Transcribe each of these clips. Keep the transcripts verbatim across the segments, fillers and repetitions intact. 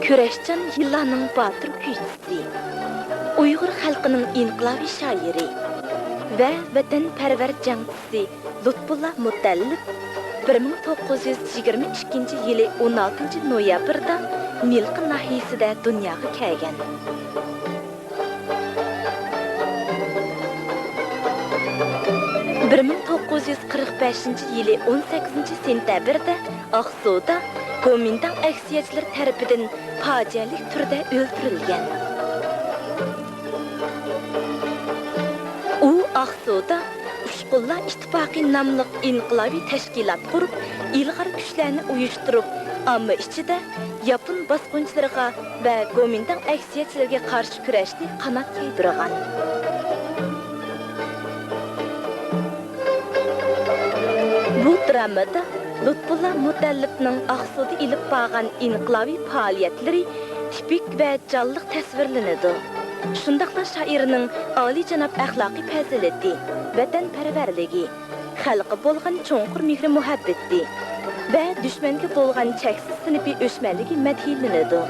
كۈرەشچان يىللارنىڭ باتۇر كۈيچىسى، ئۇيغۇر خەلقىنىڭ ئىنقىلابىي شائىرى ۋە ۋەتەنپەرۋەر جەڭچىسى لۇتپۇللا مۇتەللىپ بىر مىڭ توققۇز يۈز يىگىرمە ئىككىنچى يىلى ئون ئالتىنچى نويابىردا مىلقا ناھىيەسىدە دۇنياغا كەلگەن. بىر مىڭ توققۇز يۈز قىرىق بەشىنچى يىلى ئون سەككىزىنچى سېنتەبىردە ئاقسۇدا گومىنداڭ ئەكسىيەچىلىرى تەرىپىدىن پاجىئەلىك تۈردە ئۆلتۈرۈلگەن. ئۇ ئاقسۇدا ئۇچقۇنلار ئىتتىپاقى ناملىق ئىنقىلابىي تەشكىلات قۇرۇپ، ئىلغار كۈچلەرنى ئۇيۇشتۇرۇپ، ئامما ئىچىدە ياپون باسقۇنچىلىرىغا ۋە گومىنداڭ ئەكسىيەتچىلىرىگە قارشى كۈرەشنى قانات يايدۇرغان. بۇ درامىدا لۇتپۇللا مۇتەللىپنىڭ ئاقسۇدا ئېلىپ بارغان ئىنقىلابىي پائالىيەتلىرى تىپىك ۋە جانلىق تەسۋىرلىنىدۇ. شۇنداقلا شائىرنىڭ ئالىيجاناب ئەخلاقىي پەزىلىتى، ۋەتەنپەرۋەرلىكى، خەلققە بولغان چوڭقۇر مېھرى-مۇھەببىتى ۋە دۈشمەنگە بولغان چەكسىز سىنىپىي ئۆچمەنلىكى مەدھىيلىنىدۇ.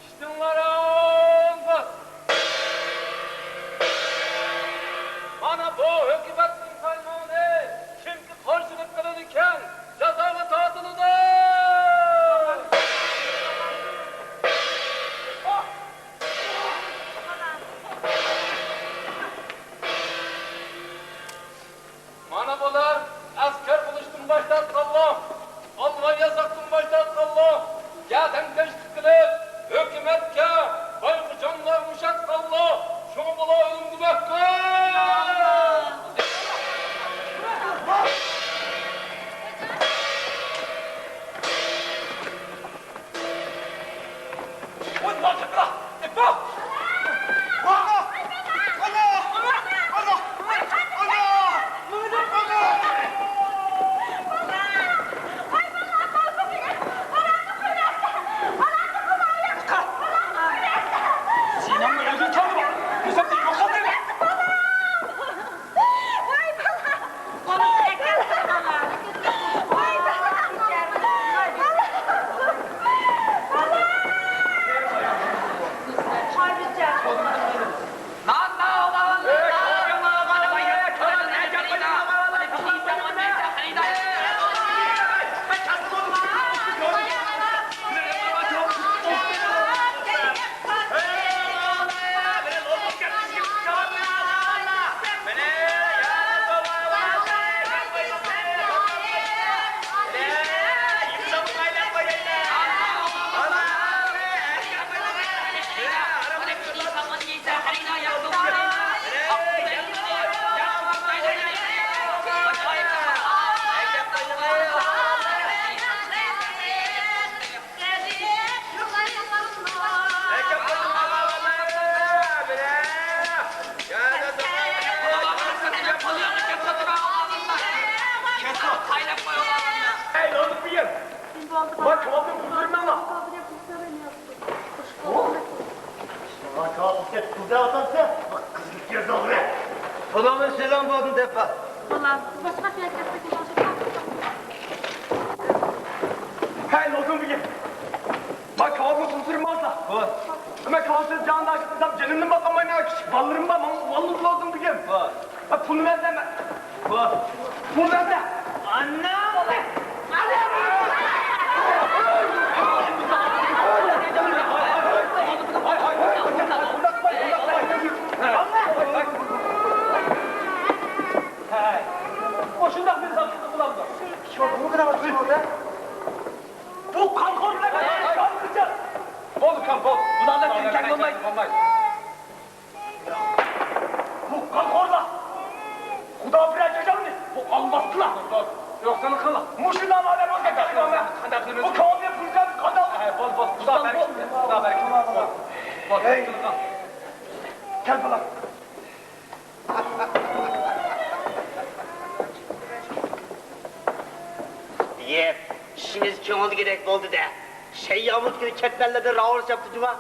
ئىشتىڭلار ئاڭغىز! مانا بۇ ھۆكۈمەتنىڭ پەرمانى، كىمكى قارشىلىق قىلىدىكەن، جازاغا تارتىلىدۇ! مانا بۇلار ئەسكەر بولۇشتىن باش تارتقانلار، ئالۋاي ياساقتىن باش تارتقانلار، گەدەنكەشلىك قىلىپ، ھۆكۈمەتكە، بايقۇچانلارغا ئوخشاتقانلار، شۇڭا بۇلار ئۆلۈمگە مەھكۇم! ۋاي، كاۋاپنى قۇتۇرماڭلار. ۋاي، كاۋاپ قىزىپ كەتتى، قىزىپ كەتتى. پۇلۇڭنى سېلىڭ بولدى دەپ. بولام. باشقا كەلگەنسە كېلىڭ. ھەي، لوزۇڭ بېگىم. مانا كاۋاپنى قۇتۇرماڭلار. ھوي. مەن كاۋاپسىز جانىداشلىق قىلسام جېنىمدىن باقالمايمەن، كىچىك بالىلىرىم بار، ماڭا ئۇۋالغۇزۇپ لوزۇڭ بېگىم. ھوي. ھە، پۇلنى بەرسەم مەن. ۋاھ. پۇل بەرسە. ئانا! ھەي، مۇشۇنداق بىر زاپچىلىق بولامدۇ؟ بۇ قانخور بىلەن قانخورچە. بولدى، ئۇكام، بولدى. بۇلارنى تىلكەڭ بولمايدۇ. بولمايدۇ. بۇ قانخورلار! خۇدا بېرەر جازامنى بۇ ئالماستىلا! يوقسىنى قىل! مۇشۇ نامەردلەرنى ئۆلتۈرۈپ قويۇڭ! قانداق قىلىمىز؟ بۇ كاۋاپنى پۇلچىغا قازان! ھە، بول، بول، خۇدا بەرىكىتسۇن، خۇدا بەرىكىتسۇن! بول، بول، ھەي! كەل، بالا! يەپ، ئىشىمىز كۆڭۈلدىكىدەك بولدى-دە. شەييامۇز كۈنى كەتمەنلەردىن راۋۇرۇش چاپتى جۇما.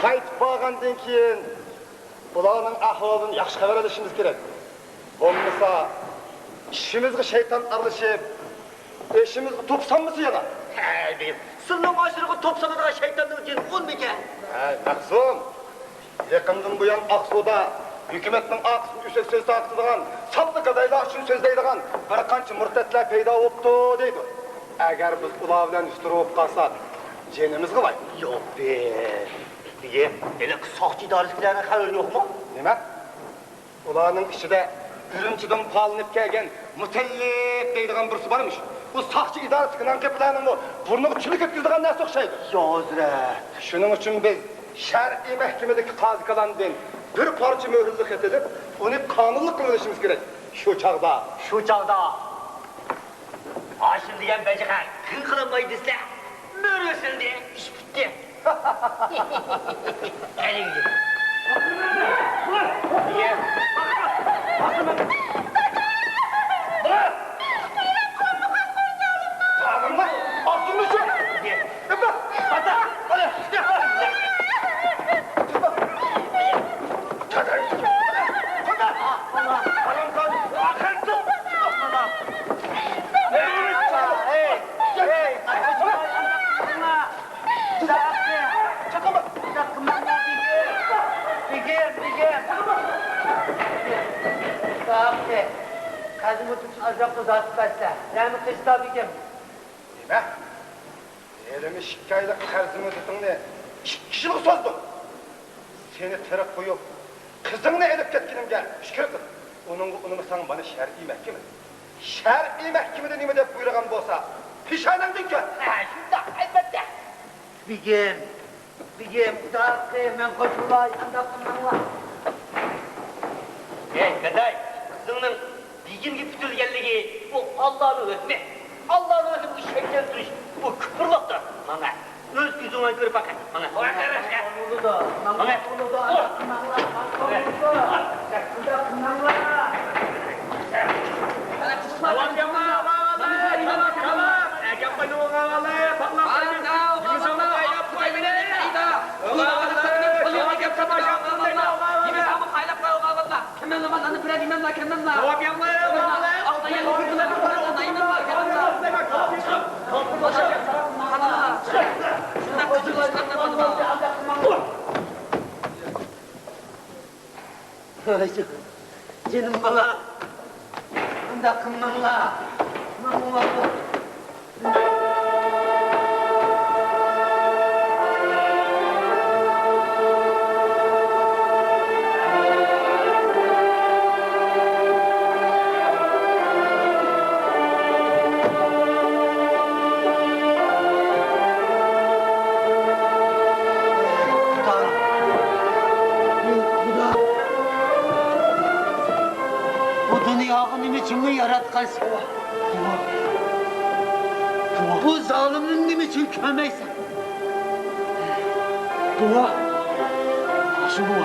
قايتىپ بارغاندىن كېيىن ئۇلارنىڭ ئەھۋالىدىن ياخشى خەۋەر ئېلىشىمىز كېرەك. بولمىسا، ئىشىمىزغا شەيتان ئارىلىشىپ، ئېشىمىزغا توپا سالمىسا يامان. ھەي، بېگىم، سىلنىڭ ئاشىڭىزغا توپا سالىدىغان شەيتاندىن كېيىن ئۇنىمىكەن؟ ھەي، مەخسۇم! يېقىندىن بۇيان ئاقسۇدا ھۆكۈمەتنىڭ ئارقىسىدىن ئۆسەك سۆز تارقىتىدىغان، ساپلا گادايلار ئۈچۈن سۆزلەيدىغان بىر قانچە مۇرتەتلەر پەيدا بوپتۇ دەيدۇ. ئەگەر بىز ئۇلار بىلەن يۇتۇرۇپ قالساق، جېنىمىزغا ۋاي. يوق، بىر. بىگە ھېلىقى ساقچى ئىدارىسىدىكىلەرنىڭ خەۋىرى يوقمۇ؟ نېمە؟ ئۇلارنىڭ ئىچىدە ئۈرۈمچىدىن پالىنىپ كەلگەن مۇتەللىپ دەيدىغان بىرسى بارمىش. ئۇ ساقچى ئىدارىسىدىكىنىڭ قېپىلارنىڭمۇ بۇرنىغا چۈلۈك ئۆتكۈزىدىغان نەرسە ئوخشايدۇ. يا ھەزرەت! شۇنىڭ ئۈچۈن بىز شەرئىي مەھكىمىدىكى قازى كالامدىن بىر پارچە مۆھۈرلۈك خەت ئېلىپ، ئۇنى قانۇنلۇق قىلىۋېلىشىمىز كېرەك. شۇ چاغدا. شۇ چاغدا. ھاشىم دېگەن بەجىخەر قىلغىلىماي دېسە، مۆرە ئېسىلدى، ئىش پۈتتى. بېگىم، بېگىم. قەدىمىدىن ئازراق ئۇزارتىپ بەرسە، نەمە قىلسا بېگىم؟ نېمە؟ يېرىم ئىككى ئايلىق قەرز مۇددىتىڭنى ئىككى يىلغا سوزدۇم. سېنى تىرىك قويۇپ، قىزىڭنى ئېلىپ كەتكىنىمگە شۈكۈر قىل. ئۇنىڭغا ئۇنىمىساڭ، مانا شەرئىي مەھكىمە. شەرئىي مەھكىمىدە نېمە دەپ بۇيرۇغان بولسا، پېشانەڭدىن كۆر. ھە، شۇنداق، ئەلۋەتتە. بېگىم، بېگىم، خۇدا ھەققى، مەن قوشۇلاي، ئانداق قىلماڭلار. ھەي، گاداي، قىزىڭنىڭ بېگىمگە پۈتۈلگەنلىكى، بۇ ئاللانىڭ ھۆكمى. ئاللانىڭ ھۆكمىگە شەك كەلتۈرۈش، بۇ كۇپۇرلۇقتۇر. ماڭە، ئۆز كۆزۈڭ بىلەن كۆرۈپ باقە. ماڭە. بولىدۇ، ماڭا بولىدۇ، ئانداق قىلماڭلار، ماڭا بولىدۇ. ئانداق قىلماڭلار. جېنىم بالا، ئۇنداق قىلماڭلار. ماڭا بۇ دۇنيانى نېمە ئۈچۈن ياراتقانسەن؟ بۇ زالىمنى نېمە ئۈچۈن كۆرمەيسەن؟ بۇ، شۇ بۇ.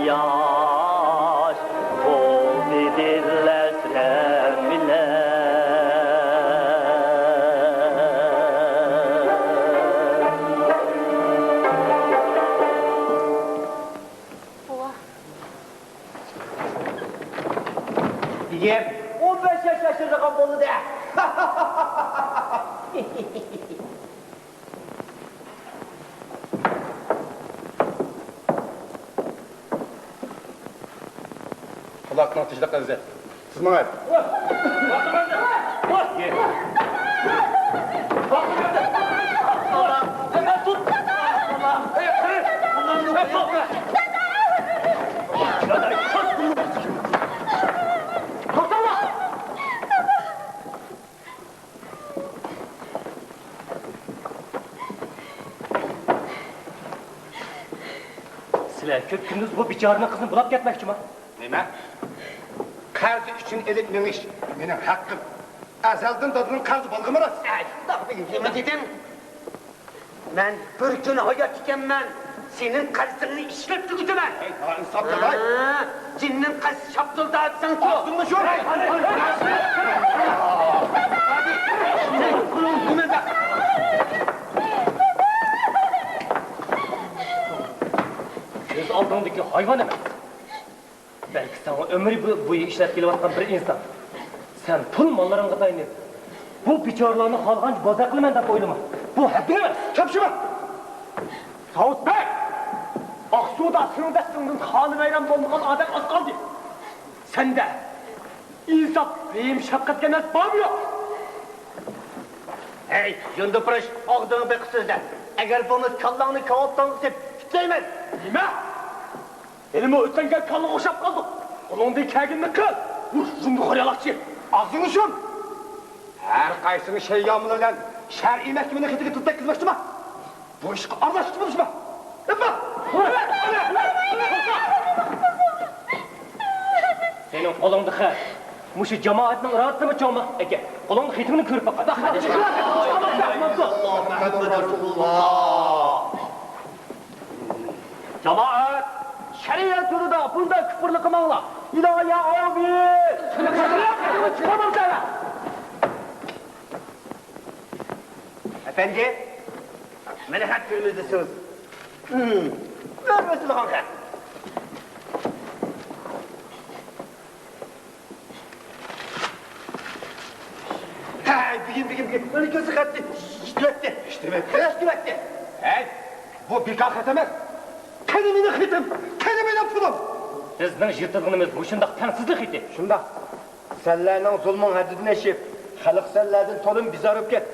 ياش تولدى دىل ھەسرەت بىلەن. بوۋا. دېگەن ئون بەش ياش ياشىدىغان بولدى. قۇلاقنىڭ تىنچلىقى ئەزىز. سىز ماڭاي. سىلەر كۈندۈز بۇ بىچارىنىڭ قىزىنى بۇلاپ كەتمەكچىما؟ نېمە؟ قەرز ئۈچۈن ئېلىپ مېڭىش مېنىڭ ھەققىم. ئەزەلدىن دادىنىڭ قەرزى بولغىنى راست. ئەي، شۇنداق دېمە تېتىم. مەن بىر كۈن ھايات ئىكەنمەن، سېنىڭ قەرزىڭنى ئىشلەپ تۈگىتىمەن. ئەي، نائىنساپ داداي. ھە، جىننىڭ قەرزى شاپتۇلداپ دېسەڭچۇ؟ ئاغزىڭنى يۇم. كۆز ئالدىڭدىكى ھايۋان ئەمەس. بەلكى ساڭا ئۆمرى بو-، بويى ئىشلەپ كېلىۋاتقان بىر ئىنسان. سەن پۇل ماللىرىڭغا تايىنىپ، بۇ بىچارىلارنى خالىغانچە بوزەك قىلىمەن دەپ ئويلىما. بۇ ھەددىڭ ئەمەس. كەپشىمە! ساۋۇت بەگ! ئاقسۇدا سېنىڭدەك سېنىڭدىن خانى ۋەيران بولمىغان ئادەم ئاز قالدى. سەندە ئىنساپ، رەھىم، شەپقەت دېگەن نەرسە بارمۇ يوق؟ ھەي، يۇندۇپۇرۇش، ئاغزىڭنى بېقىپ سۆزلە. ئەگەر بولمىسا كاللاڭنى كاۋاپتانغا سېلىپ تۇتايمەن. نېمە؟ ھېلىمۇ ئۆتەڭگە كاللىغا ئوخشاپ قالدىڭ. قولۇڭدىن كەلگىنىنى قىل. ئۇھ، زۇندۇخور يالاقچى. ئاغزىڭنى يۇم. ھەر قايسىڭ شەيياملار بىلەن شەرئىي مەھكىمىنىڭ خېتىگە تىل تەگكۈزمەكچىما؟ بۇ ئىشقا ئارىلاشقۇچى بولۇشما. ئەمما! سېنىڭ قولۇڭدا خەت. مۇشۇ جامائەتنىڭ ئىرادىسىمۇ چوڭ ئەكەن. قولۇڭدا خېتىمنى كۆرۈپ باقاي. جامائەت، شەرىئەت يولىدا بۇنداق كۇپۇرلۇق قىلماڭلار. ئىلاھىي ئاۋۇ! ئەپەندى، مانا خەت كۆرمىدىسىز. ھىم، بىر يازىلغان خەت. ھەي، بۈگۈن، بۈگۈن، بۈگۈن مانا كۆزى خەتنى يىتىۋەتتى. يىتىۋەتتى؟ يىتىۋەتتى. ھەي، بۇ بىكار خەت ئەمەس. قېنى مېنىڭ خېتىم؟ قېنى مېنىڭ پۇلۇم؟ بىزنىڭ يىرتىدىغىنىمىز مۇشۇنداق تەڭسىزلىك خېتى. شۇنداق. سەنلەرنىڭ زۇلمۇڭ ھەددىدىن ئېشىپ، خەلق سەنلەردىن تولىمۇ بىزار بولۇپ كەتتى.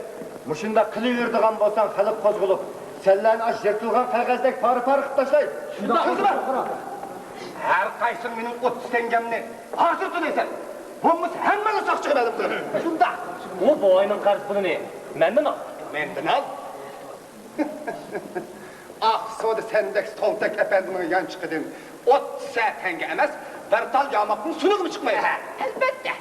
مۇشۇنداق قىلىۋېرىدىغان بولساڭ، خەلق قوزغىلىپ، سەنلەرنى ئاشۇ يىرتىلغان قەغەزدەك پارە-پارە قىلىپ تاشلايدۇ. شۇنداق. ھەر قايسىڭ مېنىڭ ئوتتۇز تەڭگەمنى ھازىر تۆلەيسەن. بولمىسا ھەممىنى ساقچىغا مەلۇم قىلىمەن. شۇنداق. ئۇ بوۋاينىڭ قەرز پۇلىنى مەندىن ئال. مەندىن ئال. ئاقسۇدا سەندەك سولتەك ئەپەندىنىڭ يانچۇقىدىن ئوتتۇز سە تەڭگە ئەمەس، بىر تال ياماقنىڭ سۇنۇقىمۇ چىقمايدۇ. ھە، ئەلۋەتتە.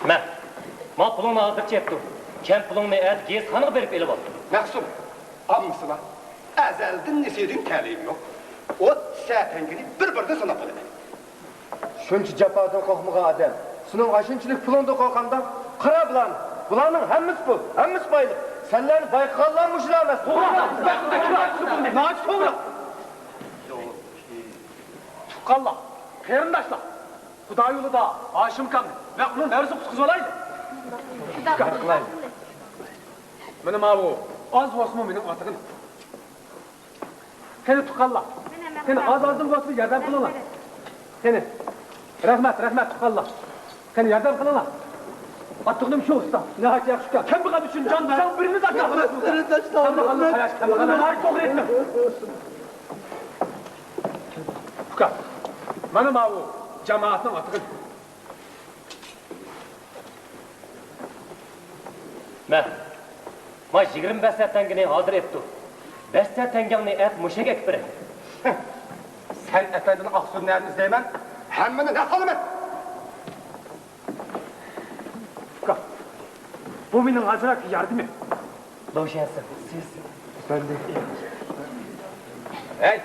مە، ما پۇلۇڭنى ھازىرچە ئېيتتىم. كەم پۇلۇڭنى ئەتە گېزىتخانىغا بېرىپ ئېلىۋال. مەخسۇم، ئاممىسى بار. ئەزەلدىن نېسىدىن تەلىيىم يوق. ئوتتۇز سە تەڭگىنى بىر-بىردىن ساناپ بولىمەن. شۇنچە جاپادىن قورقمىغان ئادەم سېنىڭ ئاشۇنچىلىك پۇلۇڭدىن قورقامدا؟ قارا بۇلارنى. بۇلارنىڭ ھەممىسى پۇل، ھەممىسى بايلىق. سەنلەرنى باي قىلغانلار مۇشۇلار ئەمەس. توغرا، ناھايىتى توغرا. تۇغقانلار، قېرىنداشلار، خۇدا يولىدا ھاشىم ئاكامنى ۋە ئۇنىڭ نەۋرىسىنى قۇتقۇزۇۋالايلى. مانا ماۋۇ ئاز بولسىمۇ مېنىڭ ئاتىغىنىم. قېنى تۇغقانلار، قېنى ئاز-ئازدىن بولسىمۇ ياردەم قىلىڭلار. قېنى. رەھمەت، رەھمەت تۇغقانلار. قېنى ياردەم قىلىڭلار. ئاتىغىنىم شۇ ئۇستا. ناھايىتى ياخشى ئۇكا. كەمبەغەل ئۈچۈن جان بەر. ساڭا بىرىمىز ئاكا. قېرىنداشلار. كەمبەغەلنى قاراش، كەمبەغەل. ناھايىتى توغرا ئېيتتىڭ. ئۇكا، مانا ماۋۇ جامائەتنىڭ ئاتىغىنى. مە، ما يىگىرمە بەش سە تەڭگىنى ھازىر ئېپتۇ. بەش سە تەڭگەڭنى ئەت مۇشەگە ئەكىپ بېرەي. سەن ئەپەندىنى ئاقسۇدىن نەدىن ئىزدەيمەن؟ ھەممىنى نەق ئالىمەن. ئۇكا، بۇ مېنىڭ ئازراق ياردىمىم. لوشيەنسىن، سىز. ئەپەندى. ھەي!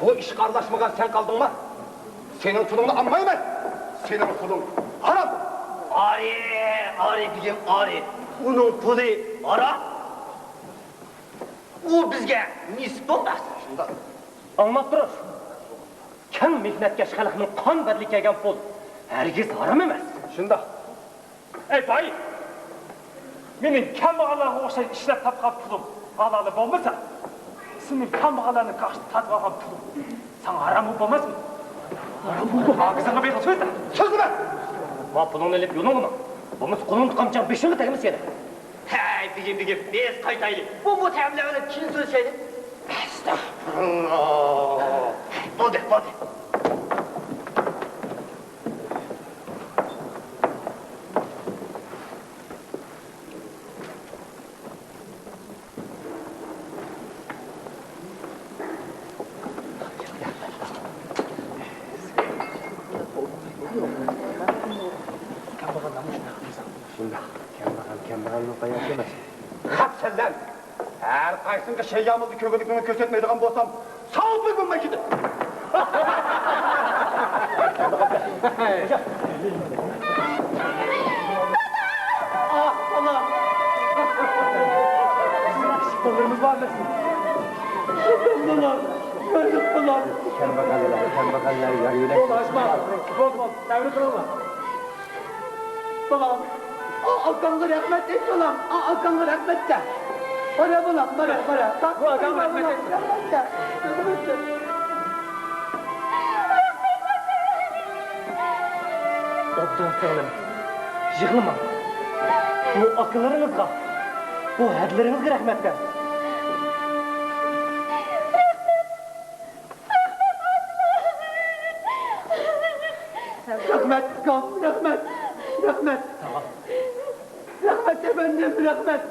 بۇ ئىشقا ئارىلاشمىغان سەن قالدىڭما؟ سېنىڭ پۇلۇڭنى ئالمايمەن. سېنىڭ پۇلۇڭ ھارام. ئارى، ئارى بېگىم، ئارى. ئۇنىڭ پۇلى ھارام. ئۇ بىزگە نېسىپ بولماس. شۇنداق. ئاڭلاپ تۇرۇڭ. كەڭ مېھنەتكەش خەلقنىڭ قان بەدىلى كەلگەن پۇل ھەرگىز ھارام ئەمەس. شۇنداق. ئەي باي! مېنىڭ كەمبەغەللەرگە ئوخشاش ئىشلەپ تاپقان پۇلۇم ھالالى بولمىسا، سېنىڭ كەمبەغەللەرنىڭ كاشىدا تارتىۋالغان پۇلۇڭ ساڭا ھاراممۇ بولماسمۇ؟ ھارام بولىدۇ. ئاغزىڭغا بېقىپ سۆزلە. سۆزلىمە! ما پۇلۇڭنى ئېلىپ يولۇڭغا ماڭ. بولمىسا قولۇڭنى تۇتقان پىچاق بېشىڭغا تەگمىسە يەنە. ھەي، بېگىم، بېگىم، بىز قايتايلى. بۇ، بۇ تەملەر بىلەن كېيىن سۆزلىشەيلى. ئەستەغپۇرۇللا. بولدى، بولدى. شۇنداق. كەمبەغەل، كەمبەغەلنىڭ قاياسى ئەمەس. خەپ سەنلەر! ھەر قايسىڭغا شەييامۇلدا كۆڭۈللۈكۈڭنى كۆرسەتمەيدىغان بولسام، ساۋۇتمۇ بولماي كېتىڭ! ئاھ، بالام! بىزنىڭ كىچىك بالىلىرىمىز بار ئەمەسمۇ؟ بالام، يايلىق بالام! كەمبەغەللەر، كەمبەغەللەر، يار يۆلەك. بول، ئاچما. بول، بول، تەۋرە قىلىڭلار. بالام، ئا، ئاكاڭغا رەھمەت ئېيت، بالام. ئا، ئاكاڭغا رەھمەت دە. بارە، بالام، بارە، بارە. بۇ ئاكاڭغا رەھمەت ئېيت. رەھمەت دە. رەھمەت دە. ئوبدان سىڭلىم، يىغلىماڭ. بۇ ئاكىلىرىڭىزغا، بۇ ھەدىلىرىڭىزگە رەھمەت دەڭ. رەھمەت، ئۇكام، رەھمەت، رەھمەت. رەھمەت، ئەپەندىم، رەھمەت،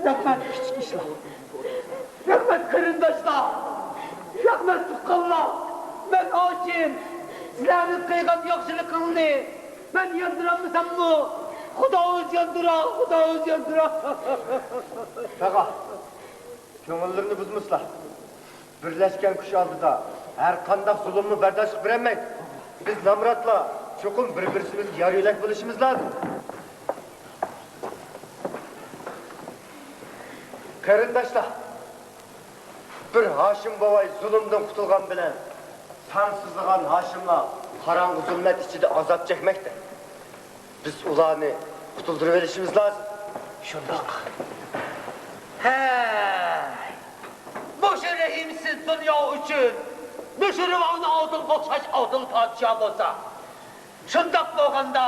رەھمەت. كىچىك ئىشلار. رەھمەت، قېرىنداشلار، رەھمەت، تۇغقانلار. مەن ھاشىم، سىلەرنىڭ قىلغان ياخشىلىقىڭلارنى مەن ياندۇرالمىساممۇ، خۇدا ئۆزى ياندۇرار، خۇدا ئۆزى ياندۇرار. تاغا، كۆڭۈللىرىنى بۇزمىسىلا. بىرلەشكەن كۈچ ئالدىدا ھەر قانداق زۇلۇممۇ بەرداشلىق بېرەلمەيدۇ. بىز نامراتلار چوقۇم بىر-بىرسىمىزگە يار-يۆلەك بولۇشىمىز لازىم. قېرىنداشلار، بىر ھاشىم بوۋاي زۇلۇمدىن قۇتۇلغان بىلەن سانسىزلىغان ھاشىملار قاراڭغۇ زۇلمەت ئىچىدە ئازاب چەكمەكتە. بىز ئۇلارنى قۇتۇلدۇرۇۋېلىشىمىز لازىم. شۇنداق. ھەي! مۇشۇ رەھىمسىز دۇنيا ئۈچۈن مۇشۇ رىۋاڭنى ئالدىنغا ئوخشاش ئالدىنقى پادىشاھ بولسا، شۇنداق بولغاندا،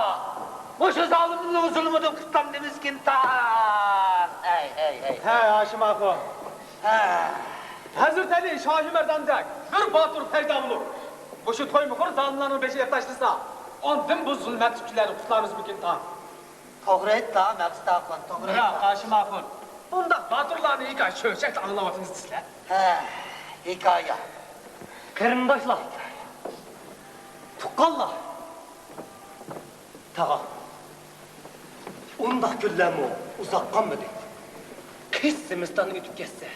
مۇشۇ زالىمنىڭ زۇلمىدىن قۇتۇلامدىمىزكىن تاغام؟ ھەي، ھەي، ھەي. ھەي، ھاشىم ئاخۇن. ھە. ھەزرىتى ئەلى شاھى مەرداندەك بىر باتۇر پەيدا بولۇپ، مۇشۇ تويمۇخور زالىملارنىڭ بېشىغا تاشلىسا، ئاندىن بۇ زۇلمەتتىكىلەرنى قۇتۇلارمىزمىكىن تاغام؟ توغرا ئېيتتى، مەقسىت ئاخۇن، توغرا ئېيتتى. بىراق، ھاشىم ئاخۇن، بۇنداق باتۇرلارنى ھېكايە چۆچەكتە ئاڭلاۋاتىمىز دېسىلە. ھە، ھېكايە. قېرىنداشلار، تۇغقانلار، تاغا، ئۇنداق كۈنلەرمۇ ئۇزاق قالمىدى. قىش زىمىستان ئۆتۈپ كەتسە،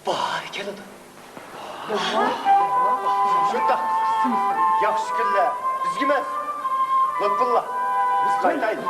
باھار كېلىدۇ. شۇنداق. ياخشى كۈنلەر بىزگە ئەمەس، لۇتپۇللا، بىز قايتايلى.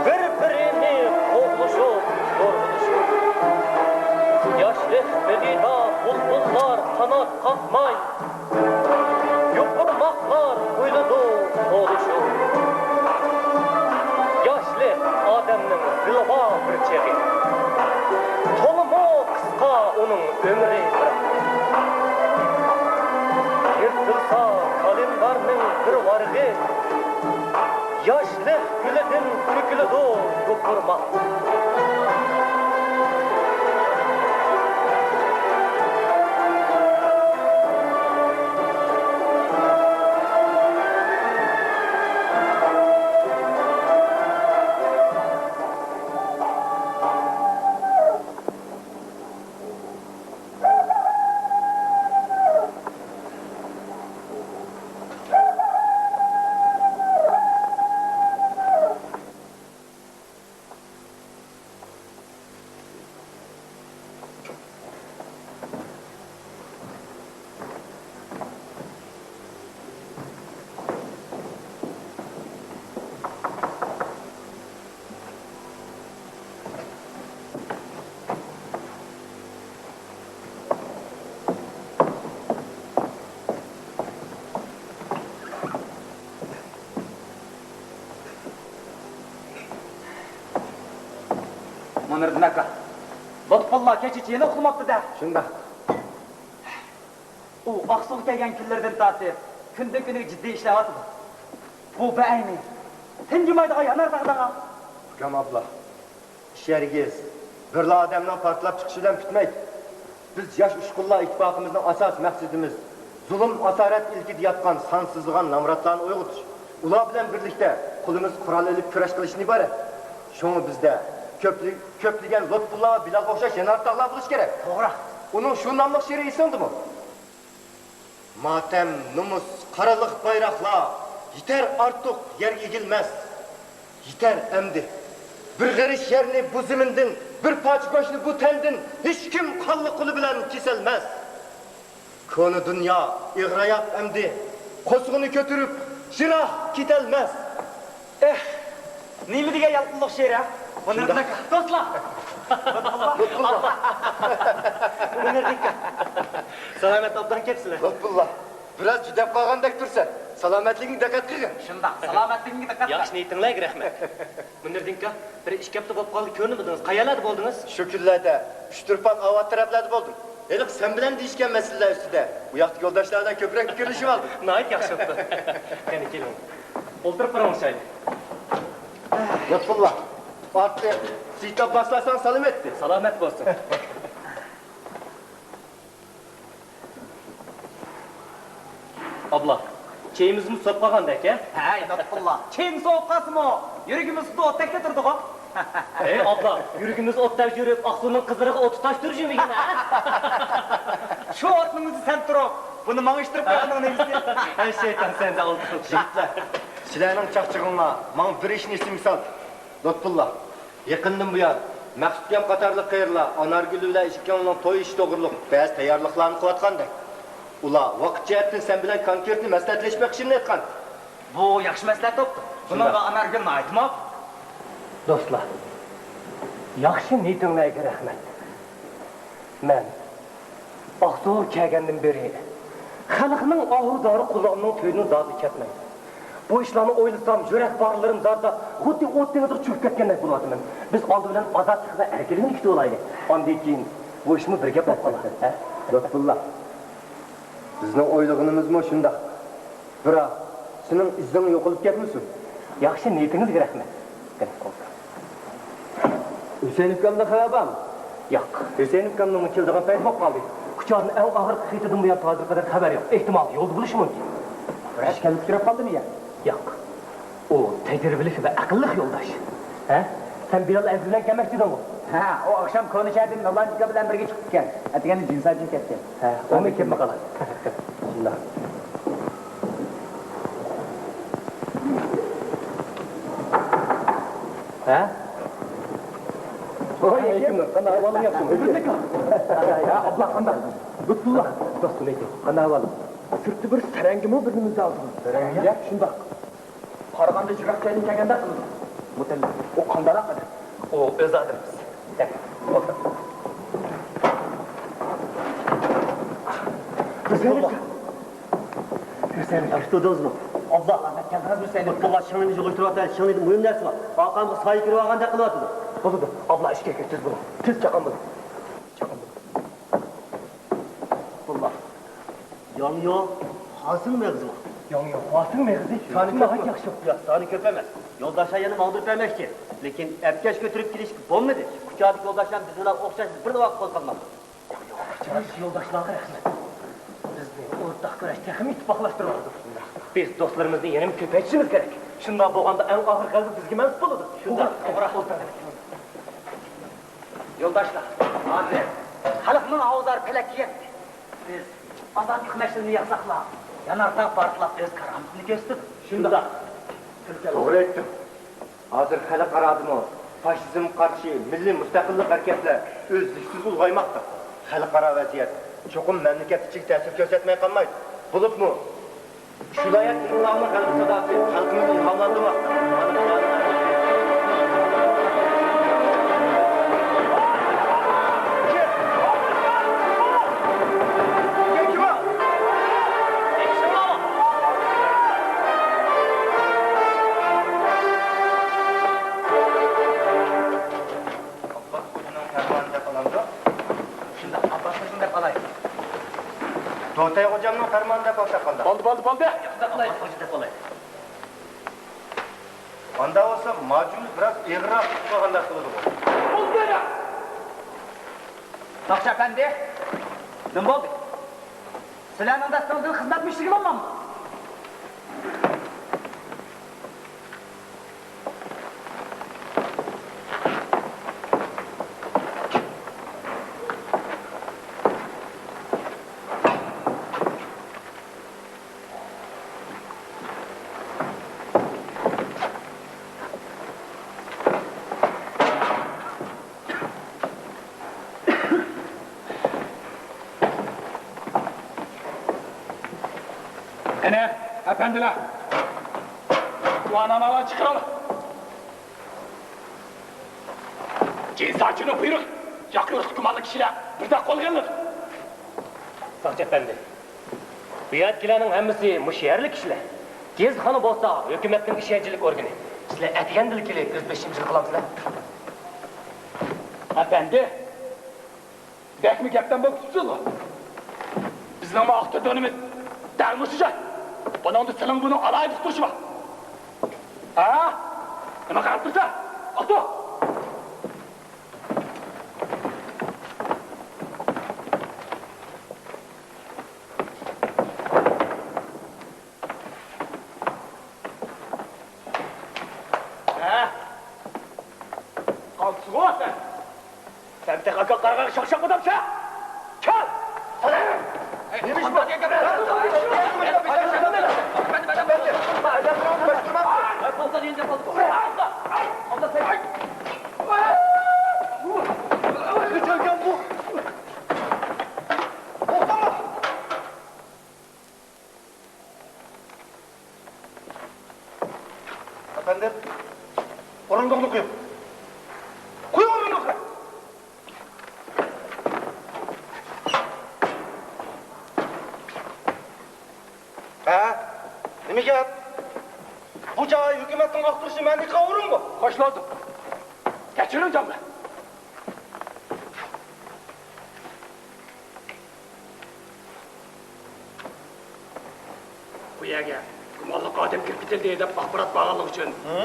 بىر-بىرىنى قوغلىشىپ، زورلىشىپ. ياشلىق بېغىدا بۇلبۇللار قانات قاقماي، يوپۇرماقلار ئوينىدۇ، توۋلىشىپ. ياشلىق ئادەمنىڭ زىلۋا بىر چېغى. تولىمۇ قىسقا ئۇنىڭ ئۆمرى بىراق. يىرتىلسا كالېندارنىڭ بىر ۋارىقى، ياشلىق گۈلىدىن تۆكۈلىدۇ يوپۇرماق. مۇنىردىن ئاكا، لۇتپۇللا كېچىچە يەنە ئۇخلىماپتۇ-دە. شۇنداق. ئۇ ئاقسۇغا كەلگەن كۈنلىرىدىن تارتىپ كۈندىن-كۈنگە جىددىي ئىشلەۋاتىدۇ. بۇ بەئەينى تىنجىمايدىغان يانار تاغدىغان. ئۇكام ئابلا، ئىش ھەرگىز بىرلا ئادەمنىڭ پارتلاپ چىقىشى بىلەن پۈتمەيدۇ. بىز ياش ئۇچقۇنلار ئىتتىپاقىمىزنىڭ ئاساسىي مەقسىتىمىز زۇلۇم ئاسارەت ئىلكىدە ياتقان سانسىزلىغان نامراتلارنى ئويغىتىش، ئۇلار بىلەن بىرلىكتە قولىمىز قورال ئېلىپ كۈرەش قىلىشتىن ئىبارەت. شۇڭا بىزدە كۆپلە-، كۆپلىگەن لۇتپۇللا ۋە بىلالغا ئوخشاش يانار تاغلار بولۇشى كېرەك. توغرا. ئۇنىڭ شۇ ناملىق شېئىرى ئېسىڭدىمۇ؟ ماتەم، نومۇس، قارىلىق بايراقلار، يېتەر ئارتۇق يەر ئېگىلمەس. يېتەر ئەمدى. بىر غېرىش يەرنى بۇ زېمىندىن، بىر پارچە گۆشنى بۇ تەندىن ھېچكىم قانلىق قولى بىلەن كېسەلمەس. كونا دۇنيا ئېغىر ئاياق ئەمدى، قورسىقىنى كۆتۈرۈپ يىراق كېتەلمەس. ئېھ، نېمە دېگەن يالقۇنلۇق شېئىر، ھە؟ مۇنىردىن ئاكا. دوستلار! لۇتپۇللا! لۇتپۇللا! مۇنىردىن ئاكا. سالامەت ئوبدان كەپسىلەر. لۇتپۇللا، بىراز جۈدەپ قالغاندەك تۇرسەن. سالامەتلىكىڭگە دىققەت قىلغىن. شۇنداق، سالامەتلىكىڭگە دىققەت قىل. ياخشى نىيىتىڭلارغا رەھمەت. مۇنىردىن ئاكا، بىر ئىككى ھەپتە بولۇپ قالدى، كۆرۈنمىدىڭىز. قەيەرلەردە بولدىڭىز؟ شۇ كۈنلەردە ئۇچتۇرپان ئاۋات تەرەپلەردە بولدۇم. ھېلىقى سەن بىلەن دېيىشكەن مەسىلىلەر ئۈستىدە ئۇ ياقتىكى يولداشلار بىلەن كۆپرەك پىكىرلىشىۋالدىم. ناھايىتى ياخشى بوپتۇ. قېنى، كېلىڭ. ئولتۇرۇپ بېرىڭ، ئوخشايلى. لۇتپۇللا، ئارتۇق سىيتاپ باشلاساڭ سالام ئېيتتى. سالامەت بولسۇن. ئابلا، چېيىمىزمۇ سوۋۇپ قالغاندەك، ھە؟ ھەي، لۇتپۇللا، چېيىم سوۋۇپ قالسىمۇ، يۈرىكىمىز خۇددى ئوتتەكلا تۇرىدىغۇ. ھەي، ئابلا، يۈرىكىمىز ئوتتەك يۈرۈپ، ئاقسۇنىڭ قىزلىرىغا ئوت تۇتاشتۇرۇشمىكىن، ھە؟ شۇ ئوتنىڭ ئۆزى سەن تۇرۇپ، بۇنى ماڭىشتۇرۇپ قويغىنىڭ نېمىسى؟ ھەي، شەيتان، سەن ئالدىسىڭ. يىگىتلەر، سىلەرنىڭ چاقچىقىڭلار ماڭا بىر ئىشنى ئېسىمگە سالدى. لۇتپۇللا، يېقىندىن بۇيان، مەقسۇتكەم قاتارلىق قېرىلار ئانارگۈل بىلەن ئىككىڭلارنىڭ توي ئىشى توغرۇلۇق بەزى تەييارلىقلارنى قىلىۋاتقاندەك. ئۇلار ۋاقىت جەھەتتىن سەن بىلەن كونكرېتنى مەسلىھەتلىشىپ بېقىشىمنى ئېيتقان. بۇ ياخشى مەسلىھەت بوپتۇ. بۇنىڭغا ئانارگۈل ناھايىتى مۇۋاپىق. دوستلار، ياخشى نىيىتىڭلارغا رەھمەت. مەن ئاقسۇغا كەلگەندىن بېرى خەلقنىڭ ئاھۇ-زارى قۇلاقنىڭ تۈۋىدىن زادى كەتمەيدۇ. بۇ ئىشلارنى ئويلىسام، يۈرەك باغلىرىم زادىدا خۇددى ئوت دېڭىزىغا چۆكۈپ كەتكەندەك بولۇۋاتىمەن. بىز ئالدى بىلەن ئازادلىق ۋە ئەركىنلىكنى كۈتۈۋالايلى. ئاندىن كېيىن بۇ ئىشمۇ بىر گەپ بولۇپ قالار، ھە؟ لۇتپۇللا، بىزنىڭ ئويلىغىنىمىزمۇ شۇنداق. بىراق، سېنىڭ ئىززىڭ يوقىلىپ كەتمىسۇن. ياخشى نىيىتىڭىزگە رەھمەت. قېنى، ئولتۇر. ھۈسەيىن ئۇكامدىن خەۋەر بارمۇ؟ ياق. ھۈسەيىن ئۇكامنىڭمۇ كېلىدىغان پەيتى بولۇپ قالدى. كۇچانىڭ ئەڭ ئاخىرقى خېتىدىن بۇيان ھازىرغا قەدەر خەۋەر يوق. ئېھتىمال، يولدا بولۇشى مۇمكىن. بىر ئىش كەلمەي تۇرۇپ قالدىمۇ يا؟ ياق. ئۇ تەجرىبىلىك ۋە ئەقىللىق يولداش. ھە؟ سەن بىلال ئەزىز بىلەن كەلمەكچىدىڭغۇ؟ ھە، ئۇ ئاخشام كونىشەھەردىن نۇرلان ئاكا بىلەن بىرگە چىقىپتىكەن. ئەتىگەندە جىنساجىغا كەتكەن. ھە، ئۇمۇ كەلمەي قالار. شۇنداق. ھە؟ ۋەئەلەيكۇم، قانداق ئەھۋالىڭ ياخشىمۇ؟ ھە، ئابلا، قانداق؟ لۇتپۇللا. دوستۇم، قانداق ئەھۋالىڭ؟ سىرتتا بىر سەرەڭگىمۇ بىر نېمە دەۋاتىدۇ. سەرەڭگە؟ شۇنداق. قارىغاندا يىراق جايدىن كەلگەندەك قىلىدۇ. مۇتەللىپ، ئۇ قانداق ئادەم؟ ئۇ ئۆز ئادىمىمىز. كەل، ئولتۇر. ھۈسەيىن ئاكا. ھۈسەيىن ئاكا. ياخشى تۇردىڭىزمۇ؟ ئابلا، ئەمەت كەلدىڭىزمۇ ھۈسەيىن ئاكا؟ ئابلا، شىڭنىنى يىغىشتۇرۇۋاتىدۇ. شىڭنىدا مۇھىم نەرسە بار. ئارقامغا سايە كىرىۋالغاندەك قىلىۋاتىدۇ. بولىدۇ. ئابلا، ئىچكىرى كىر، تېز بولۇڭ. تېز چاققان بولۇڭ. چاققان بولۇڭ. ئابلا. ياڭيۇ خاسىڭ مېغىزىمۇ؟ ياڭيۇ خاسىڭ مېغىزى؟ سانى كۆپمۇ؟ ناھايىتى ياخشى. ياق، سانى كۆپ ئەمەس. يولداشلار يەنە ماڭدۇرۇپ بەرمەكچى. لېكىن ئەپكەش كۆتۈرۈپ كېلىشكە بولمىدى. كۇچادىكى يولداشلار بىز بىلەن ئوخشاش بىرلا ۋاقىت قوزغالماپتۇ. ياخشى يولداشلارغا رەھمەت. بىزنى ئورتاق كۈرەش تېخىمۇ ئىتتىپاقلاشتۇرۇۋاتىدۇ. بىز دوستلىرىمىزنى يەنىمۇ كۆپەيتىشىمىز كېرەك. شۇنداق بولغاندا ئەڭ ئاخىرقى غەلىبە بىزگە مەنسۇپ بولىدۇ. شۇنداق، توغرا. يولداشلار، ھازىر خەلقنىڭ ئاۋازلىرى پەلەككە يەتتى. بىز ئازان ئۇيقۇ مەشئىلىنى ياقساقلا، يانارتاغ پارتلاپ ئۆز كارامىتىنى كۆرسىتىدۇ. شۇنداق. توغرا ئېيتتىڭ. ھازىر خەلقئارادىمۇ فاشىزمغا قارشى مىللىي مۇستەقىللىق ھەرىكەتلەر ئۈزلۈكسىز ئۇلغايماقتا. خەلقئارا ۋەزىيەت چوقۇم مەملىكەت ئىچىگە تەسىر كۆرسەتمەي قالمايدۇ. بولۇپمۇ شۇ ۋىلايەت ئىنقىلابىنىڭ غەلىبە ساداسى خەلقىمىزنى ئىلھاملاندۇرماقتا. ئابباس خوجىنىڭ پەرمانى دەپ ئالامدۇ؟ شۇنداق، ئابباس خوجىنى دەپ ئالاي. دوتەي خوجامنىڭ پەرمانى دەپ ئالساق قانداق؟ بولدى، بولدى، بولدى. شۇنداق قىلاي. ئابباس خوجا دەپ ئالاي. ئاندا بولسا ماجۇمنى بىراز ئېغىرراق تۇتۇپ قالغاندەك قىلىدىغۇ. بولدى يەنە. ساقچى ئەپەندى، نېمە بولدى؟ سىلەرنىڭ دەستىڭىزدىن خىزمەت مۈشتىكى بولمامدۇ؟ قېنى، ئەپەندىلەر، گۇۋاھنامىلەرنى چىقىرىڭلار. جىنساچىنىڭ بۇيرۇقى، ياقا يۇرتلۇق گۇمانلىق كىشىلەر بىردەك قولغا ئېلىنىدۇ. ساقچى ئەپەندى، بۇ يەردىكىلەرنىڭ ھەممىسى مۇشۇ يەرلىك كىشىلەر. گېزىتخانا بولسا ھۆكۈمەتنىڭ ئىشەنچلىك ئورگىنى. سىلەر ئەتىگەندىلا كېلىپ ئۆز بېشىمچىلىق قىلامسىلەر؟ ئەپەندى، بەكمۇ گەپدان بولۇپ كېتىپسىزغۇ. بىزنىڭمۇ ئاختۇرىدىغىنىمىز دەل مۇشۇ جاي. بۇنىڭدا سېنىڭ بۇنىڭ ئالاھىدە ئۇقتۇرۇشى بار. ھە؟ نېمە قاراپ تۇرسەن؟ ئاتۇ! ھە؟ قالتىسىغۇ سەن. سەن تېخى ئاكا قارىغايغا شاخشاق بولامسەن؟ كەل! نېمە ئىش بار؟ ئەپەندىم، ئورۇندۇقنى قويۇڭ. قويۇڭ ئورۇندۇقنى. ھە؟ نېمە گەپ؟ بۇ جاي ھۆكۈمەتنىڭ ئاختۇرۇشى مەنلىك ئورۇنمۇ؟ خوش بولدۇق. كەچۈرۈڭ جانلار. بۇ يەرگە گۇمانلىق ئادەم كىرىپ كېتىلدى دەپ ئاخبارات بارغانلىقى ئۈچۈن. ھە؟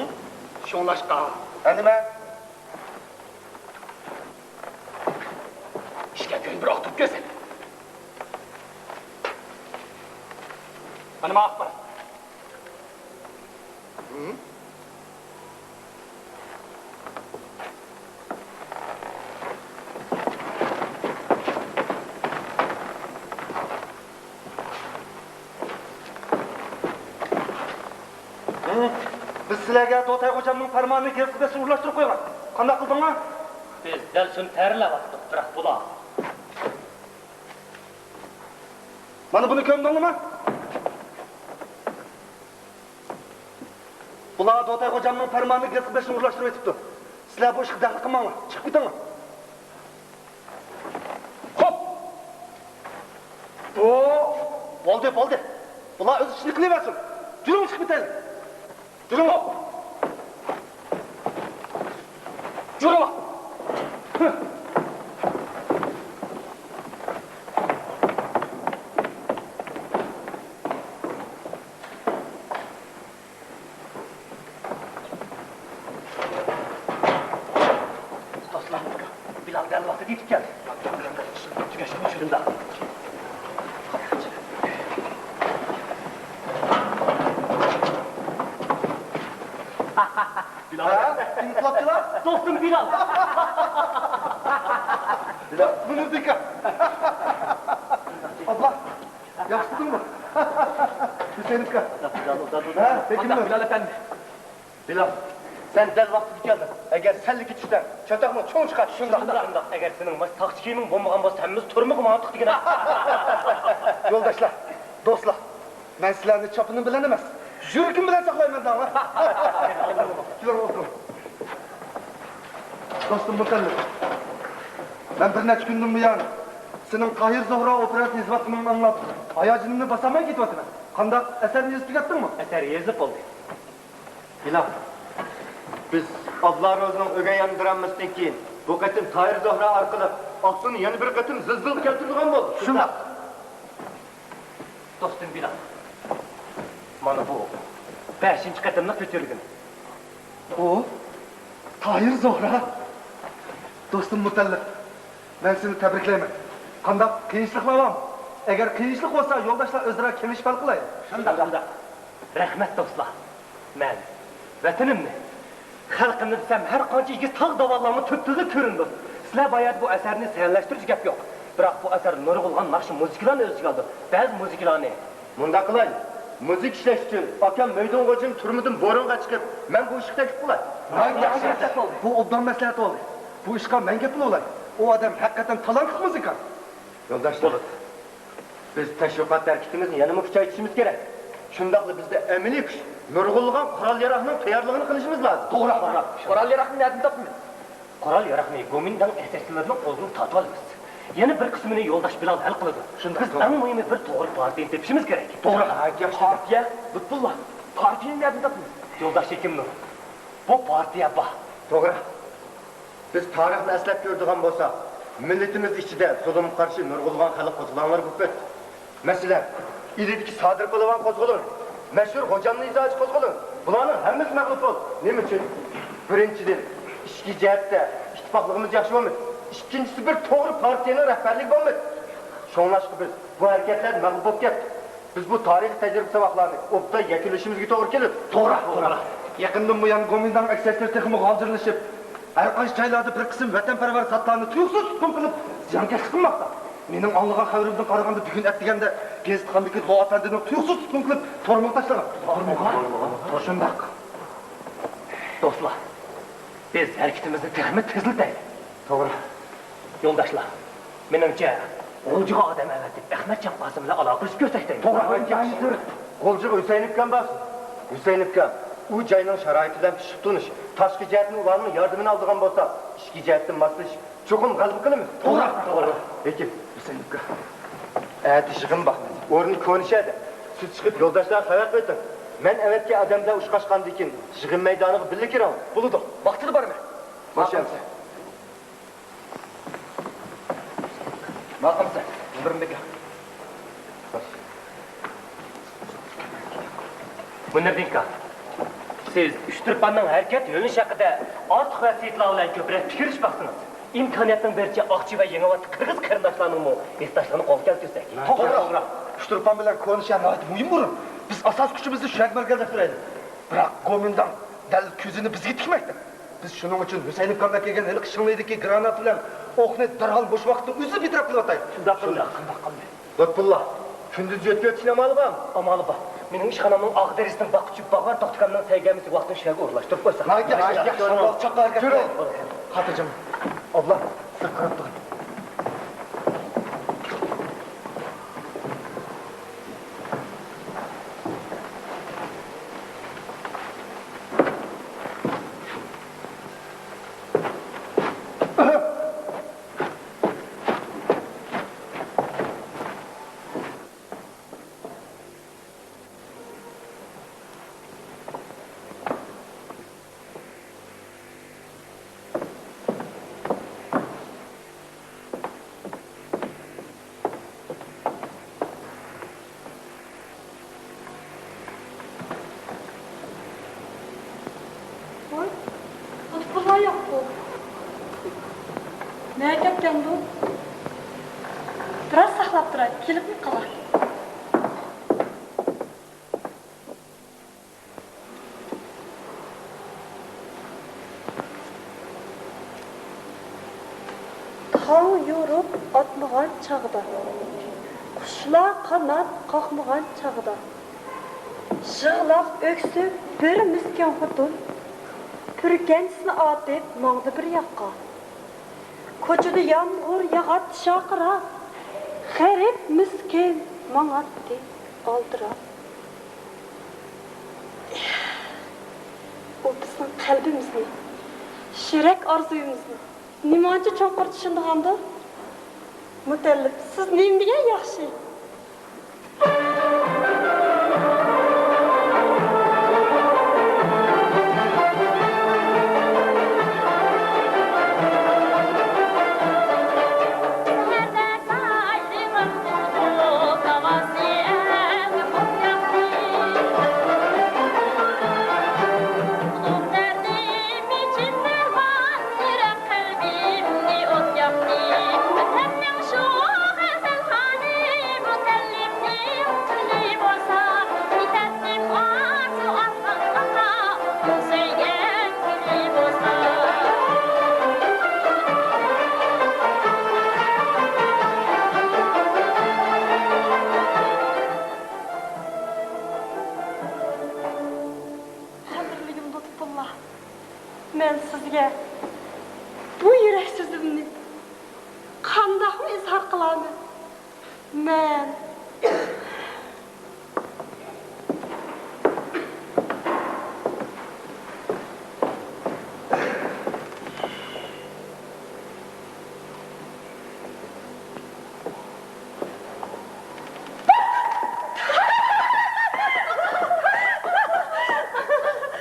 شۇڭلاشقا. ھە، نېمە؟ ئىشكەنتىدىن بىر ئاختۇرۇپ كەلسەك. مانا ما ئاخبارات. بىز سىلەرگە دوتەي خوجامنىڭ پەرمانىنى گېزىتكە ئورۇنلاشتۇرۇپ قويغان. قانداق قىلدىڭلار؟ بىز دەل شۇنى تەييارلاۋاتتۇق، بىراق بۇلار. مانا بۇنى كۆردۈڭلارمۇ؟ بۇلار دوتاي خوجامنىڭ پەرمانىنى گەزىتكە بېسىشنى ئورۇنلاشتۇرۇۋېتىپتۇ. سىلەر بۇ ئىشقا دەخلى قىلماڭلار. چىقىپ كېتىڭلار. خوپ. بۇ. بولدى، بولدى. بۇلار ئۆز ئىشىنى قىلىۋەرسۇن. يۈرۈڭ، چىقىپ كېتەيلى. يۈرۈڭ. يۈرۈڭ. دوستلار، بىلال دەل ۋاقتىدا يېتىپ كەلدى. تۈگەشمەي شۇنداق. بىلال. ھە؟ ئىنقىلابچىلار؟ دوستۇم بىلال. بىلال. مۇنىردىكا. ئابلا، ياخشىدىڭمۇ؟ ھۈسەيىن ئاكا. ھە، بېكىملىك. بىلال ئەپەندى. بىلال، سەن دەل ۋاقتىدا كەلدىڭ. ئەگەر سەللىگە چۈشسەڭ، چاتاقنى چوڭ چىقار. شۇنداق، شۇنداق. ئەگەر سېنىڭ ماش ساقچى كىيىمىڭ بولمىغان بولسا، ھەممىمىز تۈرمىگە ماڭاتتۇق دېگىنە. يولداشلار، دوستلار، مەن سىلەرنى چاپىنىم بىلەن ئەمەس، يۈرىكىم بىلەن ساقلايمەن دەڭلار. كېلىڭ، ئولتۇرۇڭ. دوستۇم مۇتەللىپ، مەن بىر نەچچە كۈندىن بۇيان سېنىڭ تاھىر زوھرا ئوپېراسىنى يېزىۋاتقىنىڭنى ئاڭلاپ، ھاياجىنىمنى باسالماي كېتىۋاتىمەن. قانداق، ئەسەرنى يېزىپ تۈگەتتىڭمۇ؟ ئەسەر يېزىلىپ بولدى. بىلال، بىز ئابلا روزىنىڭ ئۆگەي ئانا دراممىسىدىن كېيىن، بۇ قېتىم تاھىر زوھرا ئارقىلىق ئاقسۇنى يەنە بىر قېتىم زىلزىلە كەلتۈرىدىغان بولدۇق. شۇنداق. دوستۇم بىلال، مانا بۇ بەشىنچى قېتىملىق كۆچۈرۈلگىنى. ئۇ تاھىر زوھرا. دوستۇم مۇتەللىپ، مەن سېنى تەبرىكلەيمەن. قانداق، قىيىنچىلىقلار بارمۇ؟ ئەگەر قىيىنچىلىق بولسا، يولداشلار ئۆزئارا كېڭىشىپ ھەل قىلايلى. شۇنداق، شۇنداق. رەھمەت، دوستلار. مەن ۋەتىنىمنى، خەلقىمنى دېسەم، ھەر قانچە ئېگىز تاغ داۋانلارمۇ تۈپتۈزۈك كۆرۈنىدۇ. سىلەر بايا بۇ ئەسەرنى سەھنىلەشتۈرۈش گەپ يوق. بىراق بۇ ئەسەر نۇرغۇنلىغان ناخشا مۇزىكىلارنى ئۆز ئىچىگە ئالىدۇ. بەزى مۇزىكىلارنى. مۇنداق قىلايلى، مۇزىكا ئىشلەش ئۈچۈن ئاكام مۆيدۇن غوجىنى تۈرمىدىن بورانغا چىقىپ، مەن بۇ ئىشقا تەكلىپ قىلاي. ناھايىتى ياخشى گەپ بولدى. بۇ ئوبدان مەسلىھەت بولدى. بۇ ئىشقا مەن گەپ قىلىۋالاي. ئۇ ئادەم ھەقىقەتەن تالانتلىق مۇزىكانت. يولداشلار، بىز تەشۋىقات ھەرىكىتىمىزنى يەنىمۇ كۈچەيتىشىمىز كېرەك. شۇنداقلا بىزدە ئەمەلىي كۈچ، نۇرغۇنلىغان قورال-ياراغنىڭ تەييارلىقىنى قىلىشىمىز لازىم. توغرا، توغرا. قورال-ياراقنى نەدىن تاپىمىز؟ قورال-ياراقنى گومىنداڭ ئەسكەرچىلىرىنىڭ قولىدىن تارتىۋالىمىز. يەنە بىر قىسمىنى يولداش بىلال ھەل قىلىدۇ. شۇنداق، بىز توغرا. ئەڭ مۇھىمى بىر توغرا پارتىيەنى تېپىشىمىز كېرەك. توغرا. پارتىيە؟ لۇتپۇللا، پارتىيەنى نەدىن تاپىمىز؟ يولداش ھېكىمنۇر، بۇ پارتىيە بار. توغرا. بىز تارىخنى ئەسلەپ كۆرىدىغان بولساق، مىللىتىمىز ئىچىدە زۇلۇمغا قارشى نۇرغۇنلىغان خەلق قوزغىلاڭلىرى بولۇپ ئۆتتى. مەسىلەن، ئىلىدىكى سادىر پالۋان قوزغىلىڭ، مەشھۇر غوجامنى ئىزاچى قوزغىلىڭ، بۇلارنىڭ ھەممىسى مەغلۇپ بولدى. نېمە ئۈچۈن؟ بىرىنچىدىن، ئىچكى جەھەتتە ئىتتىپاقلىقىمىز ياخشى بولمىدى. ئىككىنچىسى، بىر توغرا پارتىيەنىڭ رەھبەرلىكى بولمىدى. شۇڭلاشقا بىز بۇ ھەرىكەتلەردىن مەغلۇپ بولۇپ كەتتۇق. بىز بۇ تارىخىي تەجرىبە ساۋاقلارنى ئوبدان يەكۈنلىشىمىزگە توغرا كېلىدۇ. توغرا، توغرا. يېقىندىن بۇيان گومىنداڭ ئەسكەرلىرى تېخىمۇ غالجىرلىشىپ، ھەر قايسى جايلاردا بىر قىسىم ۋەتەنپەرۋەر زاتلارنى تۇيۇقسىز تۇتقۇن قىلىپ، زىيانكەشلىك قىلماقتا. مېنىڭ ئاڭلىغان خەۋىرىمدىن قارىغاندا، بۈگۈن ئەتىگەندە گېزىتخانىدىكى لو ئەپەندىنى تۇيۇقسىز تۇتقۇن قىلىپ، تورمىغا تاشلىغان. تورمىغا؟ شۇنداق. دوستلار، بىز ھەرىكىتىمىزنى تېخىمۇ تېزلىتەيلى. توغرا. يولداشلار، مېنىڭچە، غۇلجىغا ئادەم ئەۋەتىپ، ئەخمەتجان قاسىم بىلەن ئالاقىلىشىپ كۆرسەك دەيمەن. توغرا. غۇلجىغا ھۈسەيىن ئۇكام بارسۇن. ھۈسەيىن ئۇكام، ئۇ جاينىڭ شارائىتى بىلەن پىشىپ تونۇش. تاشقى جەھەتتىن ئۇلارنىڭ ياردىمىنى ئالىدىغان بولساق، ئىچكى جەھەتتىن ماسلىشىپ، چوقۇم غەلىبە قىلىمىز. توغرا، توغرا. لېكىن، ھۈسەيىن ئۇكا، ئەتە يىغىن بار. ئورنى كونا شەھەردە. سىز چىقىپ يولداشلارغا خەۋەر قويۇۋېتىڭ. مەن ئەۋەتكەن ئادەم بىلەن ئۇچراشقاندىن كېيىن، يىغىن مەيدانىغا بىللە كىرىڭ. بولىدۇ. ۋاقتىدا بارىمەن. خوش گەلمىسىز. ماقۇل سەن، مۇنىرىم بېكە. مۇنىردىن ئاكا، سىز ئۇچتۇرپاننىڭ ھەرىكەت يۆنىلىشى ھەققىدە ئارتۇق ۋەسىيەتلەر بىلەن كۆپرەك پىكىرلىشىپ باقسىڭىز، ئىمكانىيەتنىڭ بېرىچە ئاقچى ۋە يېڭىۋاتتا قىرغىز قېرىنداشلارنىڭمۇ ھېسداشلىقىنى قولغا كەلتۈرسەك. توغرا، توغرا. ئۇچتۇرپان بىلەن كونا شەھەر ناھايىتى مۇھىم ئورۇن. بىز ئاساسىي كۈچىمىزنى شۇ يەرگە مەركەزلەشتۈرەيلى. بىراق گومىنداڭ دەل كۆزىنى بىزگە تىكمەكتە. بىز شۇنىڭ ئۈچۈن ھۈسەيىن ئۇكام ئەكەلگەن ھېلىقى شىڭلىدىكى گرانات بىلەن ئوقنى دەرھال مۇشۇ ۋاقىتتا ئۆزى بىتەرەپ قىلىۋاتايلى. شۇنداق قىلدى. شۇنداق قىلدى. لۇتپۇللا، كۈندۈز يۆتكىۋېتىشنىڭ ئامالى بارمۇ؟ ئامالى بار. مېنىڭ ئىشخانامنىڭ ئاغ دېرىزىسىنىڭ باققۇچى باغۋەن توختى ئاكامنىڭ سەيگەمىسىگە ۋاقتىنى شۇ يەرگە ئورۇنلاشتۇرۇپ قويساق. ناھايىتى ياخشى. ياخشى. چاققان ھەرىكەت قىلايلى. خاتىرجەم. ئابلا، سىز قاراپ تۇرۇڭ. نەگە كەتكەندۇ؟ بىراز ساقلاپ تۇراي، كېلىپلا قالاي. تاڭ يورۇپ ئاتمىغان چاغدا، قۇشلار قانات قاقمىغان چاغدا، يىغلاپ ئۆكسۈپ بىر مىسكىن خوتۇن، پۈركەنچىسىنى ئاتىپ ماڭدى بىر ياققا. كوچىدا يامغۇر ياغاتتى شارقىراپ، غېرىب مىسكىن ماڭاتتى ئالدىراپ. ئۇ بىزنىڭ قەلبىمىزنى، يۈرەك ئارزۇيىمىزنى نېمانچە چوڭقۇر چۈشىنىدىغاندۇ؟ مۇتەللىپ، سىز نېمە دېگەن ياخشى! قەلبىمنى ئوت ياقتى. مەھەببەتنىڭ شۇ غەزەلخانى، مۇتەللىپنىڭ قېنى بولسا، يېتەتتىم ئارزۇ ئارمانلارغا، ئۇ سۆيگەن كۈنى بولسا. قەدىرلىگۈم لۇتپۇللا، مەن سىزگە بۇ يۈرەك سۆزۈمنى قانداقمۇ ئىزھار قىلارمەن؟ مەن.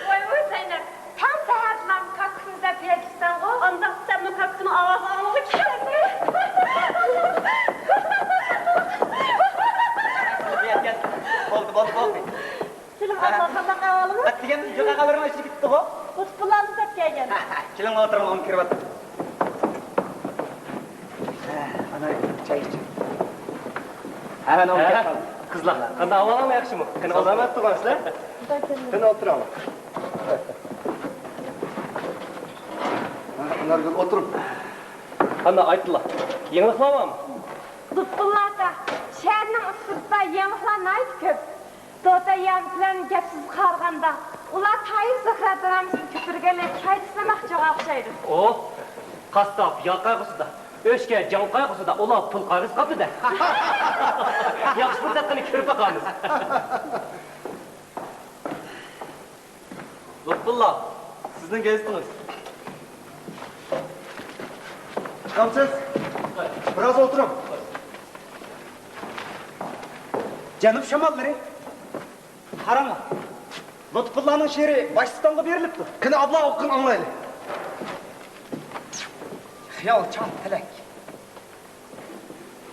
ۋاي، ۋاي، زەينەپ، تاڭ سەھەردىلا كاككۇكنى دەپ يەتكىسەنغۇ؟ ئانداقتا سەنمۇ كاككۇكنىڭ ئاۋازى ئاڭلىغۇ كېلەتمۇ؟ بولدى، بولدى، بولدى. كېلىڭ، ئابلا، قانداق ئەھۋالىڭىز؟ ئەتىگەن يىغا خەۋىرىڭ ئىچىگە كېتىپتىغۇ؟ لۇتپۇللانى دەپ كەلگەن. كېلىڭ، ئولتۇرۇڭ، ئۇنى كىرىۋاتىمەن. ئانا، چاي ئىچىڭ. ھە، قىزلار، قانداق ئەھۋالىڭلار، ياخشىمۇ؟ قېنى، سالامەت تۇرغان سىلەر؟ قېنى، ئولتۇرۇڭلار. ئانارگۈل، ئولتۇرۇڭ. قانداق، ئايتىلا، يېڭىلىقلار بارمۇ؟ لۇتپۇللا ئاكا، شەھەرنىڭ ئۇستىسىدا يېڭىلىقلار ناھايىتى كۆپ. دوتەييان بىلەن گەپ سۆزگە قارىغاندا، ئۇلار تايىر زۆھرە دىنامىسىنى كۆتۈرگەنلەي قايتىسىنى ماخچىغا ئوخشايدۇ. ئوھ، قاسساپ ياغ قايغۇسىدا، ئۆچكە جاڭ قايغۇسىدا، ئۇلار پۇل قايغۇسى قاپتۇ-دە. ياخشى پۇرسەت، قېنى كۆرۈپ باقامىز. لۇتپۇللا، سىزنىڭ گېزىتىڭىز. چىقامسىز؟ بىراز ئولتۇرۇڭ. جەنۇب شاماللىرى. قاراڭلار، لۇتپۇللانىڭ شېئىرى باشتىن-ئاخىرغا بېرىلىپتۇ. قېنى، ئابلا ئوقۇغىن، ئاڭلايلى. خىيالچان تىلەك.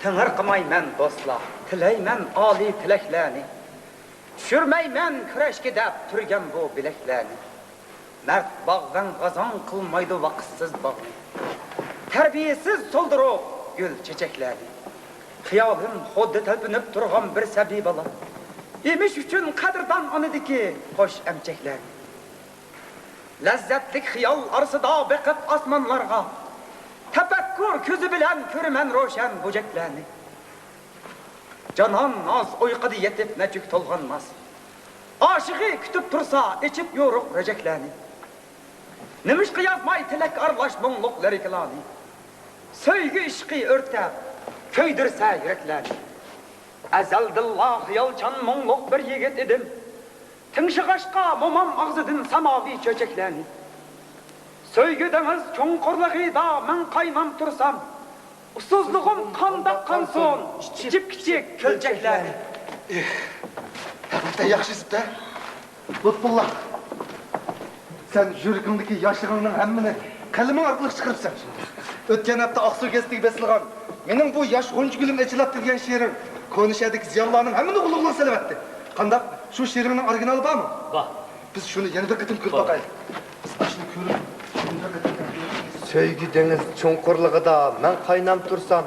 تېڭىرقىمايمەن دوستلار، تىلەيمەن ئالىي تىلەكلەرنى. چۈشۈرمەيمەن كۈرەشكە دەپ تۈرگەن بۇ بىلەكلەرنى. مەرد باغۋەن غازاڭ قىلمايدۇ ۋاقىتسىز باغنى. تەربىيەسىز سولدۇرۇق گۈل چېچەكلەرنى. خىيالىم خۇددى تەلپۈنۈپ تۇرغان بىر سەبىي بالا. ئېمىش ئۈچۈن قەدىردان ئانىدىكى خۇش ئەمچەكلەرنى. لەززەتلىك خىيال ئارىسىدا بېقىپ ئاسمانلارغا، تەپەككۇر كۆزى بىلەن كۆرىمەن روشەن بۇژەكلەرنى. جانان ناز ئۇيقۇدا يېتىپ نەچۈك تولغانماس. ئاشىقى كۈتۈپ تۇرسا ئېچىپ يورۇق رۆژەكلەرنى. نېمىشقا يازماي تىلەك ئارىلاش مۇڭلۇق لىرىكىلارنى؟ سۆيگۈ ئىشقى ئۆرتەپ، كۆيدۈرسە يۈرەكلەرنى. ئەزەلدىنلا خىيالچان مۇڭلۇق بىر يىگىت ئىدىم. تىڭشىغاچقا مومام ئاغزىدىن ساماۋى چۆچەكلەرنى. سۆيگۈ دېڭىز چوڭقۇرلۇقىدا مەن قايناپ تۇرسام، ئۇسسۇزلۇقۇم قانداق قانسۇن، ئىچىپ كىچىك كۆلچەكلەرنى. ئېھ، ھەقىقەتەن ياخشى يېزىپتۇ-ھە. لۇتپۇللا، سەن يۈرىكىڭدىكى ياشلىقىڭنىڭ ھەممىنى قەلىمىڭ ئارقىلىق چىقىرىپسەن. ئۆتكەن ھەپتە ئاقسۇ گېزىتىگە بېسىلغان مېنىڭ بۇ ياش غۇنچە گۈلۈم ئېچىلاتتى دېگەن شېئىرىڭ كونا شەھەردىكى زىيالىيلارنىڭ ھەممىنى غۇلغۇلا سېلىۋەتتى. قانداق؟ شۇ شېئىرىڭنىڭ ئورىگىنالى بارمۇ؟ بار. بىز شۇنى يەنە بىر قېتىم كۆرۈپ باقايلى. بىز ئاشۇنى كۆرۈپ، يەنە بىر قېتىم كۆرۈپ، سۆيگۈ دېڭىز چوڭقۇرلۇقىدا مەن قايناپ تۇرسام،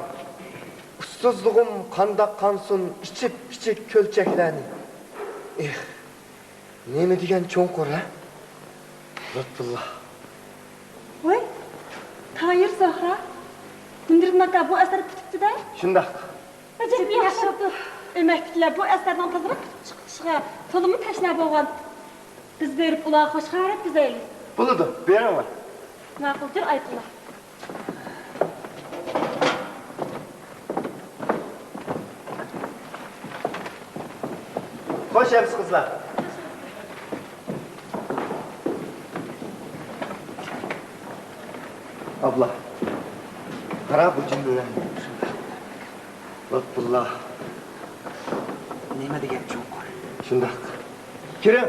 ئۇسسۇزلۇقۇم قانداق قانسۇن ئىچىپ كىچىك كۆلچەكلەرنى. ئېھ، نېمە دېگەن چوڭقۇر، ھە؟ لۇتپۇللا. ۋاي، تايىر زەھرا. ھىندىرىم ئاكا بۇ ئەسەر پۈتۈپتۇ-دە. شۇنداق. ئەجەب ياخشى بوپتۇ. ئۆمەكتىكىلەر بۇ ئەسەرنىڭ تازىراق پۈتۈپ چىقىشىغا تولىمۇ تەشنا بولغان. بىز بېرىپ ئۇلارغا خوش خەۋەر يەتكۈزەيلى. بولىدۇ، بېرىڭلار. ماقۇل، جۈر ئايتىڭلار. خوش ئەمىسە قىزلار. ئابلا، قارا بۇ جۈملىلەرنى. لۇتپۇللا. نېمە دېگەن چوڭقۇر. شۇنداق. كىرىڭ.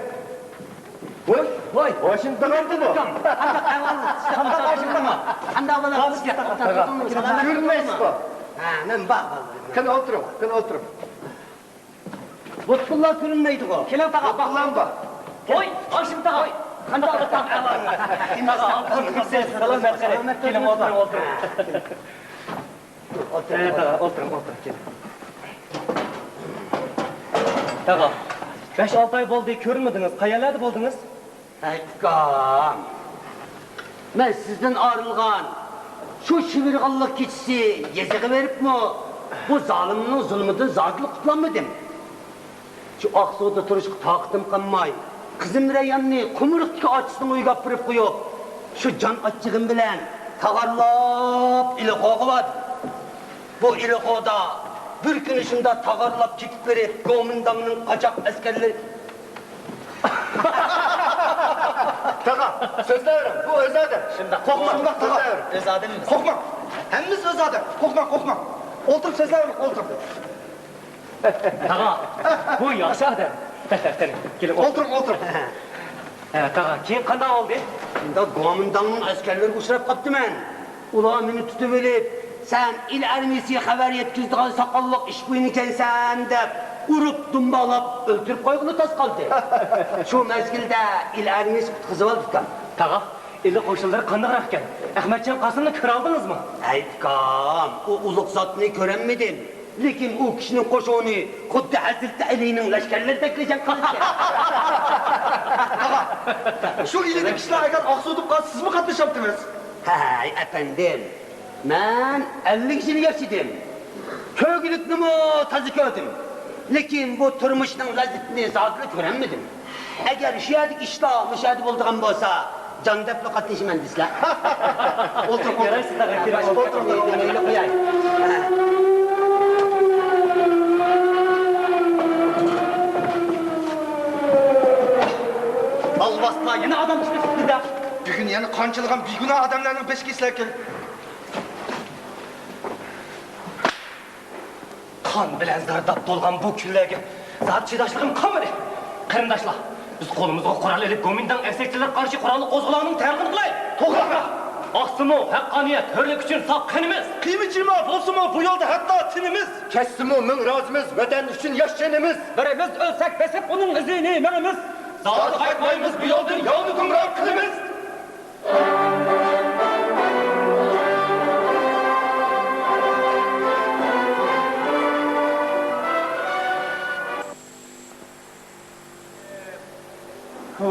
ۋوي، ۋوي. ھوشۇم تاغامدىمۇ؟ قانداق ئەھۋال؟ قانداق ھوشۇم تاغام؟ قانداق بولۇپ؟ كۆرۈنمەيسىزغۇ؟ ھە، مەن بار، بار. قېنى ئولتۇرۇڭ، قېنى ئولتۇرۇڭ. لۇتپۇللا كۆرۈنمەيدىغۇ. كېلىڭ تاغا، باق. لۇتپۇللام بار. ۋوي، ھاشىم تاغا. قانداق ئەھۋال؟ سالامەت قېنى. كېلىڭ، ئولتۇرۇڭ، ئولتۇرۇڭ. ئولتۇرۇڭ، ھە، تاغا، ئولتۇرۇڭ، ئولتۇرۇڭ، كېلىڭ. تاغا، بەش-ئالتە ئاي بولدى، كۆرۈنمىدىڭىز. قەيەرلەردە بولدىڭىز؟ ھەي ئۇكام، مەن سىزدىن ئايرىلغان شۇ شىۋىرغانلىق كېچىسى يېزىغا بېرىپمۇ بۇ زالىمنىڭ زۇلمىدىن زادىلا قۇتۇلالمىدىم. شۇ ئاقسۇدا تۇرۇشقا تاقىتىم قالماي، قىزىم رەيھاننى قۇمرۇقتىكى ئاچىسىنىڭ ئۆيىگە ئاپىرىپ قويۇپ، شۇ جان ئاچچىقىم بىلەن تاغارلاپ ئىلىخوغا باردىم. بۇ ئىلىخودا بىر كۈنى شۇنداق تاغارلاپ كېتىپ بېرىپ، گومىنداڭنىڭ قاچاق ئەسكەرلىرى. تاغا، سۆزلەۋېرىڭ، بۇ ئۆز ئادەم. شۇنداق. قورقما، شۇنداق، تاغا. سۆزلەۋېرىڭ. ئۆز ئادىمىمىز. قورقما، ھەممىمىز ئۆز ئادەم. قورقما، قورقما. ئولتۇرۇپ سۆزلەۋېرىڭ، ئولتۇر. تاغا، بۇ ياخشى ئادەم. قېنى، كېلىڭ، ئولتۇرۇڭ. ئولتۇرۇڭ، ئولتۇرۇڭ. ھە، تاغا، كېيىن قانداق بولدى؟ شۇنداق گومىنداڭنىڭ ئەسكەرلىرىگە ئۇچراپ قاپتىمەن. ئۇلار مېنى تۇتۇۋېلىپ، سەن ئىل ئارمىيىسىگە خەۋەر يەتكۈزىدىغان ساقاللىق ئىشبويىنى ئىكەنسەن دەپ، ئۇرۇپ، دۇمبالاپ، ئۆلتۈرۈپ قويغىلى تاس قالدى. شۇ مەزگىلدە ئىل ئارمىيىسى قۇتقۇزۇۋالدى ئۇكام. تاغا، ئىلى قوشۇنلىرى قانداقراق ئىكەن؟ ئەخمەتجان قاسىمنى كۆرەلدىڭىزمۇ؟ ھەي ئۇكام، ئۇ ئۇلۇغ زاتنى كۆرەلمىدىم. لېكىن ئۇ كىشىنىڭ قوشۇنى خۇددى ھەزرىتى ئەلىنىڭ لەشكەرلىرىدەكلا جەڭ قىلىدىكەن. تاغا، شۇ ئىلىدىكى كىشىلەر ئەگەر ئاقسۇدۇپ قالسا، سىزمۇ قاتنىشامتىمىز؟ ھەي ئەپەندىم، مەن ئەللىك يىل ياشىدىم. كۆرگۈلۈكنىمۇ تازا كۆردۈم. لېكىن بۇ تۇرمۇشنىڭ لەززىتىنى زادىلا كۆرەلمىدىم. ئەگەر شۇ يەردىكى ئىشلار مۇشۇ يەردە بولىدىغان بولسا، جان دەپلا قاتنىشىمەن دېسىلە. ئولتۇرۇڭ، ئولتۇرۇڭ. يارايسىز، تاغا، كىرىڭ. ئولتۇرۇڭ، مەيلى قوياي. ئالۋاستىلار، يەنە ئادەم چىقىپ كەتتى-دە. بۈگۈن يەنە قانچىلىغان بىگۇناھ ئادەملەرنىڭ بېشىغا كېسەللىك كېلىپ. قان بىلەن زەرداب تولغان بۇ كۈنلەرگە زادى چىداشلىقىم قالمىدى. قېرىنداشلار، بىز قولىمىزغا قورال ئېلىپ، گومىنداڭ ئەسكەرچىلىرىگە قارشى قوراللىق قوزغىلاڭنىڭ تەرغىبىنى قىلايلى. توغرا! ئاقسىمۇ ھەققانىيەت، ھۆرلۈك ئۈچۈن ساق قېنىمىز. قىيما-چىيما بولسىمۇ بۇ يولدا ھەتتا تېنىمىز. كەچسىمۇ مىڭ رازىمىز، ۋەتەن ئۈچۈن ياش جېنىمىز. بىرىمىز ئۆلسەك بېسىپ ئۇنىڭ ئىزىنى مېڭىمىز. زادى قايتمايمىز بۇ يولدىن، ياۋنى گۇمران قىلىمىز.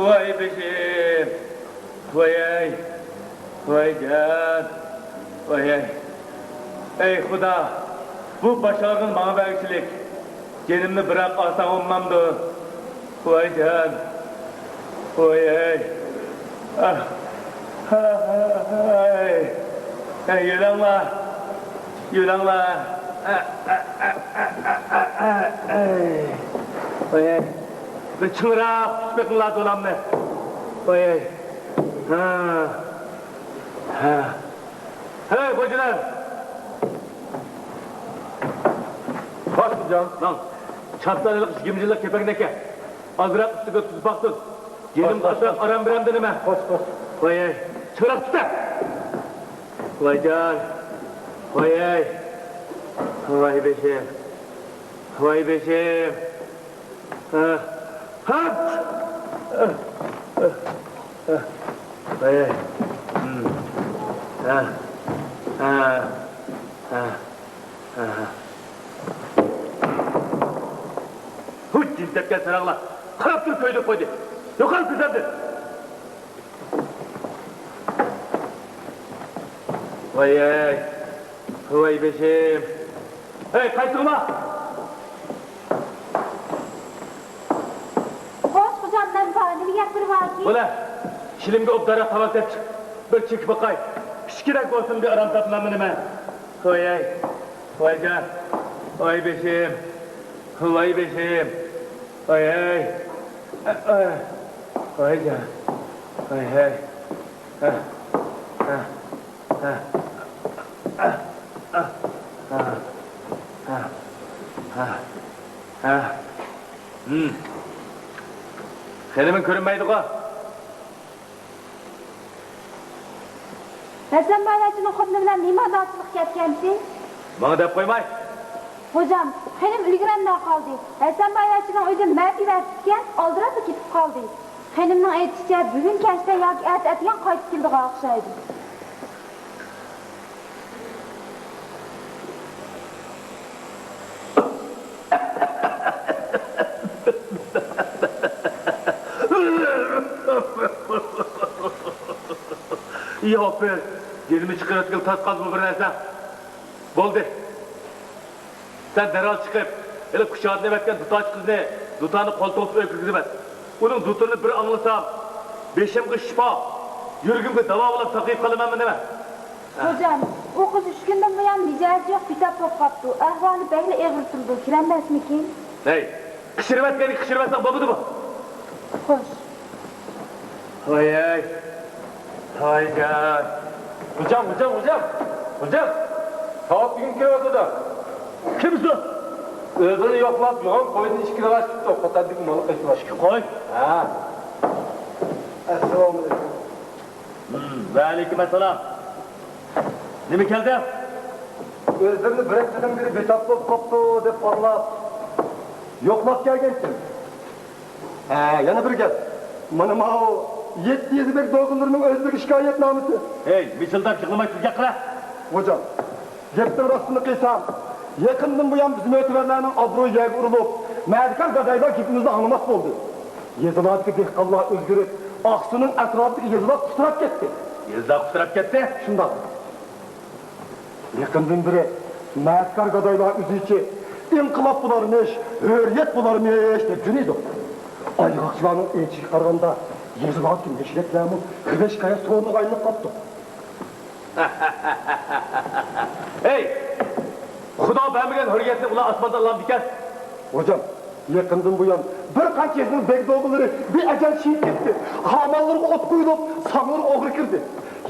ۋاي بېشىم، ۋايەي، ۋاي جان، ۋايەي. ئەي خۇدا، بۇ باش ئاغرىقنى ماڭا بەرگۈچىلىك. جېنىمنى بىراق ئالساڭ بولمامدۇ؟ ۋاي جان، ۋاي ئەي. ئاھ، ئاھ، ئاھ، ئاھ، ئەي. ئەي، يۆلەڭلار، يۆلەڭلار. ئە، ئە، ئەي. ۋاي ئەي. بىر چىڭراق تۇتۇپ بېقىڭلار دولامنى. ۋاي ئەي. ھا. ھا. ھەي، خوجىلار! خوش، خوجام، ماڭ. چاپسانىلىق ئىش گىمجىللىق كېپەكنىڭكى. ئازراق ئۈستىگە ئۆتكۈزۈپ باقسۇن. جېنىم خوش، خوش، ئازراق خوش. ئارام بېرەمدۇ نېمە؟ خوش، خوش. ۋاي، چىراغ تۇتە! ۋاي جان! ۋاي، ۋاي بېشىم! ۋاي بېشىم! ھە. ھە. ھە. ھە. ھە. ھە. ھە. ھە. ھە، ھە، ھە، ھە. ھۇي، جىن تەپكەن ساراڭلار! قاراپ تۇرۇپ كۆيدۈرۈپ قويدى. يوقال كۆزۈمدىن! ۋاي، ۋاي بېشىم! ھەي، قايسىڭلار؟ خوش، خوجام، مەن بار. نېمە گەپلىرى باركى؟ بولە، شىلىمگە ئوبدانراق تاماكا تېپىپ چىق. بىر چېكىپ باقاي. كىچىككىنە بولسۇن، بىر ئارام تاپىمەن نېمە. ۋاي، ۋاي، ۋايجان، ۋاي بېشىم، ۋاي بېشىم، ۋاي، ۋايجان، ۋاي، ھەي، ھە، ھە، ھە، ھە، ھە، ھە، ھە. ھىم. خېنىمىڭ كۆرۈنمەيدىغۇ؟ ھەسەن بايۋەچچىنىڭ خوتۇنى بىلەن نېمە ئاداۋەتچىلىك كەتكەنتى؟ ماڭا دەپ قويماي. خوجام، خېنىم ئۈلگۈرەلمەي قالدى. ھەسەن بايۋەچچىنىڭ ئۆزى مەپى بەرسىكەن، ئالدىراپلا كېتىپ قالدى. خېنىمنىڭ ئېيتىشىچە، بۈگۈن كەچتە ياكى ئەتە ئەتىگەن قايتىپ كېلىدىغان ئوخشايدۇ. ياپىر، جېنىمنى چىقىرىۋەتكىلى تارتقاندىمۇ بىر نەرسە؟ بولدى. سەن دەرھال چىقىپ، ھېلى كۇشادىن ئەۋەتكەن دۇتارچى قىزنى، دۇتارنى قولتۇقلاپ ئۆيگە كىرگۈزۈۋەت. ئۇنىڭ دۇتىرىنى بىر ئاڭلىسام، بېشىمغا شىپا، يۈرىكىمگە داۋا بولۇپ ساقىيىپ قالىمەنمۇ نېمە؟ خوجام، ئۇ قىز ئۈچ كۈندىن بۇيان مىجەزى يوق، بىتاپ بولۇپ قاپتۇ. ئەھۋالى بەكلا ئېغىر تۇرىدۇ، كىرەلمەسمىكىن؟ ھەي، قىچىرىۋەتكەنگە قىچىرىۋەتسەڭ بولمىدىمۇ؟ خوش. ھاي، ھاي. ھايجان. خوجام، خوجام، خوجام. خوجام. ساۋۇت بۈگۈن كىرىۋاتىدۇ. كىم شۇ؟ ئۆزىنى يوقلاپ، يوغان قويدىن ئىككىنى غاچ تۇتتى. قوتاندىكى مال قېچىۋاتىدۇ. ئىككى قوي؟ ھە. ئەسسالامۇ ئەلەيكۇم. ھىم، ۋەئەلەيكۇم ئەسسالام. نېمە كەلدى؟ ئۆزلىرىنى بىر ھەپتىدىن بېرى بىتاپ بولۇپ قاپتۇ دەپ ئاڭلاپ، يوقلاپ كەلگەنتىم. ھە، يەنە بىر گەپ. مانا ماۋۇ يەتتە يېزا بەگ دوغىلىرىنىڭ ئۆزلىرىگە شىكايەتنامىسى. ھەي، مىچىلداپ يىغلىماي تېز گەپ قىلە. خوجام، گەپنىڭ راستىنى قىلسام، يېقىندىن بۇيان بىز مۆتىۋەرلەرنىڭ ئابرۇيى يەرگە ئۇرۇلۇپ، مەدىكار گادايلار گېپىمىزنى ئاڭلىماس بولدى. يېزىلاردىكى دېھقانلار ئۆزگىرىپ، ئاقسۇنىڭ ئەتراپىدىكى يېزىلار قۇتراپ كەتتى. يېزىلار قۇتراپ كەتتى؟ شۇنداق. يېقىندىن بېرى مەدىكار گادايلار ئۆزىچە ئىنقىلاب بولارمىش، ھۆرىيەت بولارمىش دەپ يۈرىدۇ. ئايغاقچىلارنىڭ ئېيتىشىغا قارىغاندا، يېزىلاردىكى مەشرەپلەرمۇ غىۋە شىكايەت سورۇنىغا ئايلىنىپ قاپتۇ. ھەي! خۇدا بەرمىگەن ھۆرىيەتنى ئۇلار ئاسماندىن ئالامدىكەن؟ خوجام، يېقىندىن بۇيان بىر قانچە يېزىنىڭ بەگ دوغىلىرى بىئەجەل شېھىت كەتتى. خامانلىرىغا ئوت قويۇلۇپ، ساڭلىرىغا ئوغرى كىردى.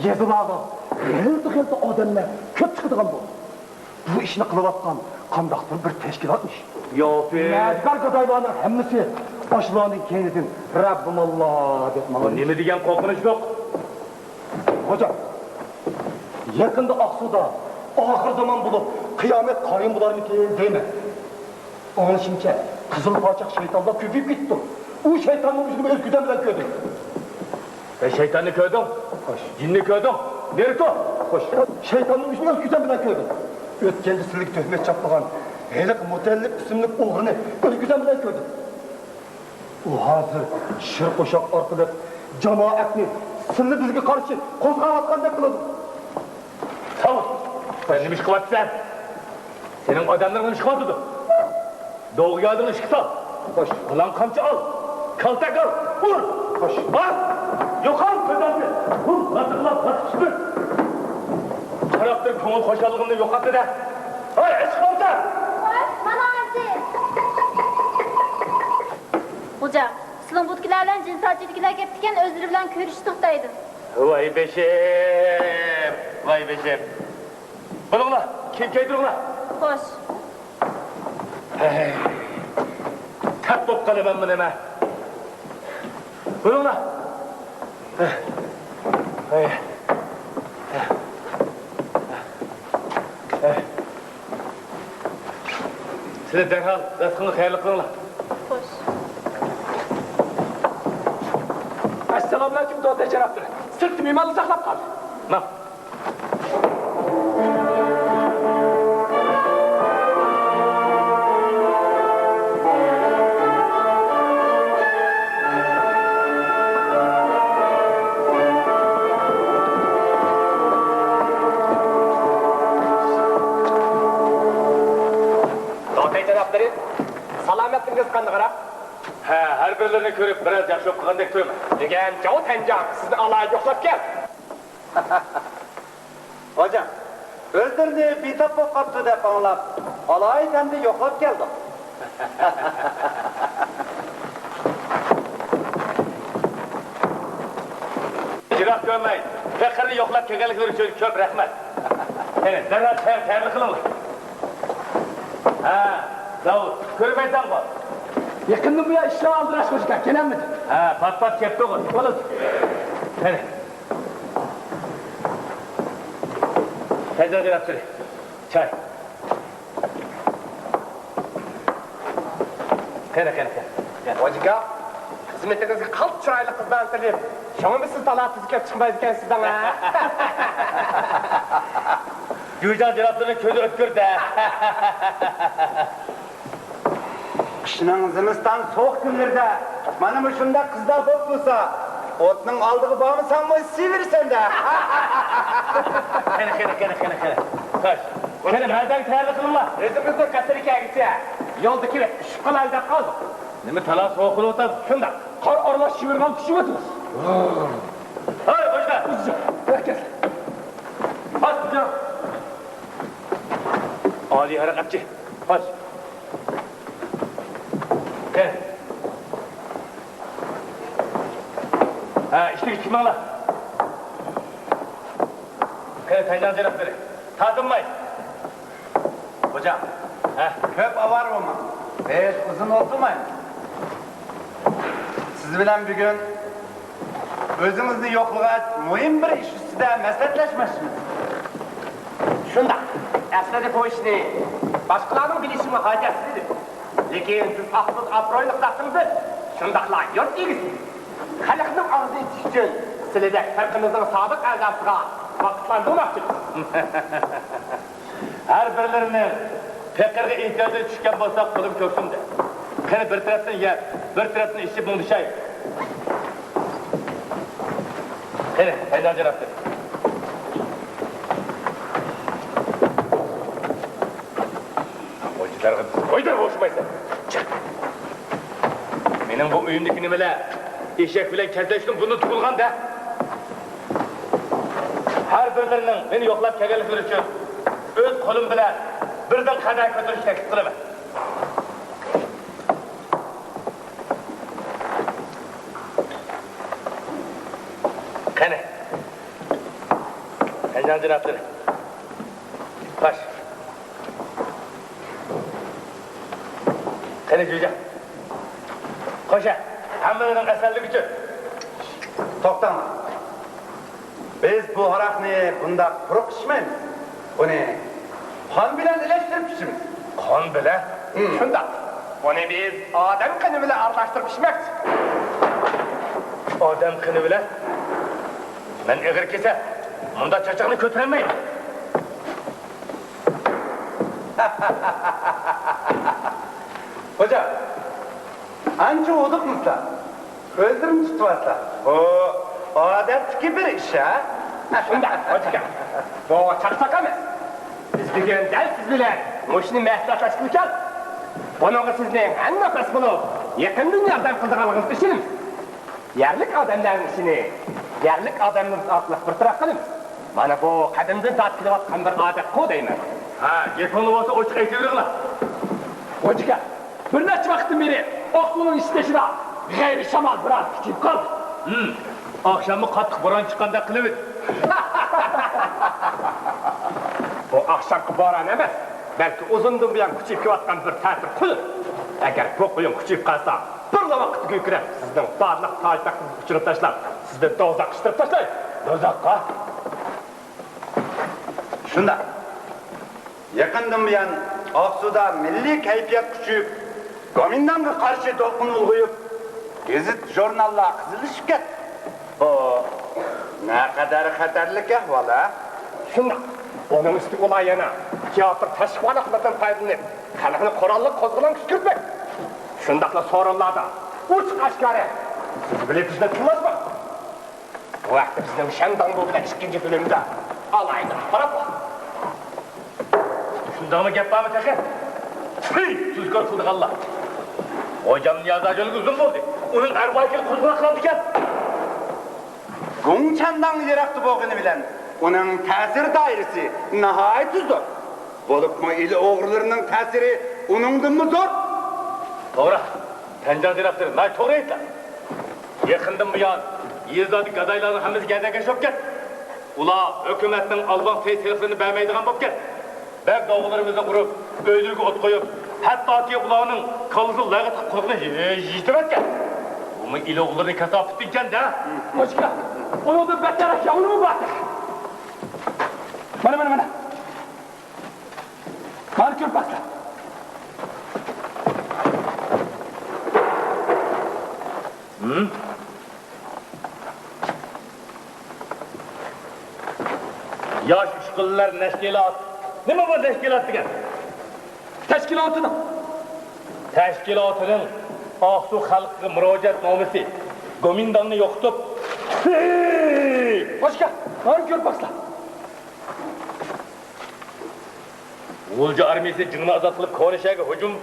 يېزىلارغا غەلتە-غەلتە ئادەملەر كۆپ چىقىدىغان بولدى. بۇ ئىشنى قىلىۋاتقان قانداقتۇر بىر تەشكىلاتمىش. ياپى. مەدىكار گادايلارنىڭ ھەممىسى ئاشۇلارنىڭ كەينىدىن رەببىماللا دەپ ماڭىدۇ. نېمە دېگەن قورقۇنچلۇق! خوجام، يېقىندا ئاقسۇدا ئاخىر زامان بولۇپ، قىيامەت قايىم بولارمىكىن دەيمەن. ئاڭلىشىمچە، قىزىل پاچاق شەيتانلار كۆپىيىپ كېتىپتۇ. ئۇ شەيتاننىڭ ئۆزىنى ئۆز كۆزۈم بىلەن كۆردۈم. سەن شەيتاننى كۆردۈڭ؟ خوش. جىننى كۆردۈڭ؟ نېرى تۇر! خوش. شەيتاننىڭ ئۆزىنى ئۆز كۆزۈم بىلەن كۆردۈم. ئۆتكەندە سىلىگە تۆھمەت چاپلىغان ھېلىقى مۇتەللىپ ئىسىملىك ئوغرىنى ئۆز كۆزۈم بىلەن كۆردۈم. ئۇ ھازىر شىر قوشاق ئارقىلىق جامائەتنى سىللە بىزگە قارشى قوزغاۋاتقاندەك قىلىدۇ. ساۋۇت! سەن نېمە ئىش قىلىۋاتىسەن؟ سېنىڭ ئادەملىرىڭ نېمە ئىش قىلىۋاتىدۇ؟ دوغا گادىنى ئىشقا سال! خوش. قالاڭ قامچا ئال! كالتەك ئال! ئۇر! خوش. ئات! يوقال كۆزۈمدىن! بۇ لاتىقلاپ باسىپ چۈشتۈم! قاراپ تۇرۇپ كۆڭۈل خۇشاللىقىمنى يوقاتتى-دە! ھاي، ئىشقا بارسا! خوش، مانا ھازىر! خوجام، سىلىڭ بۇدىكىلەر بىلەن جىن ساچىدىكىلەر كەپتىكەن، ئۆزلىرى بىلەن كۆرۈشۈشتى توختايدۇ. ۋاي بېشىم، ۋاي بېشىم. بولۇڭلار، كىيىم كىيدۈرۈڭلار. خوش. ھەي، تەپ بولۇپ قالىمەنمۇ نېمە؟ بولۇڭلار. ھەي. ھەي. سىلەر دەرھال رىزقىڭلارنى خەيرلىك قىلىڭلار. خوش. ئەسسالامۇئەلەيكۇم، دوتەي شەرەپلىرى. سىرتتا مېھماننى ساقلاپ قال. ماڭ. دوتەي جانابلىرى، سالامەتلىكىڭىز قانداقراق؟ ھە، ھەر بىرلىرىنى كۆرۈپ بىرئاز ياخشى بولۇپ قالغاندەك تۇرىمەن. دېگەن جاۋ تەنجاڭ، سىزنى ئالاھىدە يوقلاپ كەل. ھوجام، ئۆزلىرىنى بىتاپ بولۇپ قاپتۇ دەپ ئاڭلاپ، ئالاھىدە يوقلاپ كەلدۇق. يىراق كۆرمەي، پېقىرنى يوقلاپ كەلگەنلىكلىرى ئۈچۈن كۆپ رەھمەت. قېنى، دەرھال چايغا تەييارلىق قىلىڭلار. ھە، داۋۇت، كۆرمەيسەنغۇ؟ يېقىندىن بۇيان ئىشلار ئالدىراش خوجىكا، كېلەلمىدى. ھە، پات-پات كەپتۇغۇ. بولىدۇ. قېنى. تەييار جانابلىرى. چاي. قېنى، قېنى، قېنى. قېنى. خوجىكا، خىزمىتىڭىزگە قالتىس چىرايلىق قىزلارنى تىلىيىپ، شۇڭىمۇ سىز تالاپىتىگە كەپ چىقمايدىكەنسىز دەڭ، ھە؟ جۇيجاڭ جانابلىرىنىڭ كۆزى ئۆتكۈردە. قىشنىڭ، زىمىستان سوغۇق كۈنلىرىدە مانا مۇشۇنداق قىزلار بولۇپ تۇرسا، ئوتنىڭ ئالدىغا بارمىساڭمۇ ئىسسىۋېرىسەن-دە. قېنى، قېنى، قېنى، قېنى، قېنى. خوش. قېنى، مەيدانغا تەييارلىق قىلىڭلار. ئۆزىمىزنىڭ قەسرىگە كەلگۈچە يولدا كېلىپ ئۈششۈپ قالايلى دەپ قالدۇق. نېمە، تالا سوغۇق بولۇۋاتامدۇ؟ شۇنداق. قار ئارىلاش شىۋىرغان چۈشۈۋاتىمىز. ھاي، خوجا! ئۇزجا، ھەرىكەت! خوش، خوجا! ئالىي ھەرىكەتچى. خوش. كەل. ھە، ئىشتىكى چىقماڭلار. قېنى، تەييار جانابلىرى. تارتىنماي. خوجام، ھە؟ كۆپ ئاۋارە بولماڭ. بىز ئۇزۇن ئولتۇرمايمىز. سىز بىلەن بۈگۈن ئۆزىڭىزنى يوقلىغاچ، مۇھىم بىر ئىش ئۈستىدە مەسلىھەتلەشمەكچىمىز. شۇنداق. ئەسلىدە بۇ ئىشنى باشقىلارنىڭ بىلىشىمۇ ھاجەتسىز ئىدى. لېكىن سىز ئاقسۇدا ئابرۇيلۇق زاتىڭىزدىن، شۇنداقلا يۇرت ئىگىسى. خەلقنىڭ ئاغزىنى ئېچىش ئۈچۈن سىلىدەك خەلقىمىزنىڭ سابىق ئەزاسىغا ۋاقىتلاندۇرماقچىمىز. ھەر بىرلىرىنىڭ پېقىرغا ئېھتىياجى چۈشكەن بولسا، قولۇم كۆكسۈمدە. قېنى، بىر تەرەپتىن يەپ، بىر تەرەپتىن ئىچىپ مۇڭدىشايلى. قېنى، ھەيدەڭ جانابتىن. خوجىلارغا بىز قويدۇرۇپ ئوخشىمايسەن. چىق. مېنىڭ بۇ ئۆيۈمدىكى نېمىلەر ئېشەك بىلەن كەلتەكنىڭ بۇرنىدا تۇغۇلغان-دە. ھەر بىرلىرىنىڭ مېنى يوقلاپ كەلگەنلىكلىرى ئۈچۈن ئۆز قولۇم بىلەن بىردىن قەدەھە كۆتۈرۈشنى تەكلىپ قىلىمەن. قېنى، ھەيدەڭ جانابلىرى. باش. قېنى، جۈيجاڭ. خوش ھە، ھەممىلىرىنىڭ ئەسەنلىكى ئۈچۈن. توختاڭلار. بىز بۇ ھاراقنى بۇنداق قۇرۇق ئىچمەيمىز. بۇنى قان بىلەن ئىلەشتۈرۈپ ئىچىمىز. قان بىلەن؟ ھىم. شۇنداق. بۇنى بىز ئادەم قېنى بىلەن ئارىلاشتۇرۇپ ئىچمەكچى. ئادەم قېنى بىلەن؟ مەن ئېغىر كېسەل. مۇنداق چاچاقنى كۆتۈرەلمەيمەن. خوجا، ئانچە ھودۇقمىسىلا، كۆزلىرىمنى تۇتۇۋاتلا. بۇ ئادەتتىكى بىر ئىش ھە؟ شۇنداق، خوجىكەم. بۇ چاقچاق ئەمەس. بىز بۈگۈن دەل سىز بىلەن مۇشۇنى مەسلىھەتلەشكىلى كەلدۇق. بۇنىڭغا سىزنىڭ ھەممە بەس بولۇپ، يېقىندىن ياردەم قىلىدىغانلىقىڭىزغا ئىشىنىمىز. يەرلىك ئادەملەرنىڭ ئىشىنى يەرلىك ئادەملىرىمىز ئارقىلىق بىر تەرەپ قىلىمىز. مانا بۇ قەدىمدىن تارتىپ كېلىۋاتقان بىر ئادەت-قۇ دەيمەن. ھە، گېپىڭلار بولسا ئوچۇق ئېيتىۋېرىڭلار. خوجىكەم، بىر نەچچە ۋاقىتتىن بېرى ئاقسۇنىڭ ئىچى تېشىدا غەيرىي شامال بىرئاز كۈچىيىپ قالدى. ھىم، ئاخشاممۇ قاتتىق بوران چىققاندەك قىلىۋىدى. بۇ ئاخشامقى بوران ئەمەس، بەلكى ئۇزۇندىن بۇيان كۈچىيىپ كېلىۋاتقان بىر تەتۈر قۇيۇن. ئەگەر بۇ قۇيۇن كۈچىيىپ قالسا، بىرلا ۋاقىتتا گۈركىرەپ، سىزنىڭ دادىلىق تاج-تەختىڭىزگە ئۇچۇرۇپ تاشلاپ، سىزنى دوزاخقا ئىتتىرىپ تاشلايدۇ. دوزاخقا؟ شۇنداق. يېقىندىن بۇيان ئاقسۇدا مىللىي كەيپىيات كۈچىيىپ، گومىنداڭغا قارشى دولقۇن ئۇلغىيىپ، گېزىت-ژۇرناللار قىزىللىشىپ كەتتى. بۇ نەقەدەر خەتەرلىك ئەھۋال ھە؟ شۇنداق. ئۇنىڭ ئۈستىگە ئۇلار يەنە تىياتىر تەشۋىقاتلىرىدىن پايدىلىنىپ، خەلقنى قوراللىق قوزغىلاڭ كۈشكۈرتمەك، شۇنداقلا سورۇنلاردا ئوچۇق-ئاشكارا سۆز بىلەن بىزنى تىللاشماق. بۇ ھەقتە بىزنىڭ شەنداڭبۇ بىلەن ئىككىنچى بۆلۈمدە ئالاھىدە ئاخبارات بار. شۇنداقمۇ گەپ بارمۇ تېخى؟ تۈي، تۇزكور قىلىدىغانلار. خوجام نىياز ھاجىنىڭ ئۇزۇن بولدى. ئۇنىڭ ئەرۋاھى قوزغىلاڭ قىلىدىكەن. گۇڭچەنداڭ يىراقتا بولغىنى بىلەن ئۇنىڭ تەسىر دائىرىسى ناھايىتى زور. بولۇپمۇ ئىلى ئوغرىلىرىنىڭ تەسىرى ئۇنىڭدىنمۇ زور. توغرا، تەنجاڭ تەرەپلىرى ناھايىتى توغرا ئېيتتى. يېقىندىن بۇيان يېزىلاردىكى گادايلارنىڭ ھەممىسى گەدەكەش بولۇپ كەتتى. ئۇلار ھۆكۈمەتنىڭ ئالماق تېيىق سېلىقلىرىنى بەرمەيدىغان بولۇپ كەتتى. بەگ-دوغىلىرىمىزنى ئۇرۇپ، ئۆيلىرىگە ئوت قويۇپ، ھەتتاكى ئۇلارنىڭ كاللىسىنى لەگەت قىلىپ قۇلىقىنى يىتىۋەتكەن. بۇمۇ ئىلى ئوغلىرىنىڭ كاساپىتى ئىكەن-دە. خوجىكا، ئۇنىڭدىن بەتتەررەك يامىنىمۇ بار. مانا، مانا، مانا. مانا كۆرۈپ باقسا. ھىم؟ ياش ئۇچقۇنلار نەشكىلات. نېمە بۇ نەشكىلات دېگەن؟ تەشكىلاتىنىڭ. تەشكىلاتىنىڭ ئاقسۇ خەلقىگە مۇراجىئەت نامىسى. گومىنداڭنى يوقىتىپ. خوجىكا، مانا كۆرۈپ باقسا. غۇلجا ئارمىيىسى جىڭنى ئازاد قىلىپ، كونا شەھەرگە ھۇجۇم.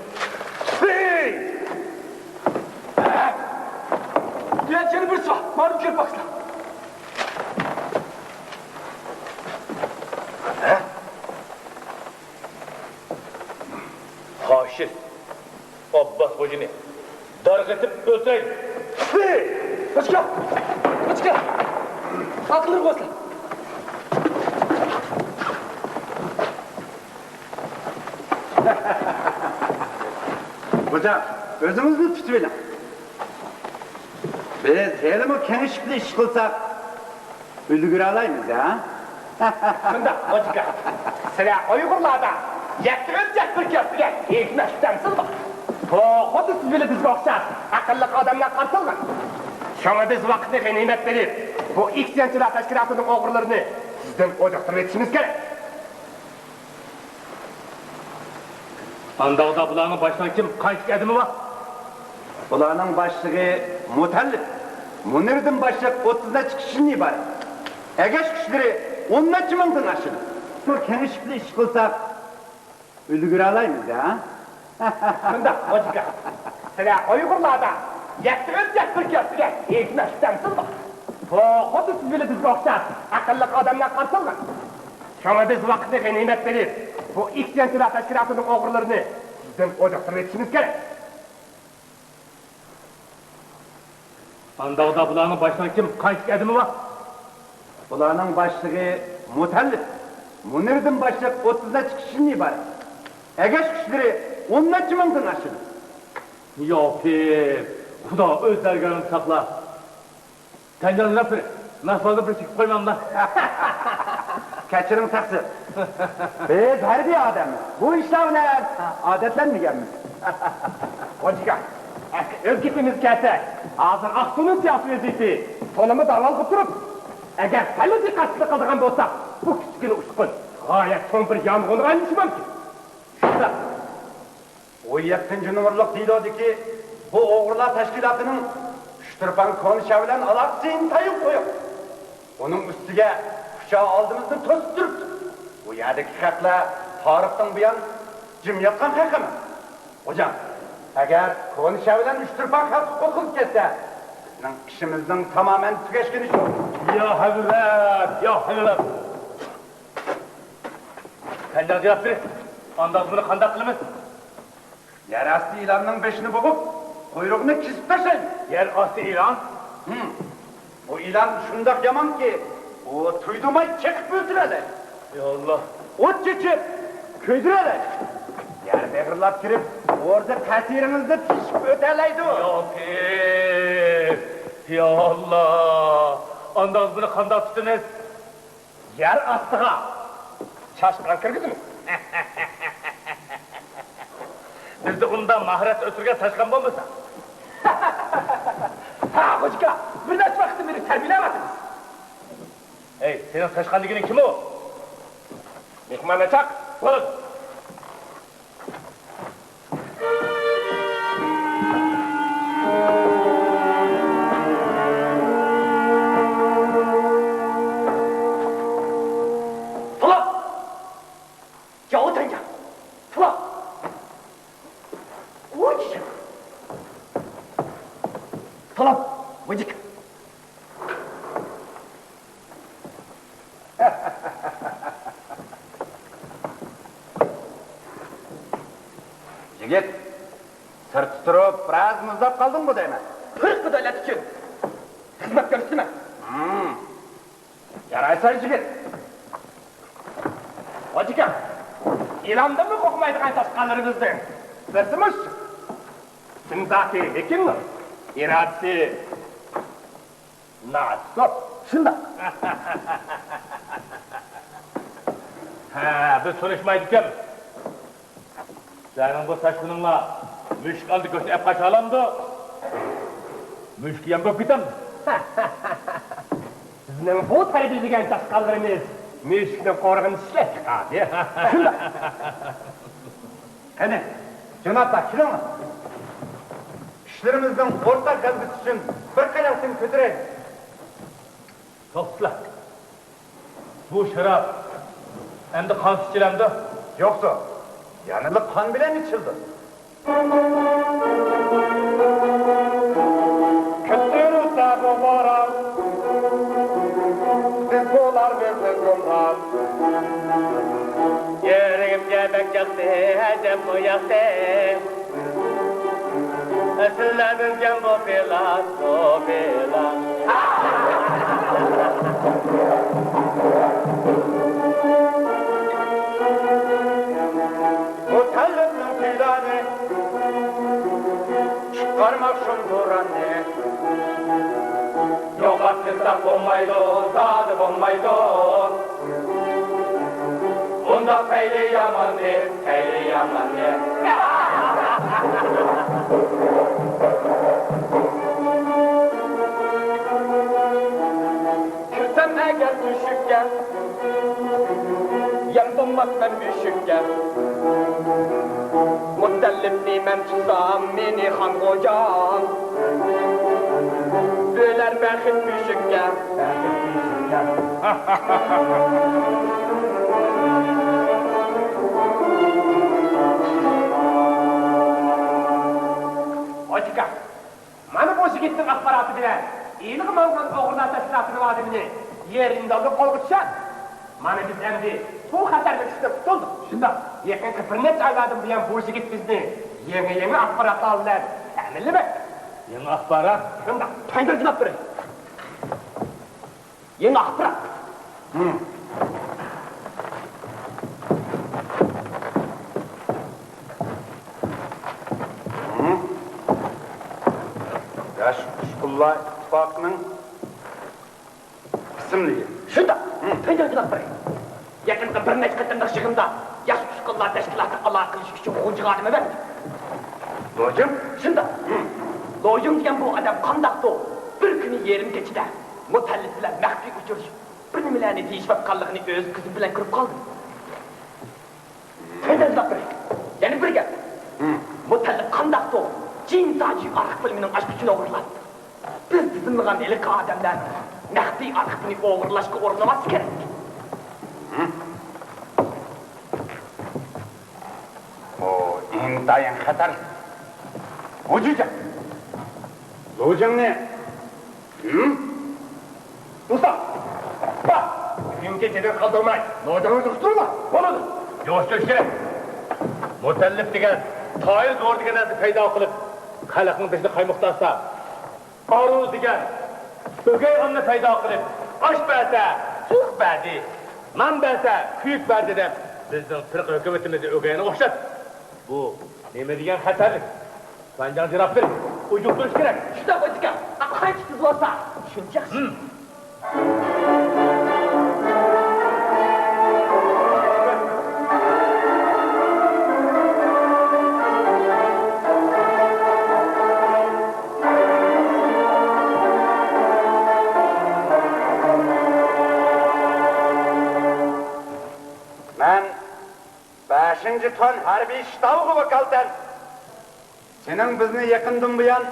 يەنە بىرسى بار، مانا كۆرۈپ باقسىلا. فاشىست ئابباس خوجىنى دارغا ئېتىپ ئۆلتۈرەيلى! قاچكا! قاچكا! ئاقىللىرى بولسا! خوجا، ئۆزىڭىزنى تۇتۇۋېلىڭ. بىز ھېلىمۇ كېڭىشىپلا ئىش قىلساق، ئۈلگۈرەلەيمىز ھە؟ شۇنداق، خوجىكا. سىلەر ئۇيغۇرلاردا يەتتە ئۆلچەك بىر كەس دېگەن ھېكمەت ئۇقتۇرۇپسىزمۇ؟ بۇ خۇددى سىز بىلەن بىزگە ئوخشاش ئەقىللىق ئادەملەر قارىتىلغان. شۇڭا بىز ۋاقىتنى غەنىيمەت بىلىپ، بۇ ئىسيانچىلار تەشكىلاتىنىڭ ئوغرىلىرىنى سىزدىن ئوجۇقتۇرۇۋېتىشىمىز كېرەك. ئانداقتا بۇلارنىڭ باشلىقى كىم؟ قانچىلىك ئادىمى بار؟ بۇلارنىڭ باشلىقى مۇتەللىپ. مۇنىردىن باشلاپ ئوتتۇز نەچچە كىشىدىن ئىبارەت. ئەگەش كۈچلىرى ئون نەچچە مىڭدىن ئاشىدۇ. بۇ كېڭىشىپلا ئىش قىلساق، ئۈلگۈرەلەيمىز ھە؟ شۇنداق، خوجىكا. سىلەر ئۇيغۇرلاردا يەتتە ئۆلچەك بىر كەس دېگەن ھېكمەت ئۇقتۇرۇپسىزمۇ؟ بۇ خۇددى سىز بىلەن بىزگە ئوخشاش ئەقىللىق ئادەملەر قارىتىلغان. شۇڭا بىز ۋاقىتنى غەنىيمەت بىلىپ، بۇ ئىسيانچىلار تەشكىلاتىنىڭ ئوغرىلىرىنى سىزدىن ئوجۇقتۇرۇۋېتىشىمىز كېرەك. ئانداقتا بۇلارنىڭ باشلىقى كىم؟ قانچىلىك ئادىمى بار؟ بۇلارنىڭ باشلىقى مۇتەللىپ. مۇنىردىن باشلاپ ئوتتۇز نەچچە كىشىدىن ئىبارەت. ئەگەش كۈچلىرى ئون نەچچە مىڭدىن ئاشىدۇ. يا پىر، خۇدا ئۆز دەرگاھىڭدا ساقلا. تەنجاڭ جانابلىرى، ناھىيەدە بىر چېكىپ قويمامدا. كەچۈرۈڭ تەقسىر. بىز ھەربىي ئادەممىز. بۇ ئىشلار بىلەن ئادەتلەنمىگەنمىز. خوجىكا، ئۆز گېپىمىزگە كەلسەك، ھازىر ئاقسۇنىڭ سىياسىي ۋەزىيىتى تولىمۇ داۋالغا تۇرۇپ، ئەگەر سەللا دىققەتسىزلىك قىلىدىغان بولساق، بۇ كىچىككىنە ئۇچقۇن غايەت چوڭ بىر يانغىنغا ئايلىنىشى مۇمكىن. شۇنداق. ئون يەتتىنچى نومۇرلۇق دېلودىكى بۇ ئوغرىلار تەشكىلاتىنىڭ ئۇچتۇرپان كونا شەھەر بىلەن ئالاقىسى ئىنتايىن قويۇق. ئۇنىڭ ئۈستىگە كۇچا ئالدىمىزنى توسۇپ تۇرۇپتۇ. بۇ يەردىكى خەقلەر تارىختىن بۇيان جىم ياتقان خەق ئەمەس. خوجام، ئەگەر كونا شەھەر بىلەن ئۇچتۇرپان خەلقى قوقۇلۇپ كەتسە، بىزنىڭ ئىشىمىزنىڭ تامامەن تۈگەشكىنى شۇ. يا ھەزرەت، يا ھەزرەت! تەنجاڭ جانابلىرى، ئانداق بۇنى قانداق قىلىمىز؟ يەر ئاستى ئىلاننىڭ بېشىنى بوغۇپ، قۇيرۇقىنى كېسىپ تاشلايمىز. يەر ئاستى ئىلان؟ ھىم. بۇ ئىلان شۇنداق يامانكى، ئۇ تۇيدۇرماي چېقىپ ئۆلتۈرەلەيدۇ. يا ئاللا. ئوت چېچىپ كۆيدۈرەلەيدۇ. يەر مىغىرلاپ كىرىپ، ئوردا تەسىرىڭىزنى تېشىپ ئۆتەلەيدۇ. يا پىر، يا ئاللا. ئانداق بۇنى قانداق تۇتىمىز؟ يەر ئاستىغا چاشقان كىرگۈزىمىز. بىزدە ئۇنداق ماھارەت ئۆستۈرگەن چاشقان بولمىسا. ھە، خوجىكا، بىر نەچچە ۋاقىتتىن بېرى تەربىيەلەۋاتىمىز. ھەي، سېنىڭ چاشقان دېگىنىڭ كىم ئۇ؟ مېھماننى چاق، بول. تولا! جاۋ تەنجا! تولا! ئۇچ! تولا! ۋىجىك! يىگىت، سىرتتا تۇرۇپ بىراز مۇزلاپ قالدىڭغۇ دەيمەن. پىرقى دۆلەت ئۈچۈن خىزمەت كۆرسىتىمەن. ھىم. يارايسەن يىگىت. ھاجىكام، ئىلامدىنمۇ قورقمايدىغان چاشقانلىرىمىزنىڭ بىرسى مۇشۇ. ئىسمى زاتى ھېكىمنىڭ، ئىرادىسى ناتسوپ. شۇنداق. ھە، بىز تونۇشمايدىكەن. سەنىڭ بۇ چاشقىنىڭلار مۈشۈك ئالدى كۆكتە ئەپ قاچالامدۇ؟ مۈشۈك يەم بولۇپ كېتەمدۇ؟ بىزنىڭ بۇ تەربىيەلىگەن چاشقانلىرىمىز مۈشۈكنىڭ قورغىنى چىشلەپ چىقاردى. شۇنداق. قېنى، جانابلار، كېلىڭلار. كۈچلىرىمىزنىڭ ئورتاق غەلىبىسى ئۈچۈن بىر قەيەلتىن كۆتۈرەيلى. توختىلا. بۇ شاراب ئەمدى قانسىز ئىچىلەمدۇ؟ يوقتۇ. يەنىلا قان بىلەن ئىچىلىدۇ. كۆتۈرۈلسە بۇ بوران، بىز بولارمىز گۇمران. يۈرىكىمگە بەك ياقتى، ئەجەبمۇ ياقتى. ئەسلىدە بىلگەن بۇ پىلان، بۇ پىلان. مۇتەللىپنىڭ پىلانى، چىقارماق شۇم بوراننى. يوقاپ كەتسەك بولمايدۇ، زادى بولمايدۇ. ئۇنداق پەيلى ياماننى، پەيلى ياماننى. كىرسەم ئەگەر تۆشۈككە، يەم بولماسمەن مۈشۈككە. مۇتەللىپنى مەن تۇتسام، مېنى خانغوجام بۆلەر بەخت مۈشۈككە. ھاجىكا، مانا بۇ يىگىتنىڭ ئاخباراتى بىلەن ئىلىغا ماڭغان ئوغرىلار تەشكىلاتىنىڭ ئادىمىنى يېرىم دالدا قولغا چۈشۈردى. مانا بىز ئەمدى بۇ خەتەرنىڭ ئىچىدىن قۇتۇلدۇق. شۇنداق. يېقىنقى بىر نەچچە ئايلاردىن بۇيان بۇ يىگىت بىزنى يېڭى-يېڭى ئاخباراتلار بىلەن تەمىنلىمەكتە. يېڭى ئاخبارات؟ شۇنداق. قايتۇرۇپ جاۋاب بېرىڭ. يېڭى ئاخبارات. ھىم. ھىم. ياش ئۇچقۇنلار ئىتتىپاقىنىڭ ئىسىملىكى. شۇنداق. ھىم. تەييارلىق بىر. يېقىنقى بىر نەچچە قېتىملىق يىغىندا ياش ئۇچقۇنلار تەشكىلاتى ئالاقىلىشىش ئۈچۈن غۇلجىغا ئادەم ئەۋەتتى. لوجىڭ؟ شۇنداق. ھىم. لوجىڭ دېگەن بۇ ئادەم قانداقتۇ؟ بىر كۈنى يېرىم كېچىدە مۇتەللىپ بىلەن مەخپىي ئۇچرىشىپ، بىر نېمىلەرنى دېيىشىۋاتقانلىقىنى ئۆز كۆزۈم بىلەن كۆرۈپ قالدىم. تەييارلىق بىر. يەنە بىر گەپ. ھىم. مۇتەللىپ قانداقتۇ؟ جىن ساجى ئارىق فىلىمىنىڭ ئاچقۇچىنى ئوغرىلاپتۇ. بىز تىزىملىغان ھېلىقى ئادەملەرنىڭ نەقدىي ئارخىپىنى ئوغرىلاشقا ئورۇنلىۋاتسا كېرەك. ھىم. بۇ ئىنتايىن خەتەر. ۋۇجۇجا. لوجىڭنى. ھىم. دوستلار، بار، بۈگۈنكى كېچىدىن قالدۇرماي، لوجىڭنى تۇرۇشتۇرۇڭلار. بولىدۇ. يوشۇرۇش كېرەك. مۇتەللىپ دېگەن تايىل زور دېگەن نەرسە پەيدا قىلىپ، خەلقنىڭ بېشىنى قايمۇقتۇرسا، ئارۇ دېگەن ئۆگەي ئانىنى پەيدا قىلىپ، ئاش بەرسە، سۇيۇق بەردى، نان بەرسە، كۆيۈك بەردى دەپ، بىزنىڭ پىرقە ھۆكۈمىتىمىزنى ئۆگەينىگە ئوخشاتتى. بۇ نېمە دېگەن خەتەرلىك؟ سانجاڭ جىراپ بېرىپ، ئۇجۇقتۇرۇش كېرەك. شۇنداق ئۆتكەن. قانچە تېز بولسا، شۇنچە ياخشى. ھىم. مەن بەشىنچى تۇەن ھەربىي شتابىغا ۋاكالىتەن سېنىڭ بىزنى يېقىندىن بۇيان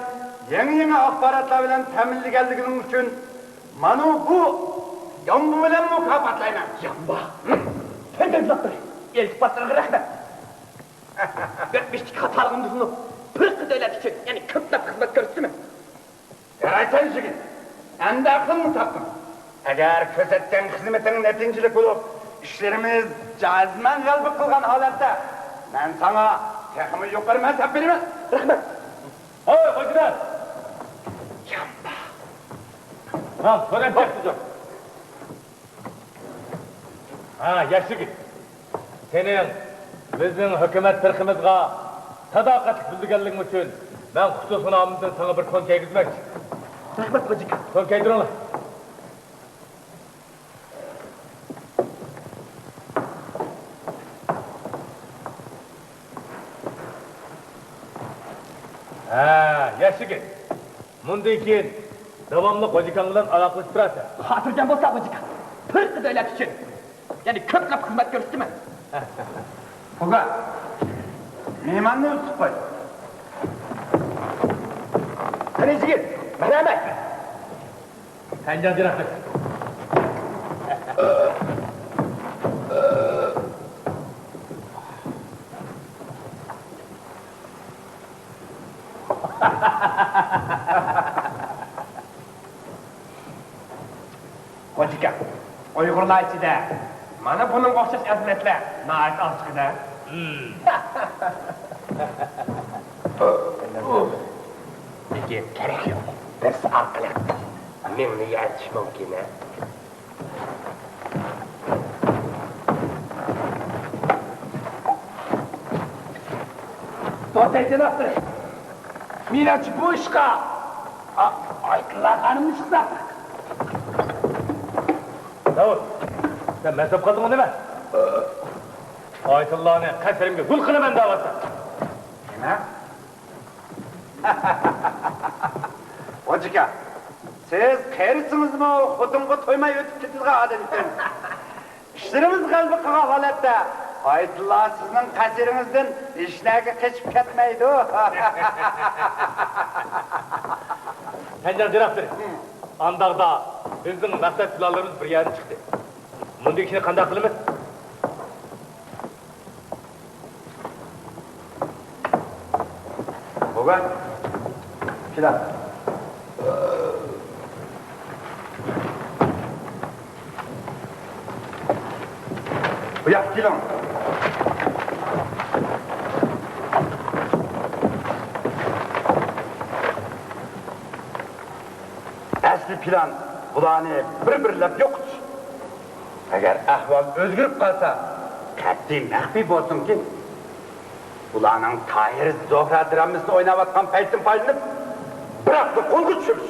يېڭى-يېڭى ئاخباراتلار بىلەن تەمىنلىگەنلىكىڭ ئۈچۈن مانا بۇ يامبا بىلەن مۇكاپاتلايمەن. يامبا؟ ھە؟ سەن دەۋزاپتۇر. ئىلتىپاتلىرىڭغا رەھمەت. ئۆتمۈشتىكى خاتالىقىمنى تونۇپ، پىرقى دۆلەت ئۈچۈن، يەنى كۆپلەپ خىزمەت كۆرسىتىمەن. يارايسەن يىگىت، ئەمدى ئەقلىڭنى تاپتىڭ. ئەگەر كۆرسەتكەن خىزمىتىڭ نەتىجىلىك بولۇپ، ئىشلىرىمىز جەزمەن غەلىبە قىلغان ھالەتتە، مەن ساڭا تېخىمۇ يۇقىرى مەنسەپ بېرىمەن. رەھمەت. ھەي، خوجىدار! يامبا! ھە، سۆرەپ بەر. ھە، ياش يىگىت. سېنىڭ بىزنىڭ ھۆكۈمەت پىرقىمىزغا ساداقەتلىك بىلدۈرگەنلىكىڭ ئۈچۈن مەن خۇسۇسىي نامىمدىن ساڭا بىر تون كىيگۈزمەكچى. رەھمەت، خوجىكا. تون كىيدۈرۈڭلار. ھە، ياش يىگىت. مۇندىن كېيىن داۋاملىق خوجىكاڭ بىلەن ئالاقىلىشىپ تۇرارسەن. خاتىرجەم بولسا، خوجىكاڭ. پىرقى دۆلەت ئۈچۈن يەنە كۆپلەپ خىزمەت كۆرسىتىمەن. خوجا، مېھماننى ئۇزىتىپ قوي. قېنى يىگىت، مەرھەمەت. سەنجان جىراق بەش. خوجىكا، ئۇيغۇرلار ئىچىدە مانا بۇنىڭغا ئوخشاش ئەزىمەتلەر ناھايىتى ئاز چىقىدۇ. لېكىن كېرەك يوق. بىرسى ئارقىلىق مىڭنى يارىتىش مۇمكىن، ھە؟ توختايسەن ئاخىرى. مېنىڭچە بۇ ئىشقا ئا-، ئايتىللا خانىمنى چىقساق. داۋۇت، سەن مەن سوپ قالدىڭمۇ نېمە؟ ئايتىللانى قەسرىمگە گۈل قىلىمەن دەۋاتىسەن. نېمە؟ خوجىكا، سىز قېرىسىڭىزمۇ خوتۇنغا تويماي ئۆتۈپ كېتىدىغان ئادەم ئىكەنسىز. ئىشلىرىمىز غەلىبە قىلغان ھالەتتە، ئايتىللا سىزنىڭ قەسرىڭىزدىن ھېچنەگە قېچىپ كەتمەيدۇ. سەنجان جىراقتىر. ئانداقتا بىزنىڭ مەقسەت پىلانلىرىمىز بىر يەردىن چىقتى. مۇندىكىنى قانداق قىلىمىز؟ بوۋا، كېلە. بۇ ياققا كېلىڭ. ئەسلى پىلان بۇلارنى بىر-بىرلەپ يوقىتىش. ئەگەر ئەھۋال ئۆزگىرىپ قالسا، قەتئىي مەخپىي بولسۇنكى، ئۇلارنىڭ تاھىر زوھرا دراممىسىنى ئويناۋاتقان پەيتتىن پايدىلىنىپ، بىراقلا قولغا چۈشۈرۈش.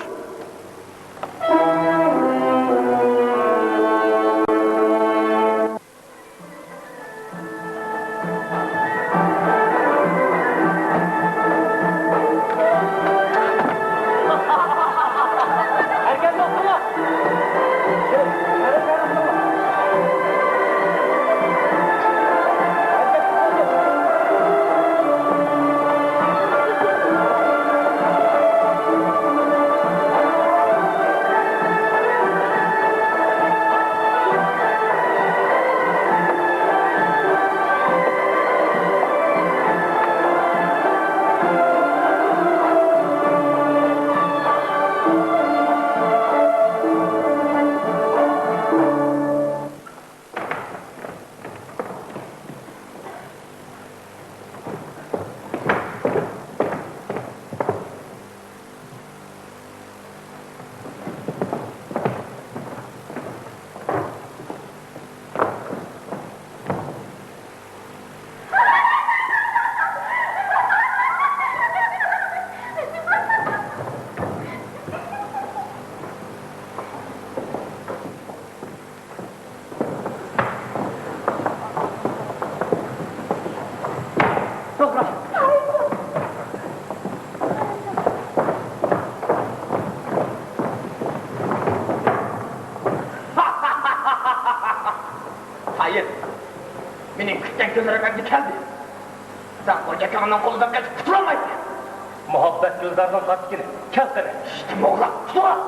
تايىر، مېنىڭ كۈتكەن كۈنلىرىم ئەمدى كەلدى. سەن خوجا ئاكاڭنىڭ قولىدىن قېچىپ قۇتۇلالمايسەن. مۇھەببەت گۈلزارنىڭ قاتتىكىنى كەلتۈر. ئىشتىم ئوغلان، قۇتۇلغان.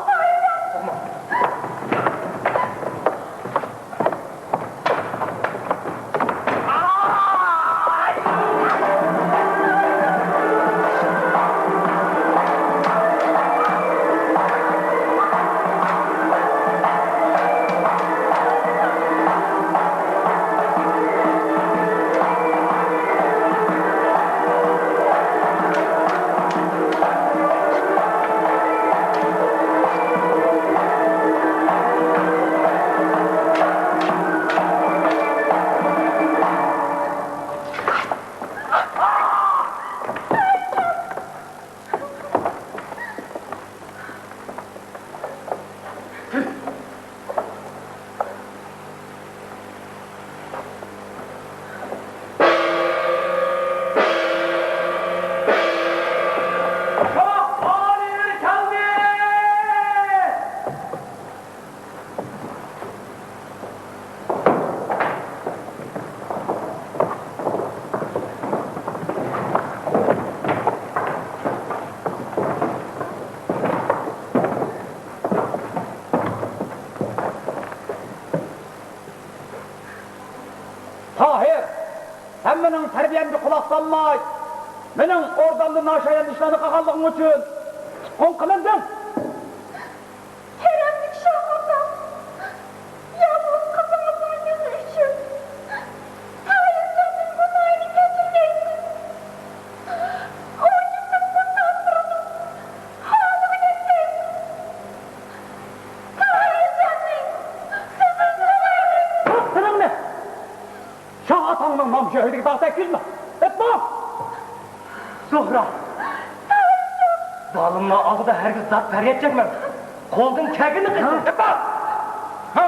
تاھىر، سەن مېنىڭ تەربىيەمگە قۇلاق سالماي، مېنىڭ ئوردامدا ناشايان ئىشلارنى قىلغانلىقىڭ ئۈچۈن تۇتقۇن قىلىندىڭ. كەرەملىك شاھ ئاتا، يالغۇز قىزىڭىزنىڭ يۈزى ئۈچۈن تاھىرجاننىڭ گۇناھىنى كەچۈرگەيسىز. ئۇ يېتىم قۇرساق تۇرىدۇ، ھالىغا يەتكەيسىز. تاھىرجاننى سىزدىن سورايمىز. تۇت تىلىڭنى! شاھ ئاتاڭنىڭ نام-شۆھرىتىگە داغ تەگكۈزمە. ئېيتما! زوھرا! زالىملار ئالدىدا ھەرگىز داد-پەرياد چەكمەڭ. قولدىن كەلگىنىنى قىلسۇن. ئېيتما! ھا!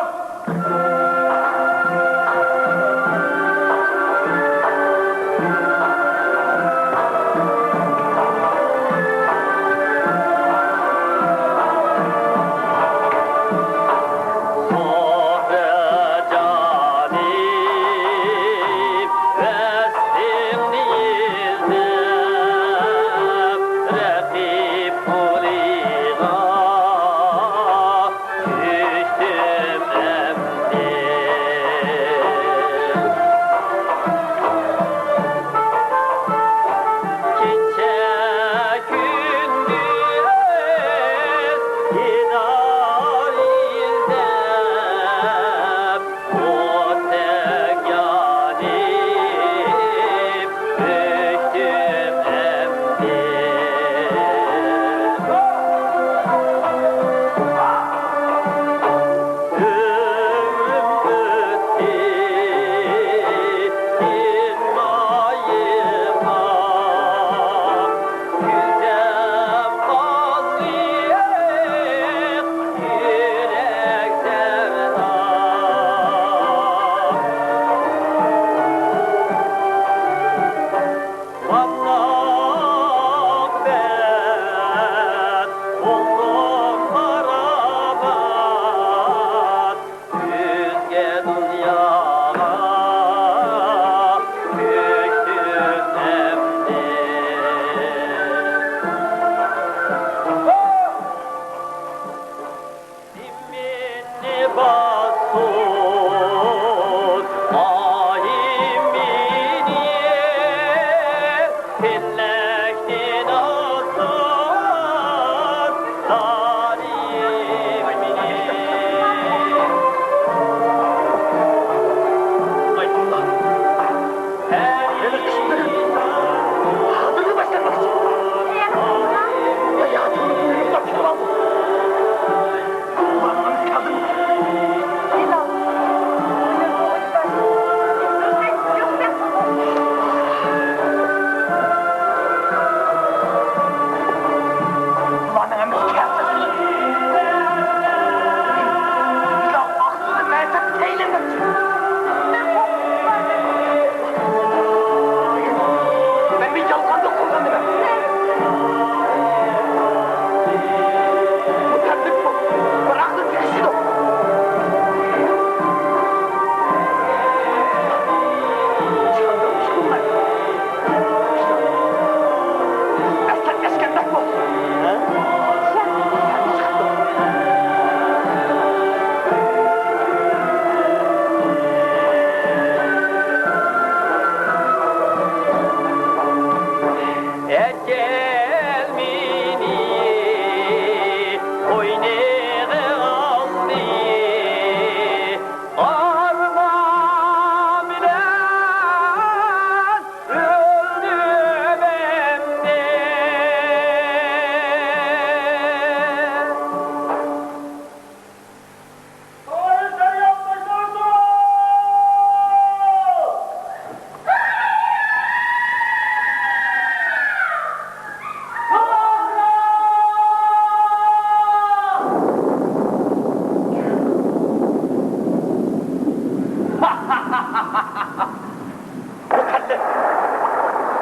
مۇقەددەس!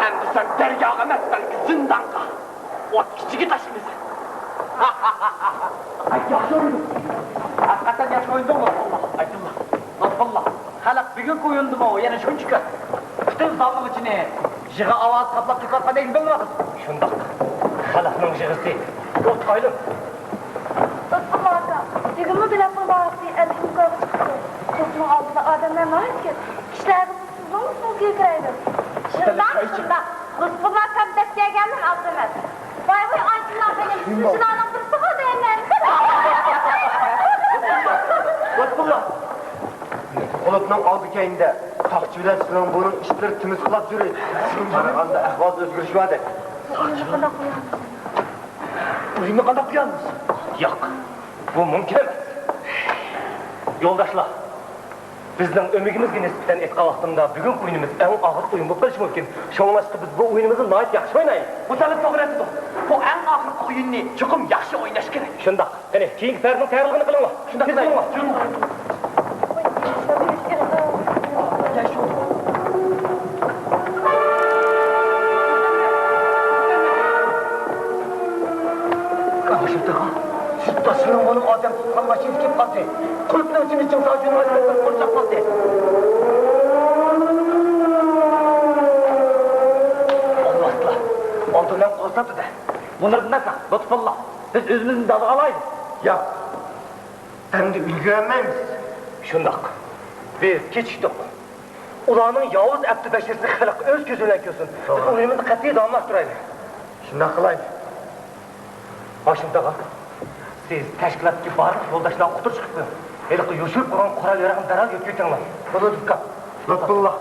ئەمدى سەن دەرياغا ئەمەس، بەلكى زىندانغا، ئوت ئىچىگە تاشلىنىسەن. ئاي، ياخشى ئوينىدىڭ. ھەقىقەتەن ياخشى ئوينىدىڭ، لۇتپۇللا. ئايتۇللا، لۇتپۇللا. خەلق بۈگۈنكى ئويۇنىدىمۇ يەنە شۇنچە كۆپ. پۈتۈن زالنىڭ ئىچىنى يىغا ئاۋازى قاپلاپ كېتىۋاتقاندىكىنى بىلمەيسىز. شۇنداق. خەلقنىڭ يىغىسى ئوتقا ئايلىنىپ. لۇتپۇللا ئاكا، بۈگۈنمۇ بېلەتنىڭ باھاسى ئەللىك مىڭ كويغا چىقىپتۇ. توپنىڭ ئالدىدا ئادەملەر ناھايىتى كۆپ. كىشىلەرگە سىزنىڭمۇ سۇ كۆكىرەيدۇ. شۇنداق، شۇنداق. لۇتپۇللا كەمدەپ كەلگەنمۇ ئاز ئەمەس. ۋاي، ۋاي، ئايتۇللا خېنىم، سىزنىڭ شۇنداق. شۇلارنىڭ بىرسىغۇ دەيمەن. لۇتپۇللا. قۇلۇپنىڭ ئالدى كەينىدە ساقچى بىلەن سىلىڭ بۇنىڭ ئىتلىرى تىمىسقىلاپ يۈرۈۋېتىپتۇ. قارىغاندا ئەھۋالدا ئۆزگىرىش باردەك. ئويۇننى قانداق قويامىز؟ ئويۇننى قانداق قويامىز؟ ياق، بۇ مۇمكىن ئەمەس. يولداشلار، بىزنىڭ ئۆمىكىمىزگە نىسبەتەن ئېيتقان ۋاقتىمدا، بۈگۈنكى ئويۇنىمىز ئەڭ ئاخىرقى ئويۇن بولۇپ قېلىشى مۇمكىن. شۇڭلاشقا بىز بۇ ئويۇنىمىزنى ناھايىتى ياخشى ئوينايلى. بۇ تەلەپ توغرا ئېيتىدۇ. بۇ ئەڭ ئاخىرقى ئويۇننى چوقۇم ياخشى ئويناش كېرەك. شۇنداق. قېنى، كېيىنكى پەردىنىڭ تەييارلىقىنى قىلىڭلار. شۇنداق. تېز قىلىڭلار. ھاشىم تاغا، سىرتتا سىلىڭ بۇنىڭ ئادەم تۇتقان ماشىنىسى كېلىپ قالدى. قۇلۇپنىڭ ئىچىنى چىڭ ساجۇنغا قورشاپ قالدى. ئالۋاستىلار، ئالدى بىلەن قورساپتۇ-دە. بۇلار ناكا، لۇتپۇللا. بىز ئۆزىمىزنى دالغا ئالايلى. ياق. ئەمدى ئۈلگۈرەلمەيمىز. شۇنداق. بىز كېچىكتۇق. ئۇلارنىڭ ياۋۇز ئەپتى بەشىرىسىنى خەلق ئۆز كۆزى بىلەن كۆرسۇن. بىز توغرا. ئويۇنىمىزنى قەتئىي داۋاملاشتۇرايلى. شۇنداق قىلايلى. ھاشىم تاغا، سىز تەشكىلاتتىكى بارلىق يولداشلارغا ئۇقتۇرۇش قىلىپ قويۇڭ. ھېلىقى يوشۇرۇپ قويغان قورال-ياراغنى دەرھال يۆتكىۋېتىڭلار. بولىدۇ، ئۇكام. لۇتپۇللا،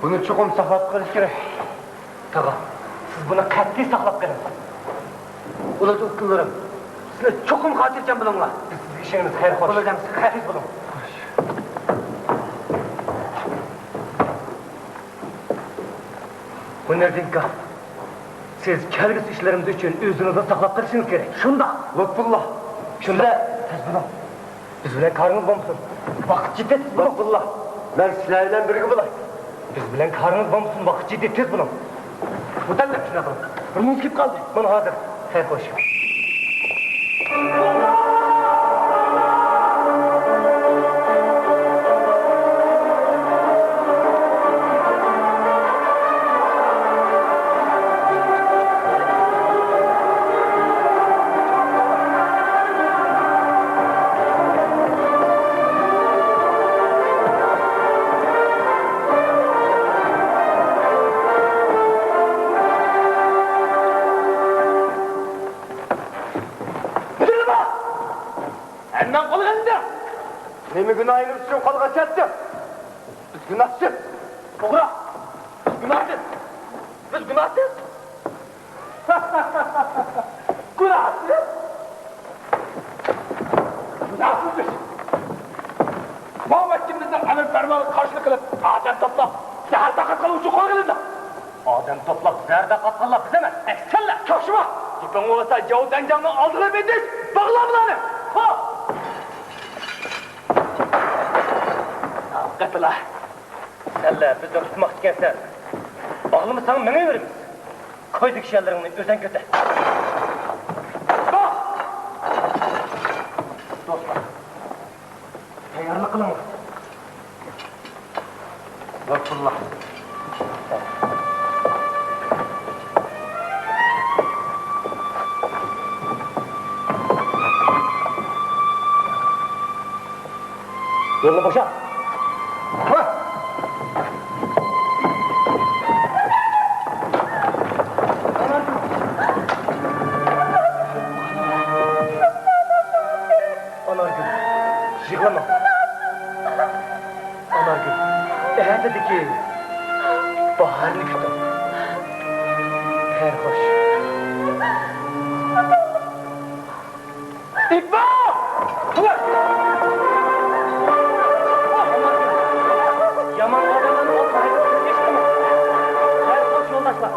بۇنى چوقۇم ساقلاپ قېلىش كېرەك. تاغا، سىز بۇنى قەتئىي ساقلاپ قېلىڭ. بولىدۇ، ئۇكىلىرىم. سىلەر چوقۇم خاتىرجەم بولۇڭلار. بىز سىزگە ئىشىنىمىز. خەير، خوش. بولىدۇ، ئەمىسە، خەير. تېز بولۇڭ. ھۈنەردىنكا، سىز كەلگۈسى ئىشلىرىمىز ئۈچۈن ئۆزىڭىزنى ساقلاپ قېلىشىڭىز كېرەك. شۇنداق. لۇتپۇللا، شۇنداق. سىلەر تېز بولۇڭ. بىز بىلەن كارىڭىز بولمىسۇن. ۋاقىت جىددىي، تېز بولۇڭ. لۇتپۇللا، مەن سىلەر بىلەن بىرگە بولاي. بىز بىلەن كارىڭىز بولمىسۇن، ۋاقىت جىددىي، تېز بولۇڭ. مۇتەللىپ، شۇنداق قىلىڭ. بىر مىنۇت كېلىپ قالدى. مانا ھازىر. خەير، خوش. ھەممەڭ قولغا ئېلىندى. نېمە گۇناھىمىز ئۈچۈن قولغا چاتتى؟ بىز گۇناھسىز. توغرا. بىز گۇناھسىز. بىز گۇناھسىز. گۇناھسىز؟ گۇناھسىز بىز. ماۋۇ ۋەكىلىمىزنىڭ ئەمر پەرمانىغا قارشىلىق قىلىپ، ئادەم توپلاپ، زەھەر تارقاتقانلار ئۈچۈن قولغا ئېلىندى. ئادەم توپلاپ، زەھەر تارقاتقانلار بىز ئەمەس، ئەكسىچە سەنلەر. چاقچىما! گېپىڭ بولسا، جاۋ دەنجاڭنىڭ ئالدىغا بېرىپ ئېيتىش، باغلا بۇلارنى! ھو! قېتىلا! سەنلەر بىزنى تۇتماقچى ئىكەنسەن. باغلىمىساڭ مېڭىۋېرىمىز. كويدىكى شەللىرىڭنى ئۆزەڭ كۆتەر. دوستلار، تەييارلىق قىلىڭلار. لۇتپۇللا. يولنى بوشا. ئانارگۈل، يىغلىما. ئانارگۈل، ئەتىدىكى باھارنى كۈتۈڭ. خەير خوش. ئىقبال! يامان ئادەملەرنى ئوتقا ھەيدەپ ئىش قىلماڭ. خەير خوش يولداشلار.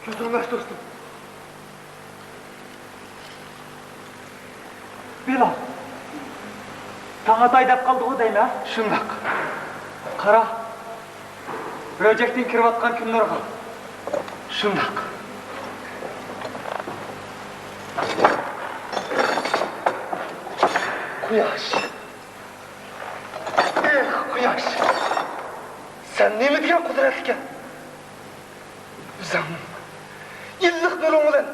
كۆزۈڭنى ئاچ، دوستۇم. بىلال، تاڭ ئاتاي دەپ قالدىغۇ دەيمەن. شۇنداق. قارا، بۆجەكتىن كىرىۋاتقان كۈن نۇرىغا. شۇنداق. قۇياش. ئېھ، قۇياش! سەن نېمە دېگەن قۇدرەتلىككەن؟ ئۆزۈڭنىڭ ئىللىق نۇرۇڭ بىلەن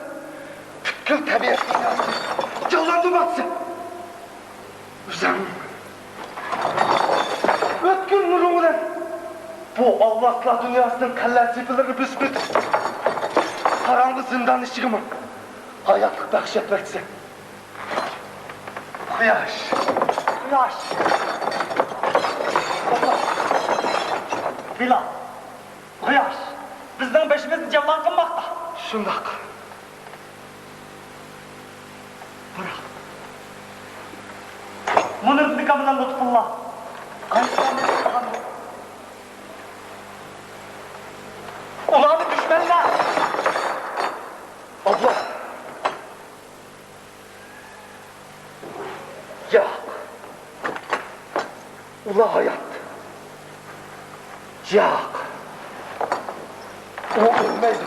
پۈتكۈل تەبىئەت دۇنياسىنى جانلاندۇرماقچىسەن. ئۆزۈڭنىڭ ئۆتكۈر نۇرۇڭ بىلەن بۇ ئالۋاستىلار دۇنياسىنىڭ قەلئە سېپىلىرىنى بۆسۈپ ئۆتۈپ، قاراڭغۇ زىندان ئىچىگىمۇ ھاياتلىق بەخش ئەتمەكچىسەن. قۇياش! قۇياش! بىلال! قۇياش بىزنىڭ بېشىمىزنى جەۋلان قىلماقتا. شۇنداق. بىراق مۇنىر نىكا بىلەن لۇتپۇللا قايسى تامنى تۇتقاندۇ؟ ئۇلارنى دۈشمەنلەر. ئابلا! ياق. ئۇلار ھايات. ياق. ئۇ ئۆلمەيدۇ.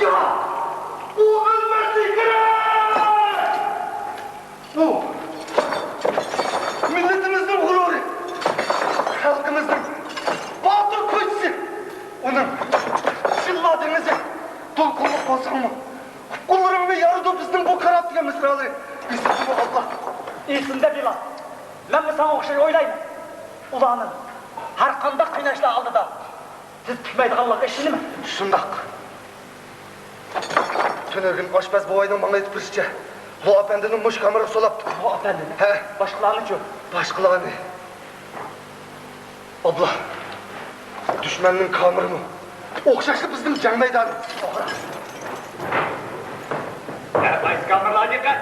ياق. ئۇ ئۆلمەسلىكى كېرەك. ئۇ مىللىتىمىزنىڭ غۇرۇرى، خەلقىمىزنىڭ باتۇر كۈچىسى. ئۇنىڭ جىللا دېڭىزى دولقۇنلۇق بولساڭمۇ، قۇللىرىڭنى يارىدۇ بىزنىڭ بۇ كارات دېگەن مىسرالىرى. ئېسىڭدىمۇ ئابلا؟ ئېسىمدە، بىلال. مەنمۇ ساڭا ئوخشاش ئويلايمەن. ئۇلارنىڭ ھەر قانداق قىيناشلار ئالدىدا تىز پۈكمەيدىغانلىقىغا ئىشىنىمەن. شۇنداق. تۈنۈگۈن ئاشپەز بوۋاينىڭ ماڭا ئېيتىپ بېرىشىچە، لو ئەپەندىنى مۇشۇ كامېرغا سولاپتۇ. لو ئەپەندىنى؟ ھە. باشقىلارنىچۇ؟ باشقىلارنى. ئابلا، دۈشمەننىڭ كامېرىمۇ ئوخشاشلا بىزنىڭ جەڭ مەيدانىمىز. ھەر قايسى كامېرلارغا دىققەت!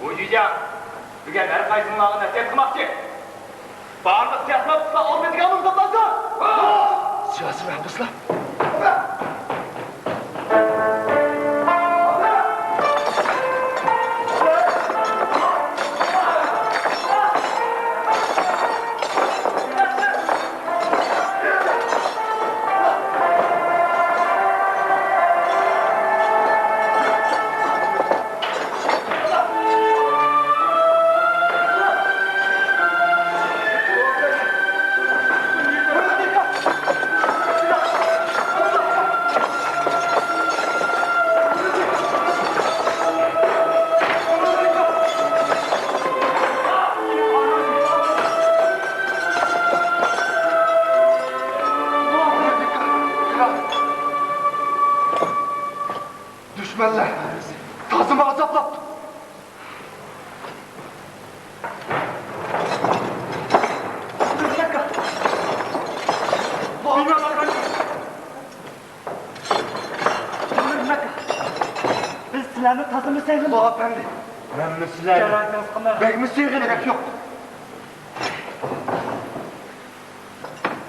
بۇ جۈجياڭ بۈگۈن ھەر قايسىڭلارغا نەسىھەت قىلماقچى. بارلىق تېخنوپسلار ئالدىدىكى ئامىل توپلانسۇن! سىياسىي مەھبۇسلار. دۈشمەنلەر تازىمۇ ئازابلاپتۇ. بىز سىلەرنى تازىمۇ سېغىندۇق. ئەپەندى، مەنمۇ سىلەرنى. بەكمۇ سېغىندۇق. گېرەك يوق.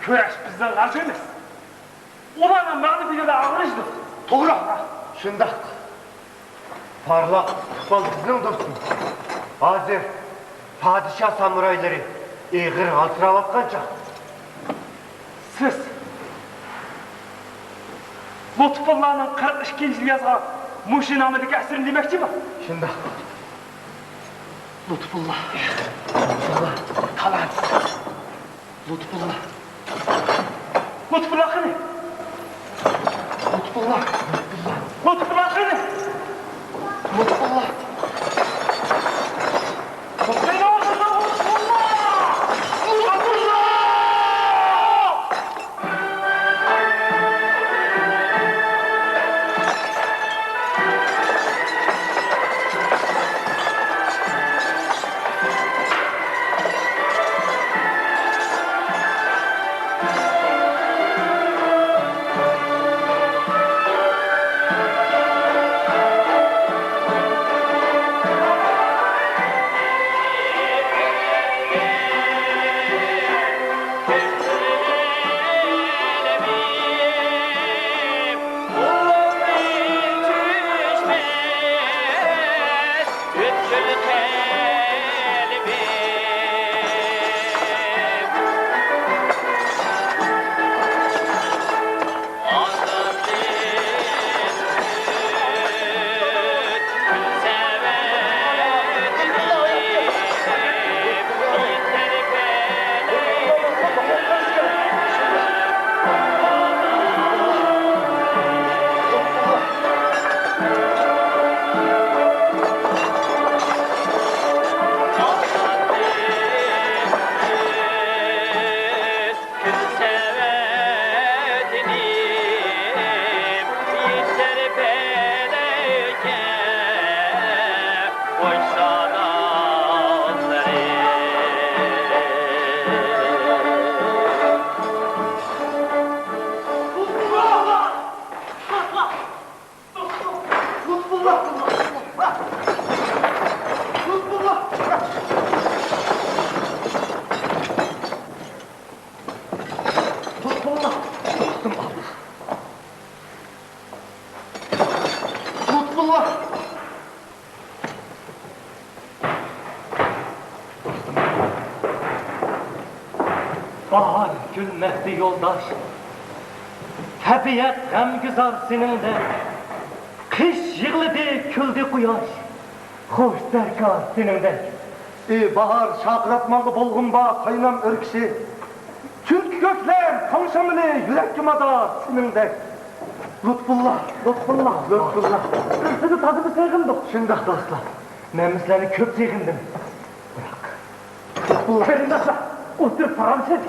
كۈرەش بىزنىڭ غەلىبىمىز. ئۇلارنىڭ مەغلۇبىيىتىدە ئاغرىنىشتۇق. توغرا. شۇنداق. پارلاق ئىستىقبال بىزنىڭ دوستىمىز. ھازىر پادىشاھ سامۇرايلىرى ئېغىر ھالسىراۋاتقان چاغ. سىز لۇتپۇللانىڭ قىرىق ئىككىنچى يىل يازغان مۇشۇ نامىدىكى ئەسىرىنى دېمەكچىمۇ؟ شۇنداق. لۇتپۇللا. لۇتپۇللا. تالانت. لۇتپۇللا. لۇتپۇللا قېنى؟ لۇتپۇللا. لۇتپۇللا قېنى؟ لۇتپۇللا. لۇتپۇللا. لۇتپۇللا. كۈلمەكتە يولداش، تەبىئەت غەمگۈزار سېنىڭدەك. قىش يىغلىدى، كۈلدى قۇياش، خوش سەركار سېنىڭدەك. ئى باھار، شارقىراتماڭغا بولغۇم بار قاينام ئۆركىشى. چۈنكى كۆكلەم تاڭ شامىلى يۈرەككە مادار سېنىڭدەك. لۇتپۇللا، لۇتپۇللا، لۇتپۇللا. بىز سىزنى تازىمۇ سېغىندۇق. شۇنداق دوستلار. مەنمۇ سىلەرنى كۆپ سېغىندىم. بىراق، قېرىنداشلار، ئولتۇرۇپ پاراڭلىشايلى.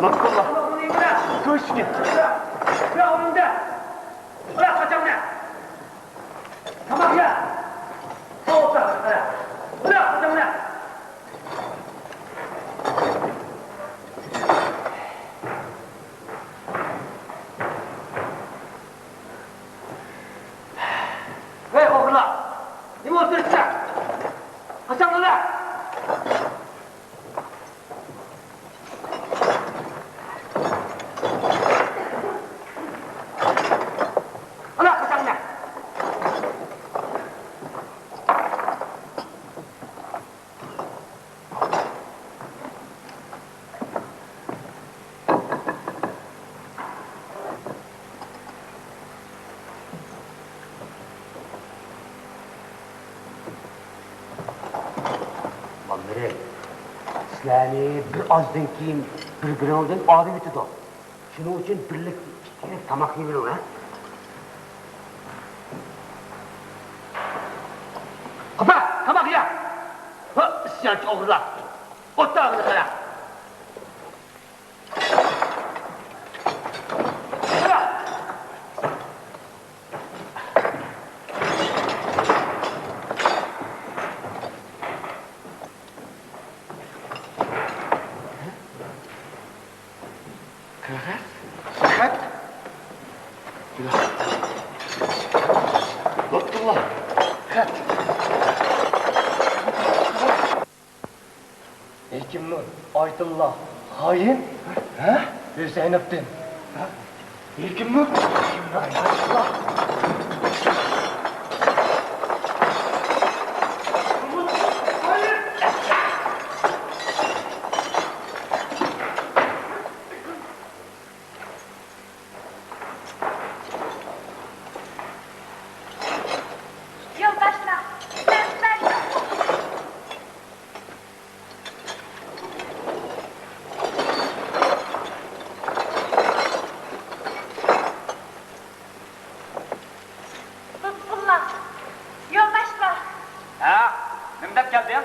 ماقۇللا. كۆشكە. تاماق يە. سوغۇقتا. ھەي، ئوغرىلار! نېمە ئولتۇرۇپسىلەر؟ قاچاڭلار! ئانا، قاچاڭلار! بالىلىرىم، سىلەرنى بىر ئازدىن كېيىن بىر-بىرىڭلاردىن ئايرىۋېتىدۇ. شۇنىڭ ئۈچۈن بىرلىكتە ئىككى كۈنلۈك تاماق يېۋېلىڭ، ھە؟ قوپار، تاماق يە! ھە، ئىسيانچى ئوغرىلار! ئوتتا ئاغزىنى قارا! قەغەز؟ خەت؟ لۇتپۇللا، خەت. ھېكىمنۇر، ئايتۇللا، خائىن؟ ھە؟ ئۆي زەينەپتىن. ھېكىمنۇر؟ ھېكىمنۇر، ئايتۇللا. يولداشلار، سىلەر، سىلەر يوق. لۇتپۇللا، يولداشلار. ھە، نېمە دەپ كەلدىڭ؟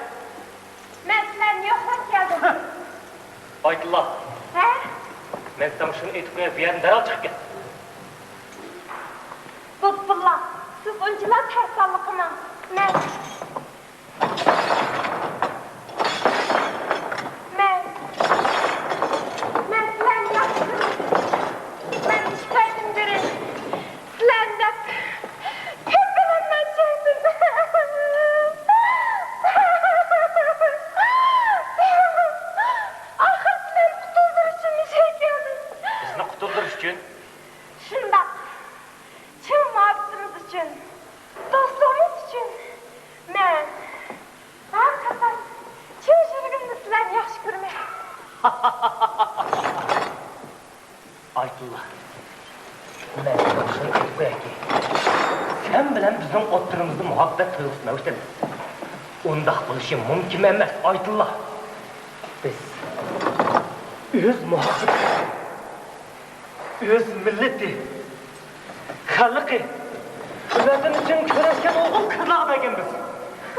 مەن سىلەرنى يوقلاپ كەلدىم. ئايتۇللا. ھە؟ مەن ساڭا شۇنى ئېيتىپ قوياي، بۇ يەردىن دەرھال چىقىپ كەت. لۇتپۇللا، سىز ئۇنچىلا سەرسانلىق قىلماڭ. مەن، مەن، مەن سىلەرنى ياخشى كۆرىمەن. مەن ئىككى ئايدىن بېرى سىلەرنى دەپ كۆپ ئەلەملەر چەكتىم. ئاخىر سىلەرنى قۇتۇلدۇرۇش ئۈچۈن مۇشۇ يەرگە كەلدىم. بىزنى قۇتۇلدۇرۇش ئۈچۈن؟ شۇنداق. چىن مۇھەببىتىمىز ئۈچۈن، دوستلۇقىمىز ئۈچۈن مەن ھەر قېتىم چىن يۈرىكىمدىن سىلەرنى ياخشى كۆرىمەن. ئايتۇللا، مەن ساڭا شۇنى ئېيتىپ قويايكى، سەن بىلەن بىزنىڭ ئوتتۇرىمىزدا مۇھەببەت تۇيغۇسى مەۋجۇت ئەمەس. ئۇنداق بولۇشى مۇمكىن ئەمەس، ئايتۇللا. بىز ئۆز مۇھەببىتىمىزنى ئۆز مىللىتى، خەلقى، ۋەتىنى ئۈچۈن كۈرەشكەن ئوغۇل قىزلارغا بەرگەنمىز.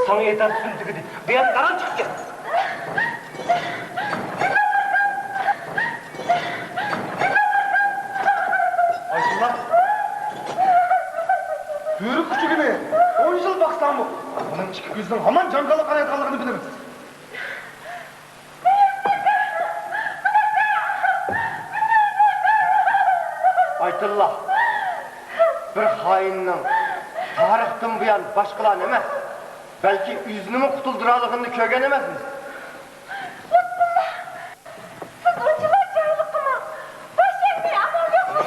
ساڭا ئېيتار سۆزۈم تۈگىدى. بۇ يەردىن دەرھال چىقىپ كەت. ئايتۇللا، بۆرە كۈچۈكىنى ئون يىل باقساڭمۇ، ئۇنىڭ ئىككى كۆزىنىڭ ھامان جاڭگالغا قارايدىغانلىقىنى بىلىمىز. ئايتۇللا، بىر خائىننىڭ تارىختىن بۇيان باشقىلارنى ئەمەس، بەلكى ئۆزىنىمۇ قۇتۇلدۇرالىغىنىنى كۆرگەن ئەمەسمىز. سىز ئۇنچىلا جاھىللىق قىلماڭ. بوش يەرگە ئامال يوقمۇ؟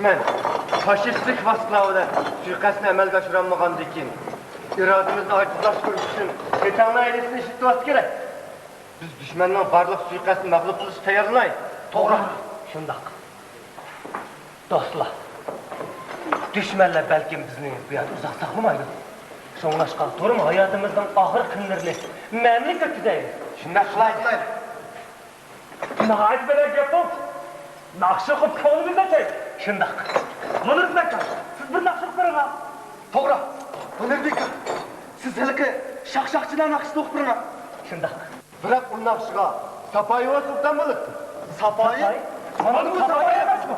مەن فاشىستلىك ۋاسىتىلەر بىلەن سۇيىقەستنى ئەمەلگە ئاشۇرالمىغاندىن كېيىن، ئىرادىمىزنى ئاجىزلاشتۇرۇش ئۈچۈن شەيتاننىڭ ھىيلىسىنى ئىشلىتىۋاتسا كېرەك. بىز دۈشمەننىڭ بارلىق سۇيىقەستىنى مەغلۇپ قىلىشقا تەييارلىنايلى. توغرا. شۇنداق. دوستلار، دۈشمەنلەر بەلكىم بىزنى بۇ يەردە ئۇزاق ساقلىمايدۇ. شۇڭلاشقا تۇرۇڭ، ھاياتىمىزنىڭ ئاخىرقى كۈنلىرىنى مەنىلىك ئۆتكۈزەيلى. شۇنداق قىلايلى. ناھايىتى بەدەل گەپ بولدى. ناخشا ئوقۇپ كۆڭلىمىزنى ئاچايلى. شۇنداق. مۇنىربېك ئاكا، سىز بىر ناخشا ئوقۇپ بېرىڭ. توغرا. مۇنىربېك ئاكا، سىز ھېلىقى شاخ-شاخچىلار ناخشىسىنى ئوقۇپ بېرىڭ. شۇنداق. بىراق ئۇ ناخشىغا ساپايى بولسا ئوبدان بولاتتى. ساپايى؟ ساپايى؟ مانا بۇ ساپايى ئەمەسمۇ؟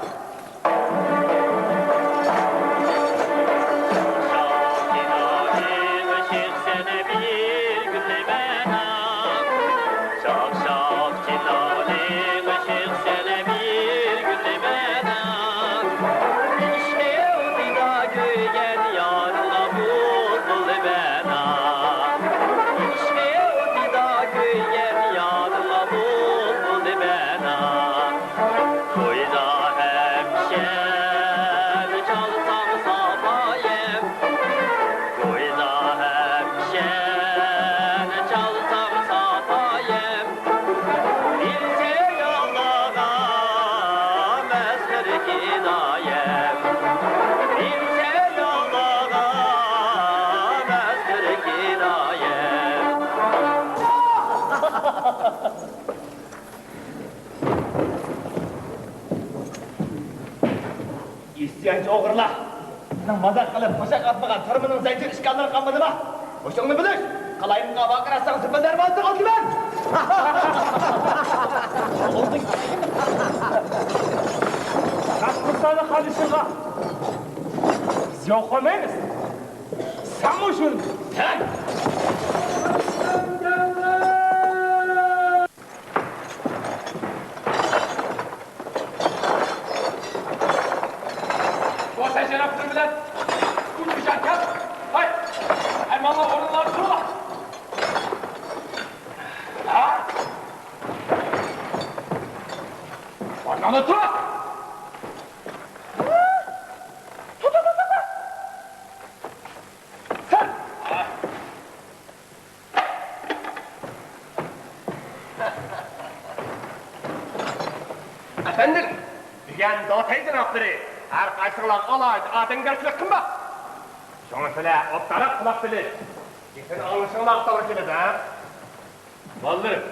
ئىسيانچى ئوغرىلار! سىزنىڭ مازاق قىلىپ قوشاق ئاتمىغان تۈرمىنىڭ زەنجىر ئىشكانلىرى قالمىدىما؟ ھوشۇڭنى بىلىش! قالايمىقانغا ۋارقىراتساڭ، سېپىل دەرۋازىسىغا ئوتىمەن! راسمۇسانى قارىشىغا بىز يول قويمايمىز! سەنمۇ شۇنى! سەن! بۇ سەن شەرەپ بىلەن ئۈچ كىشى كەل. ھاي! ھەي، ماڭا ئورۇنلاردا تۇرۇڭلار. ھا؟ ئورنۇڭدا تۇر! سەن! ئەپەندىم، بۈگۈن دوتەي جانابلىرى ھەر قايسىڭلارغا ئالاھىدە ئادەمگەرچىلىك قىلماق. شۇڭا سىلەر ئوبدانراق قۇلاق سېلىپ، گېپىنى ئاڭلىشىڭلارغا توغرا كېلىدۇ، ھە؟ بالىلىرىم،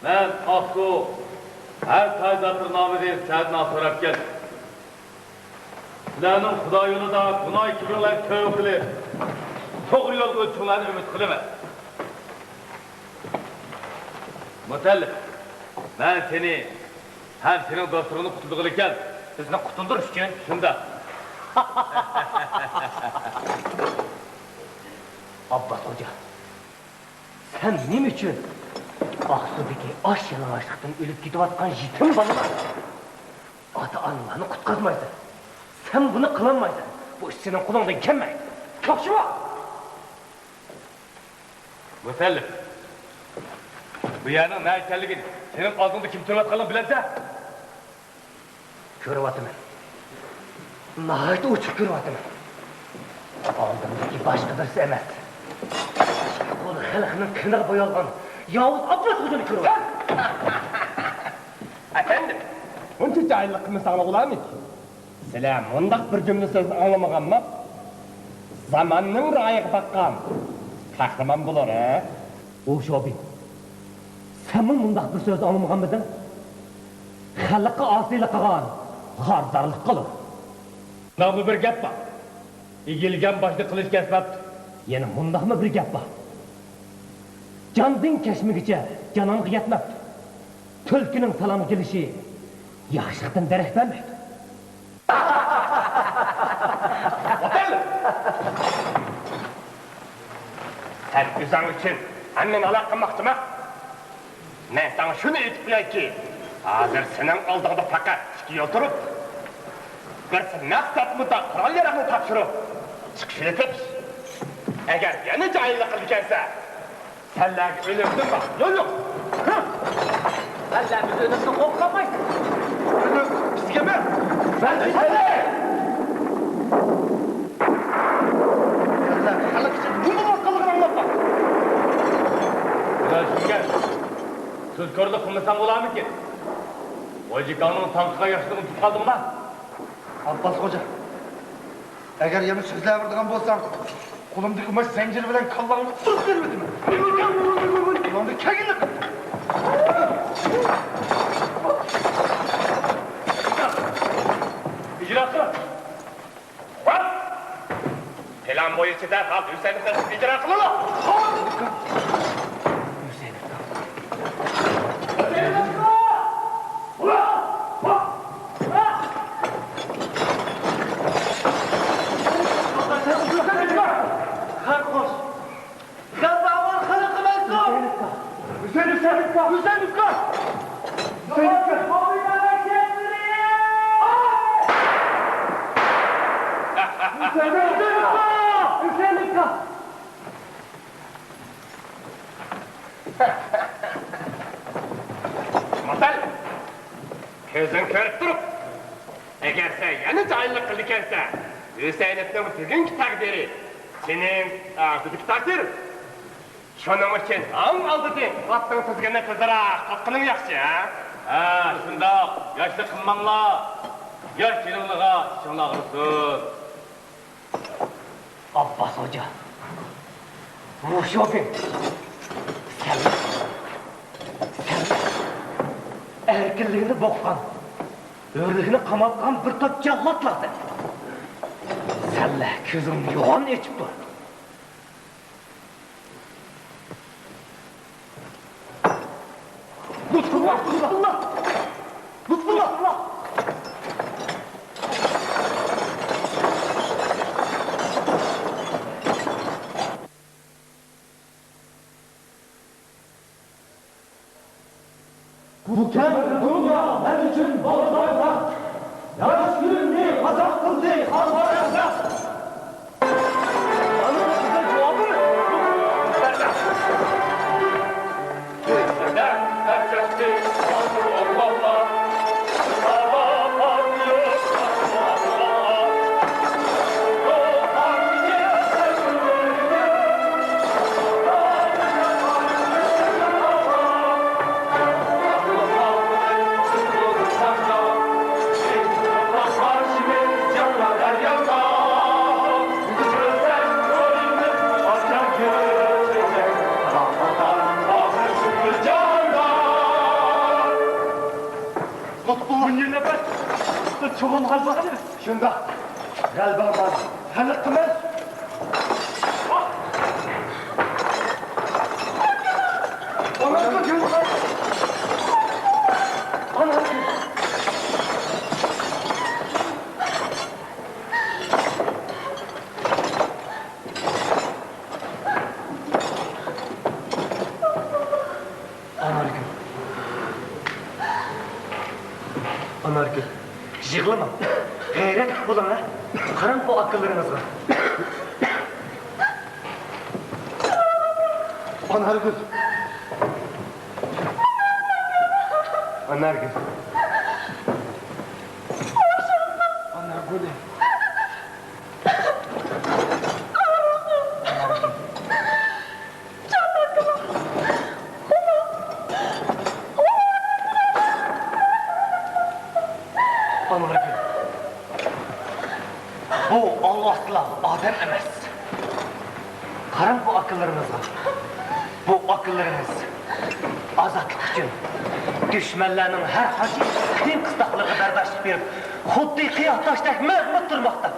مەن ئاقسۇ ھەر تايزاتلىرى نامىدىن سىلەردىن سوراپ كەلدىم. سىلەرنىڭ خۇدا يولىدا گۇناھ كىبىرلەرنى تۆۋە قىلىپ، توغرا يولغا ئۆتۈشۈڭلارنى ئۈمىد قىلىمەن. مۇتەللىپ، مەن سېنى ھەم سېنىڭ دوستلىرىڭنى قۇتۇلدۇرغىلى كەلدىم. بىزنى قۇتۇلدۇرۇش ئۈچۈن؟ شۇنداق. ئابباس خوجا، سەن نېمە ئۈچۈن ئاقسۇدىكى ئاچ يالىڭاچلىقتىن ئۆلۈپ كېتىۋاتقان يېتىم بالىلار، ئاتا-ئانىلارنى قۇتقۇزمايسەن؟ سەن بۇنى قىلالمايسەن. بۇ ئىش سېنىڭ قولۇڭدىن كەلمەيدۇ. چاقچىۋا! مۇتەللىپ، بۇ يەرنىڭ نە ئىكەنلىكىنى، سېنىڭ ئالدىڭدا كىم تۇرۇۋاتقانلىقىنى بىلەمسەن؟ كۆرۈۋاتىمەن. ناھايىتى ئوچۇق كۆرۈۋاتىمەن. ئالدىمدىكى باشقا بىرسى ئەمەس. ئىككى قولى خەلقنىڭ قېنىغا بويالغان ياۋۇز ئابباس خوجىنى كۆرۈۋاتىمەن. ئەپەندىم! بۇنچە جاھىللىق قىلمىساڭلار بولارمىكىن؟ سىلەر مۇنداق بىر جۈملە سۆزنى ئاڭلىمىغانما؟ زاماننىڭ رايىغا باققان قەھرىمان بولۇر، ھە؟ ئۇ شوبىن، سەنمۇ مۇنداق بىر سۆزنى ئاڭلىمىغانمىدىڭ؟ خەلققە ئاسىيلىق قىلغان خارىدارلىق قىلىدۇ. مۇنداقمۇ بىر گەپ بار. ئېگىلگەن باشنى قىلىچ كەسمەپتۇ. يەنە مۇنداقمۇ بىر گەپ بار. جاندىن كەچمىگۈچە جانانغا يەتمەپتۇ. تۈلكىنىڭ تالانغا كېلىشى ياخشىلىقتىن دېرەك بەرمەيدۇ. ئوتەل! سەن ئۆزۈڭ ئۈچۈن ھەممىنى ھالاك قىلماقچىما؟ مەن ساڭا شۇنى ئېيتىپ قويايكى، ھازىر سېنىڭ ئالدىڭدا پەقەت ئىككى يول تۇرۇپتۇ. بىرسى مەقسەت مۇنداق قورال-ياراغنى تاپشۇرۇپ، چىقىش يولى تېپىش. ئەگەر يەنە جاھىللىق قىلىدىكەنسەن، سەنلەرگە ئۆلۈمدىن باشقا يول يوق. ھە! سەنلەر بىز ئۆلۈمدىن قورقالمايسىز. ئۆلۈم بىزگە ئەمەس. خەلق ئىچىدە نېمە بولۇۋاتقانلىقىنى ئاڭلاپ باق. سۆز كورلۇق قىلمىساڭ بولارمىكىن؟ غوجىكاڭنىڭ تاڭقىغان ياشلىرىنى ئۇنتۇپ قالدىڭما؟ ئابباس خوجا، ئەگەر يەنە سۆزلەۋېرىدىغان بولساڭ، قولۇمدىكى ماش زەنجىر بىلەن كاللاڭنى ئۇرۇپ بېرىۋېتىمەن. قولۇڭدىن كەلگىنىنى قىل. ئىجرا قىل. پىلان بويىچە دەرھال ھۈسەيىننى ئىجرا قىلىڭلار. ماتەل، كۆزۈڭ كۆرۈپ تۇرۇپ، ئەگەر سەن يەنە جاھىللىق قىلىدىكەنسەن، ھۈسەيىنوۋنىڭ بۈگۈنكى تەقدىرى سېنىڭ ئالدىدىكى تەقدىر. شۇنىڭ ئۈچۈن ئەڭ ئالدىدىن ئاتنىڭ تىزگىنىنى تېزراق تۇتقىنىڭ ياخشى، ھە؟ ھە، شۇنداق. ياشلىق قىلماڭلار. ياش جېنىڭلارغا ئىچىڭلار ئاغرىسۇن. ئابباس خوجا، ۋۇشۇبىڭ، سەن، سەن ئەركىنلىكنى بوغقان، ھۆرلۈكنى قاماتقان بىر توپ جاللاتلارسەن. سەنلەر كۆزۈڭنى يوغان ئېچىپ تۇر. لۇتپۇللا! لۇتپۇللا! لۇتپۇللا! بۇ كەڭ دۇنيا مەن ئۈچۈن بالىدايلا. ياش كۈنۈمنى قازاق قىلدى خالىغان ئەخمەق. ئانا قىزدا جاۋابىمۇ؟ لۇتپۇللا، نەپەس چوغۇن غەلىبە قىلىمىز. شۇنداق. غەلىبە بار. خەلق قىمىز. ئانارگۈل. ئانارگۈل، يىغلىماڭ. غەيرەتلىك بولۇڭ، ھە؟ قاراڭ بۇ ئاكىلىرىڭىزغا. ئانارگۈل. ئانارگۈل. ئانارگۈل. ئانارگۈل. بۇ ئالۋاستىلار ئادەم ئەمەس. قاراڭ بۇ ئاكىلىرىڭىزغا. بۇ ئاكىلىرىڭىز ئازادلىق ئۈچۈن دۈشمەنلەرنىڭ ھەر قانچە قىيىن-قىستاقلىرىغا بەرداشلىق بېرىپ، خۇددى قىيا تاشتەك مەزمۇت تۇرماقتا.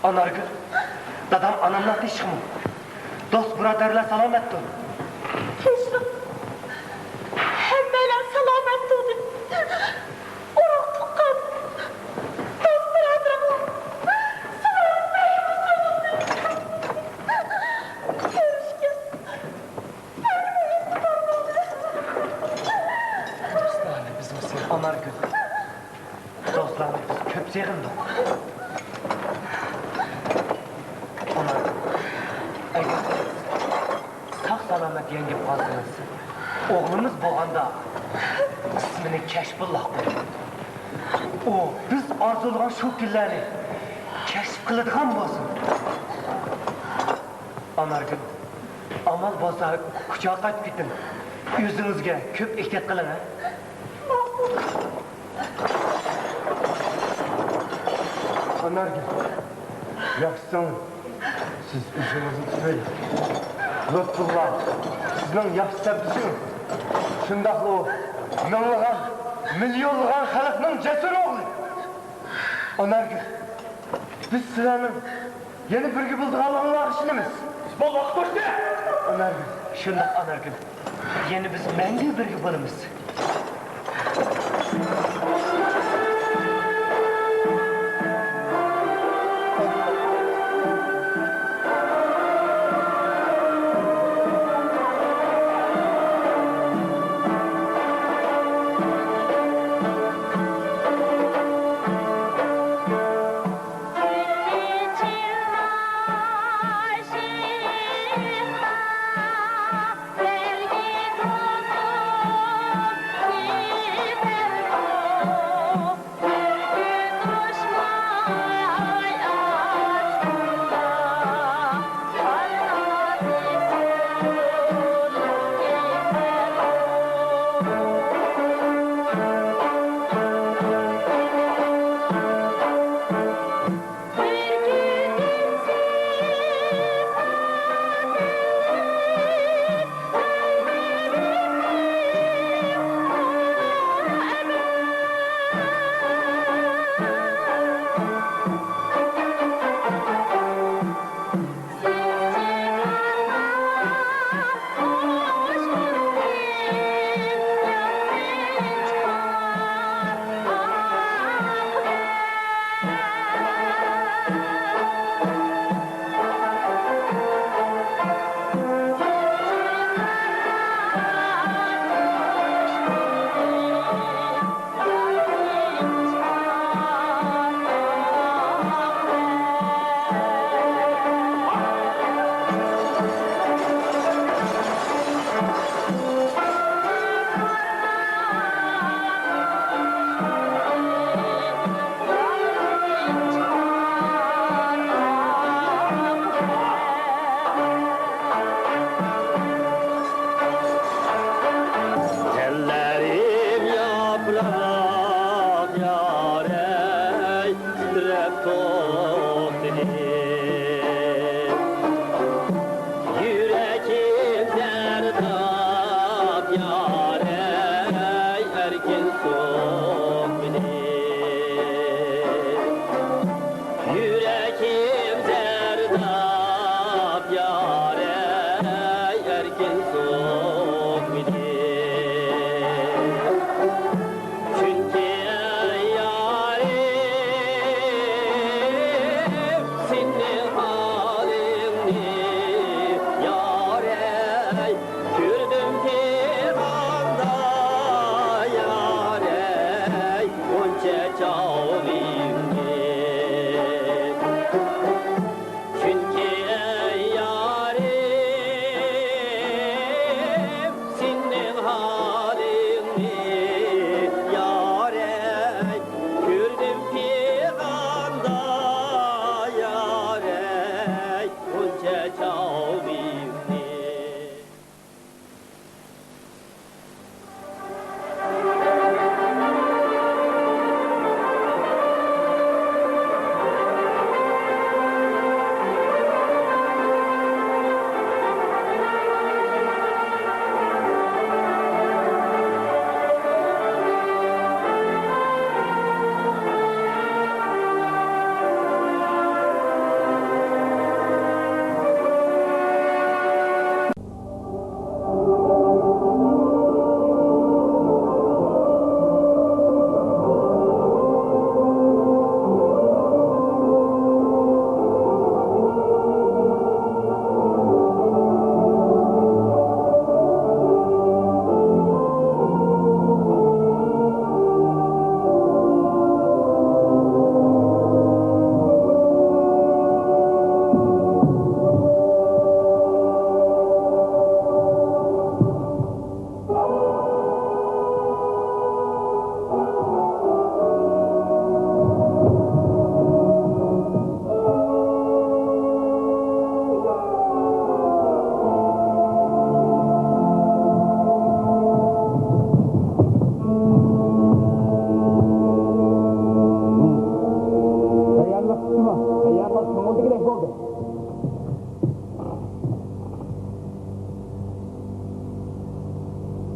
ئانارگۈل، دادام ئاناملار تىنچلىقمۇ؟ دوست-بۇرادەرلەر سالامەتتۇ؟ تىنچلىق. ھەممەيلەن سالامەتتۇ دەپ. ئۇرۇق-تۇغقان، دوست-بۇرادىرىڭلار سىلەرنى مەيۈس قىلدى. كۆرۈشكەن. دوستلارنى بىزمۇ سېغىندۇق. ئانارگۈل. دوستلارنى بىز كۆپ سېغىندۇق. ئانارگۈل. ئەگەر ساق-سالامەت يەڭگىپ قالسىڭىز، ئوغلىمىز بولغاندا ئىسمىنى كەشپۇللا قويۇڭ. ئۇ بىز ئارزۇلىغان شۇ كۈنلەرنى كەشىپ قىلىدىغان بولسۇن. ئانارگۈل، ئامال بولسا كۇچاغا قايتىپ كېتىڭ. ئۆزىڭىزگە كۆپ ئېھتىيات قىلىڭ، ھە؟ ئانارگۈل، ياخشىسىڭىز؟ سىز ئۆزىڭىزنى تۇتۇۋېلىڭ. لۇتپۇللا سىزنىڭ ياخشى سەپدىشىڭىز. شۇنداقلا ئۇ مىڭلىغان، مىليونلىغان خەلقنىڭ جەسۇر ئوغلى. ئانارگۈل، بىز سىلەرنىڭ يەنە بىرگە بولىدىغانلىقىڭلارغا ئىشىنىمىز. بول، ۋاقىت توشتى! ئانارگۈل. شۇنداق، ئانارگۈل. يەنە بىز مەڭگۈ بىرگە بولىمىز.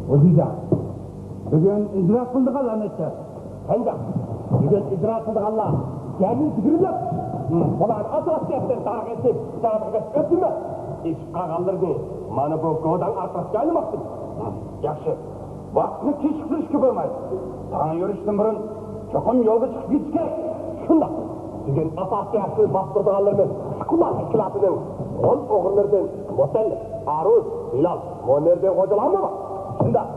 خوجىجان، بۈگۈن ئىجرا قىلىدىغانلار نەچچە؟ قانداق؟ بۈگۈن ئىجرا قىلىدىغانلار جەمئىي يىگىرمە تۆت. بۇلارنى ئاساسىي ھەقتىن تارقىتىپ، جاۋابكەش ئۆتىمەن. ئېشىپ قالغانلىرىنى مانا بۇ گوداڭ ئارقىسىغا ئايلىماقچىمەن. ياخشى. ۋاقىتنى كېچىكتۈرۈشكە بولمايدۇ. تاڭ يورۇشتىن بۇرۇن چوقۇم يولغا چىقىپ كېتىش كېرەك. شۇنداق. بۈگۈن ئاساسىي ھەقنى باستۇرىدىغانلىرىمىز ئىستىقلال تەشكىلاتىنىڭ غول ئوغرىلىرىدىن مۇتەللىپ، ئارۇز، بىلال، مۇنىردىن غوجىلارمۇ بار؟ شۇنداق.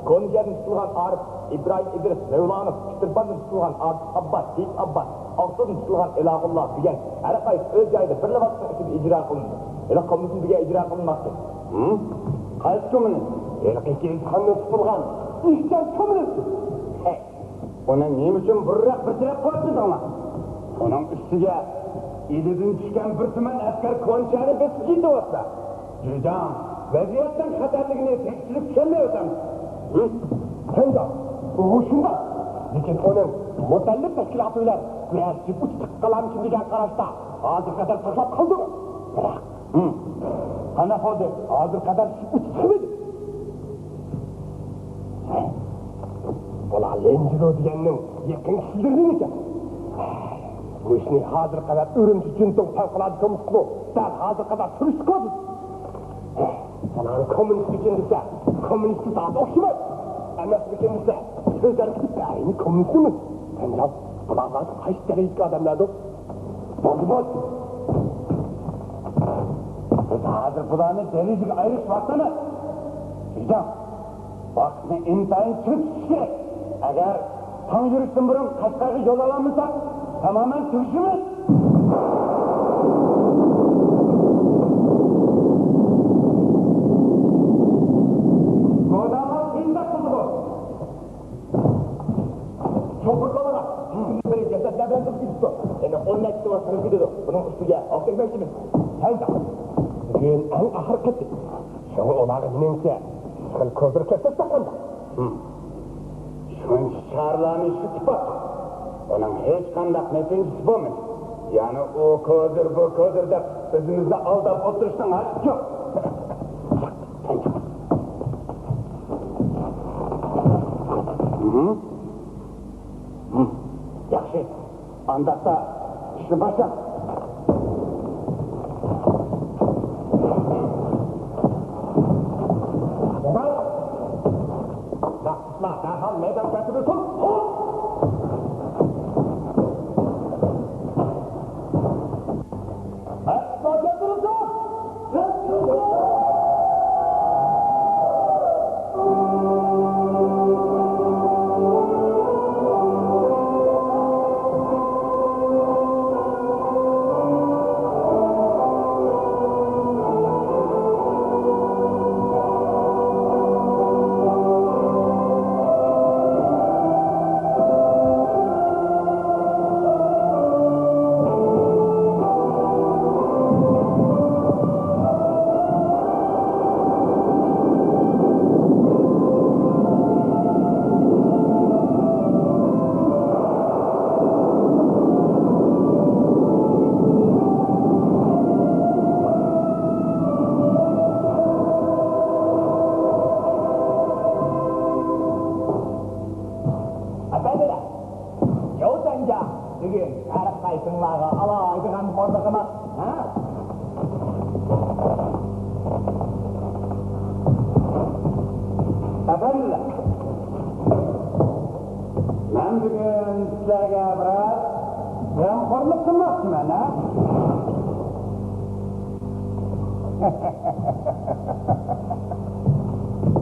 كونجەدىن تۇتۇلغان ئارىپ ئىبراھىم ئىدرىس مەۋلانوف، پېتىرباندىن تۇتۇلغان ئابدۇس ئابباس، سېيىت ئابباس، ئاقسۇدىن تۇتۇلغان ئېلاغۇللا دېگەن ھەر قايسى ئۆز جايىدا بىرلا ۋاقىتنىڭ ئىچىدە ئىجرا قىلىندى. ھېلىقى كوممۇنىزم دېگەن ئىجرا قىلىنماپتۇ. ھىم؟ قايسى كوممۇنىزم؟ ھېلىقى كىرىزخاندىن تۇتۇلغان ئىشچان كوممۇنىزمى. ھەي، ئۇنى نېمە ئۈچۈن بۇرۇنراق بىر تەرەپ قىلىپ قويمىدىڭلار؟ ئۇنىڭ ئۈستىگە ئىلىدىن چۈشكەن بىر تۈمەن ئەسكەر كونچانى بېسىپ كېتىۋاتىدۇ. جۈجاڭ، ۋەزىيەتنىڭ خەتەرلىكىنى تەكشۈرۈپ چۈشەنمەيۋاتامسىز؟ ھە؟ شۇنداق، ئۇ شۇنداق. لېكىن ئۇنىڭ مۇتەللىپ تەشكىلاتى بىلەن كۈرەشىپ ئۇچۇپ قالارمىكىن دېگەن قاراشتا ھازىرغا قەدەر ساقلاپ قالدىم. بىراق، ھىم، قانداق بولدى؟ ھازىرغا قەدەر ئۇچۇپ چىقمىدى. بۇلار ليەنجىلۇ دېگەننىڭ يېقىن كىشىلىرىمىكەن؟ بۇ ئىشنى ھازىرغا قەدەر ئۈرۈمچى جۇنتۇڭ پەۋقۇلئاددە كومىتېتىمۇ دەل ھازىرغا قەدەر سۈرۈشتۈرۈۋاتىدۇ. بۇلارنى كوممۇنىست ئىكەن دېسە، كوممۇنىستقا زادى ئوخشىمايدۇ. ئەمەسمىكەن دېسە، سۆزلەرگە بەرىنى كوممۇنىستمۇ؟ سەن جان، بۇلار زادى قايسى دەرىجىدىكى ئادەملەردۇ؟ بولدى، بولدى. بىز ھازىر بۇلارنى دەرىجىگە ئايرىش ۋاقتى ئەمەس. جۈجاڭ، ۋاقىتنى ئىنتايىن چىڭ تۇتۇش كېرەك. ئەگەر تاڭ يورۇشتىن بۇرۇن قەشقەرگە يول ئالالمىساق، تامامەن تۈگىشىمىز. گوداڭلار قىيىنداق قىلدى بۇ. چوڭقۇر كامانا، بىر جەسەتلەر بىلەن توپ كېتىپتۇ. يەنە ئون نەچچە توننا سىرىپ كېتىدۇ. بۇنىڭ ئۈستىگە ئاق تەگمەكچىمىز. ھەي، بۈگۈن ئەڭ ئاخىرقى قېتىم. شۇڭا ئۇلارغا مېنىڭچە خېلى كوزىر كۆرسەتسەك قانداق؟ ھىم. شۇنچە چارىلارنى ئىشلىتىپ باقتۇق. ئۇنىڭ ھېچقانداق نەتىجىسى بولمىدى. يەنە ئۇ كوزىر، بۇ كوزىر دەپ ئۆزىمىزنى ئالداپ ئولتۇرۇشنىڭ ھاجىتى يوق. ھىم؟ ھىم. ياخشى. ئانداقتا ئىشنى باشلاڭ. دەرھال مەيدان تەرتىپىگە تۇر. ئەپەندىلەر، ياۋتەنجاڭ بۈگۈن ھەر قايسىڭلارغا ئالاھىدە غەمخورلۇق قىلماق، ھە؟ ئەپەندىلەر، مەن بۈگۈن سىلەرگە بىرەر غەمخورلۇق قىلماقچىمەن، ھە؟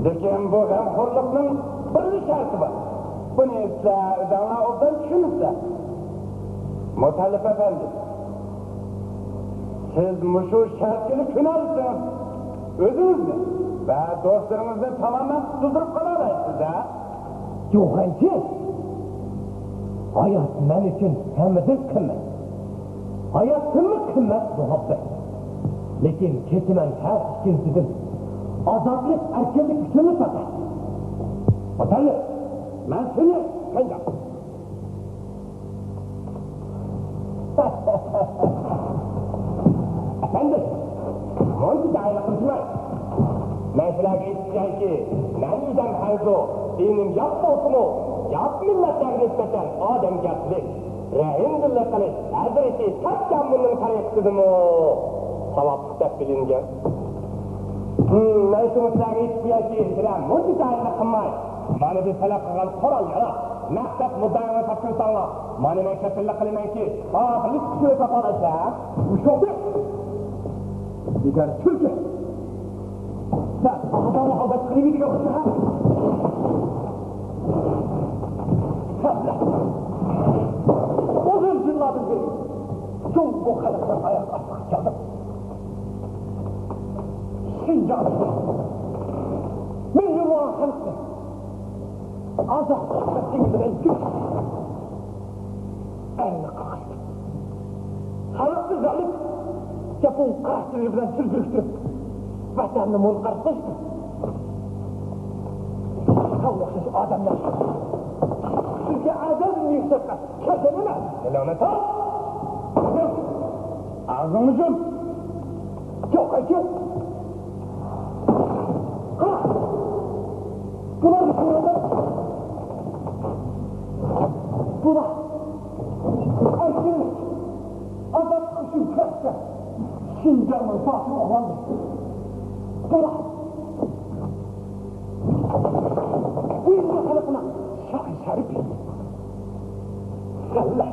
لېكىن بۇ غەمخورلۇقنىڭ بىرلا شەرتى بار. بۇنى سىلەر ئۆزۈڭلار ئوبدان چۈشىنىسىلەر. مۇتەللىپ ئەپەندى، سىز مۇشۇ شەرتكىلا كۆنەلىسىڭىز، ئۆزىڭىزنى ۋە دوستلىرىڭىزنى تامامەن قۇتۇلدۇرۇپ قالالايسىز، ھە؟ جۇغەنچى، ھايات مەن ئۈچۈن ھەممىدىن قىممەت. ھاياتتىنمۇ قىممەت مۇھەببەت. لېكىن كېتىمەن ھەر ئىككىنچىدىن. ئازادلىق، ئەركىنلىك ئۈچۈنمۇ پەقەت. ئاتايىن، مەن سېنى قانداق؟ ئەپەندىم، مۇنچە جاھىللىق قىلماڭ. مەن سىلەرگە ئېيتىپ قويايكى، مەن ئىدەم خەنزۇ، دىنىم يات بولسىمۇ، يات مىللەتلەرگە نىسبەتەن ئادەمگەرچىلىك، رەھىمدىللىق قىلىش ھەزرىتى تاكامۇننىڭ تەرىقىتىدىمۇ ساۋابلىق دەپ بىلىنگەن. ھىم، مەن شۇنى سىلەرگە ئېيتىپ قويايكى، سىلەر مۇنچە جاھىللىق قىلماي. مانا بىز تەلەپ قىلغان قورال ياراق، مەقسەت مۇددىئاڭلارنى تاپشۇرساڭلار، مانا مەن كەپىللىك قىلىمەنكى، ئاخىرى ئىككى كۈنى تاپالايسىلەر. ئۇششۇقتى. دىگەر چۈركە. سەن ئادەمنى ئالداپ قىلىۋېتىدىغان بولسا، ھە؟ سەن بىلە. ئۇزۇن يىللاردىن بېرى جۇڭگو خەلقىنىڭ ئاياغ ئاستىغا كەلدىم. شىنجاڭدىكى مىليونلىغان خەلقنى ئازادلىق سىڭدۈرگەن كۈچ. ئەلنى قاغايتىپ، خەلقنى زالىم، ياپون قاراشلىرى بىلەن تىل بىرىكتۈرۈپ، ۋەتەننى مۇنقەرز قىلىشتى. ساڭا ئوخشاش ئادەملەر سىزگە ئەزەلدىن يۈكسەلگەن كەلگەن ئەمەس. تىلىڭنى تۇت! ئاغزىڭنى يۇم! يوق، ئەكەل! قارا! بۇلارنى كۆرۈڭلار! بۇلار ئەركىنلىك، ئازادلىق ئۈچۈن كۈرەشكەن شىنجاڭنىڭ باتۇر ئوغلانلىرى. بۇلار بۇ يىلقى خەلقنىڭ شان شەرىپى. سەللە!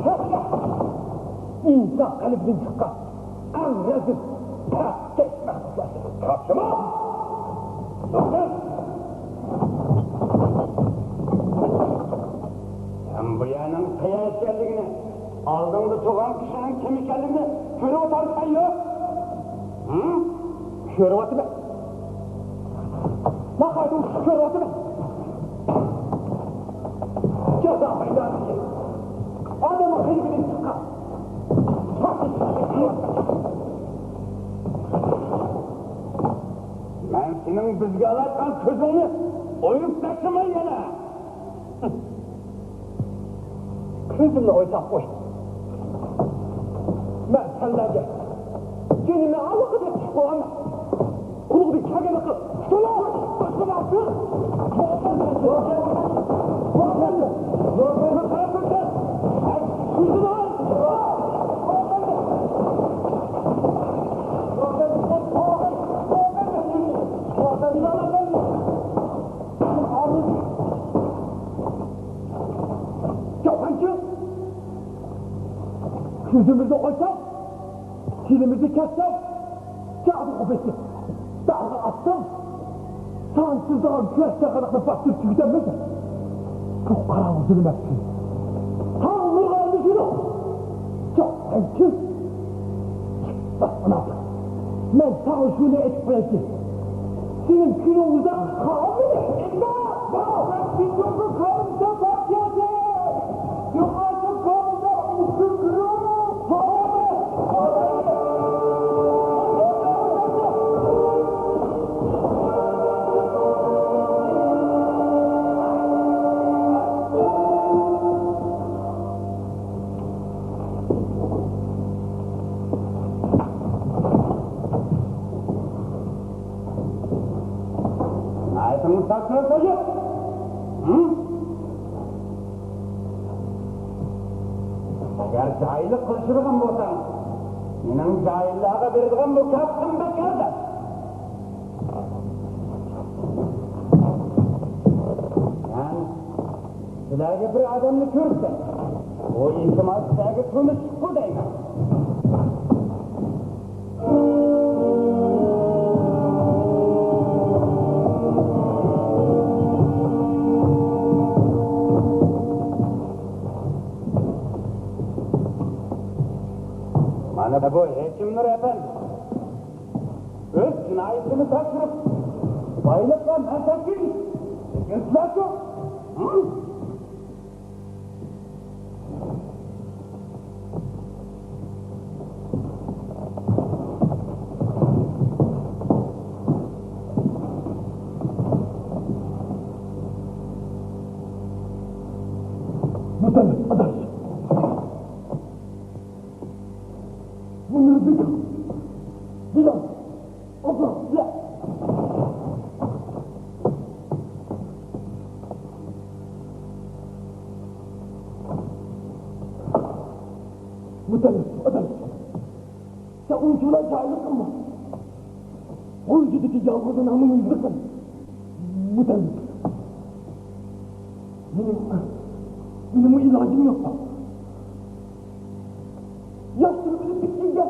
سەللە! ئىنسان قەلبىدىن چىققان ئەڭ رەزىل، پەسكەش مەخلۇقلار. تاپشۇرما! سەن بۇ يەرنىڭ قەيەر ئىكەنلىكىنى، ئالدىڭدا تۇرغان كىشىنىڭ كىم ئىكەنلىكىنى كۆرۈۋاتامسەن يوق؟ ھە؟ كۆرۈۋاتىمەن. ناھايىتى ئوچۇق كۆرۈۋاتىمەن. جازا مەيدانىدىكى ئادەم قېلىپىدىن چىققان. مەن سېنىڭ بىزگە ئالايتقان كۆزۈڭنى ئويۇپ تاشلىماي يەنە. كۆزۈمنى ئويساپ قوي. مەن سەنلەرگە جېنىمنى ئاللىقاچان تىكىپ قويغانمەن. قولۇڭدىن كەلگەننى قىل. تۇتۇڭلار! باشقا نەرسە! يالغانچى! كۆزىمىزنى ئويساق، تىلىمىزنى كەسسەك، جادۇغا بېسىپ، داغغا ئاتساڭ، سانسىزلىغان كۈرەش چاقىرىقنى باستۇرۇپ تۈگىتەلمەيسەن. بۇ قاراڭغۇ زۇلمەت كۈن تاڭ نۇرغا ئالمىشىدۇ. جاھانكۈن! مۇناپىق! مەن ساڭا شۇنى ئېيتىپ قويايچى. سېنىڭ كۈنۈڭ ئۇزاققا قالمىدى. ناھايىتى مۇستەقىل قويۇپ. ھە؟ ئەگەر جاھىللىق قىلىشىدىغان بولساڭ، مېنىڭ جاھىللارغا بېرىدىغان مۇكاپاتىم بەك ئەرزان. مەن سىلەرگە بىر ئادەمنى كۆرسەتسەم، ئۇ ئىلتىماس سىلەرگە تونۇشۇپقۇ دەيمەن. مانا بۇ ھېكىمنۇر ئەپەندى. ئۆز جىنايىتىنى تاپشۇرۇپ، بايلىققا مەنپەئەتكە ئېرىشتى. لېكىن سىلەرچۇ؟ ھە؟ مۇتەللىپ ئاداش. بۇنى بىلىڭ. بىلىڭ. ئابلا، سىلەر بايلىقىم بار. غۇلجىدىكى يالغۇزىنىڭمۇ يۈزلۈكىم. مۇتەللىپ. مېنىڭ، مېنىڭمۇ ئىلاجىم يوق. ياخشىلىقىنى پىچىڭگە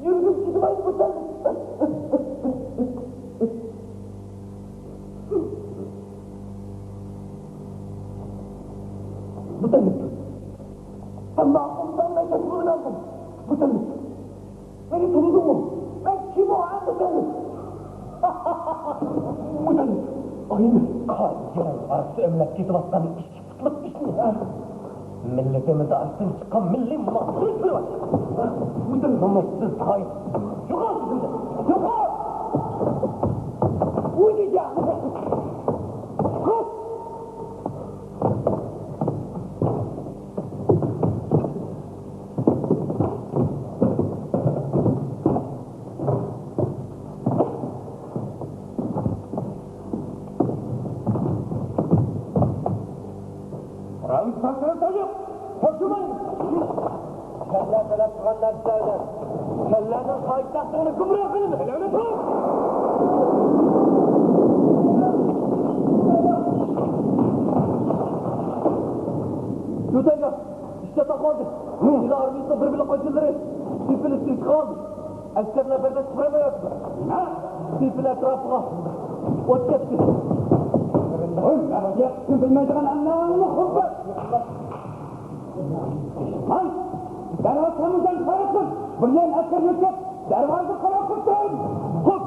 يۈرگۈم چىدىمايدۇ، مۇتەللىپ. مۇتەللىپ. ئاللاھۇ تائالا ياشىمىغىن ئالدىم. مۇتەللىپ. مېنى تونۇدۇڭمۇ؟ مەن كىم ئۇ، ھە، مۇتەللىپ؟ مۇتەللىپ. ئاينى قاجىران ئارىسى ئۆمىلەپ كېتىۋاتقان ئىككى پۇتلۇق ئىشنى، ھە؟ مىللىتىمىز ئاستىن چىققان مىللىي مۇناپىقنى قىلىۋاتىدۇ. مۇتەللىپ. نومۇسسىز تايىن. يوقال كۆزۈمدىن. يوقال! ئۇيدى يا. قۇرئان ساقلىرى تويۇپ، توشۇماي. كەللە تەلەپ قىلغان نەرسىلەر بىلەن كەللەنىڭ پايتەختىنى گۇمراھ قىلىمىز. كەللەنى تۇت! يۆتەيلى! ئىشتە تاقالدى. ئىلى ئارمىيىسىنىڭ بىر بۆلەك قوشۇنلىرى سېپىلىپ تىركىپ قالدى. ئەسكەرلەر بەرداشلىق بېرەلمەيۋاتىدۇ. نېمە؟ سېپىل ئەتراپىغا ئوت چەكتى. بىلمەيدىغان ئەللەرنى خۇببەت. دەرھال تېمىزدىن خەۋەر قىل. بىر يان ئەسكەر يۆتكەپ، دەرۋازىغا قاراپ تۇرۇڭ. خوپ.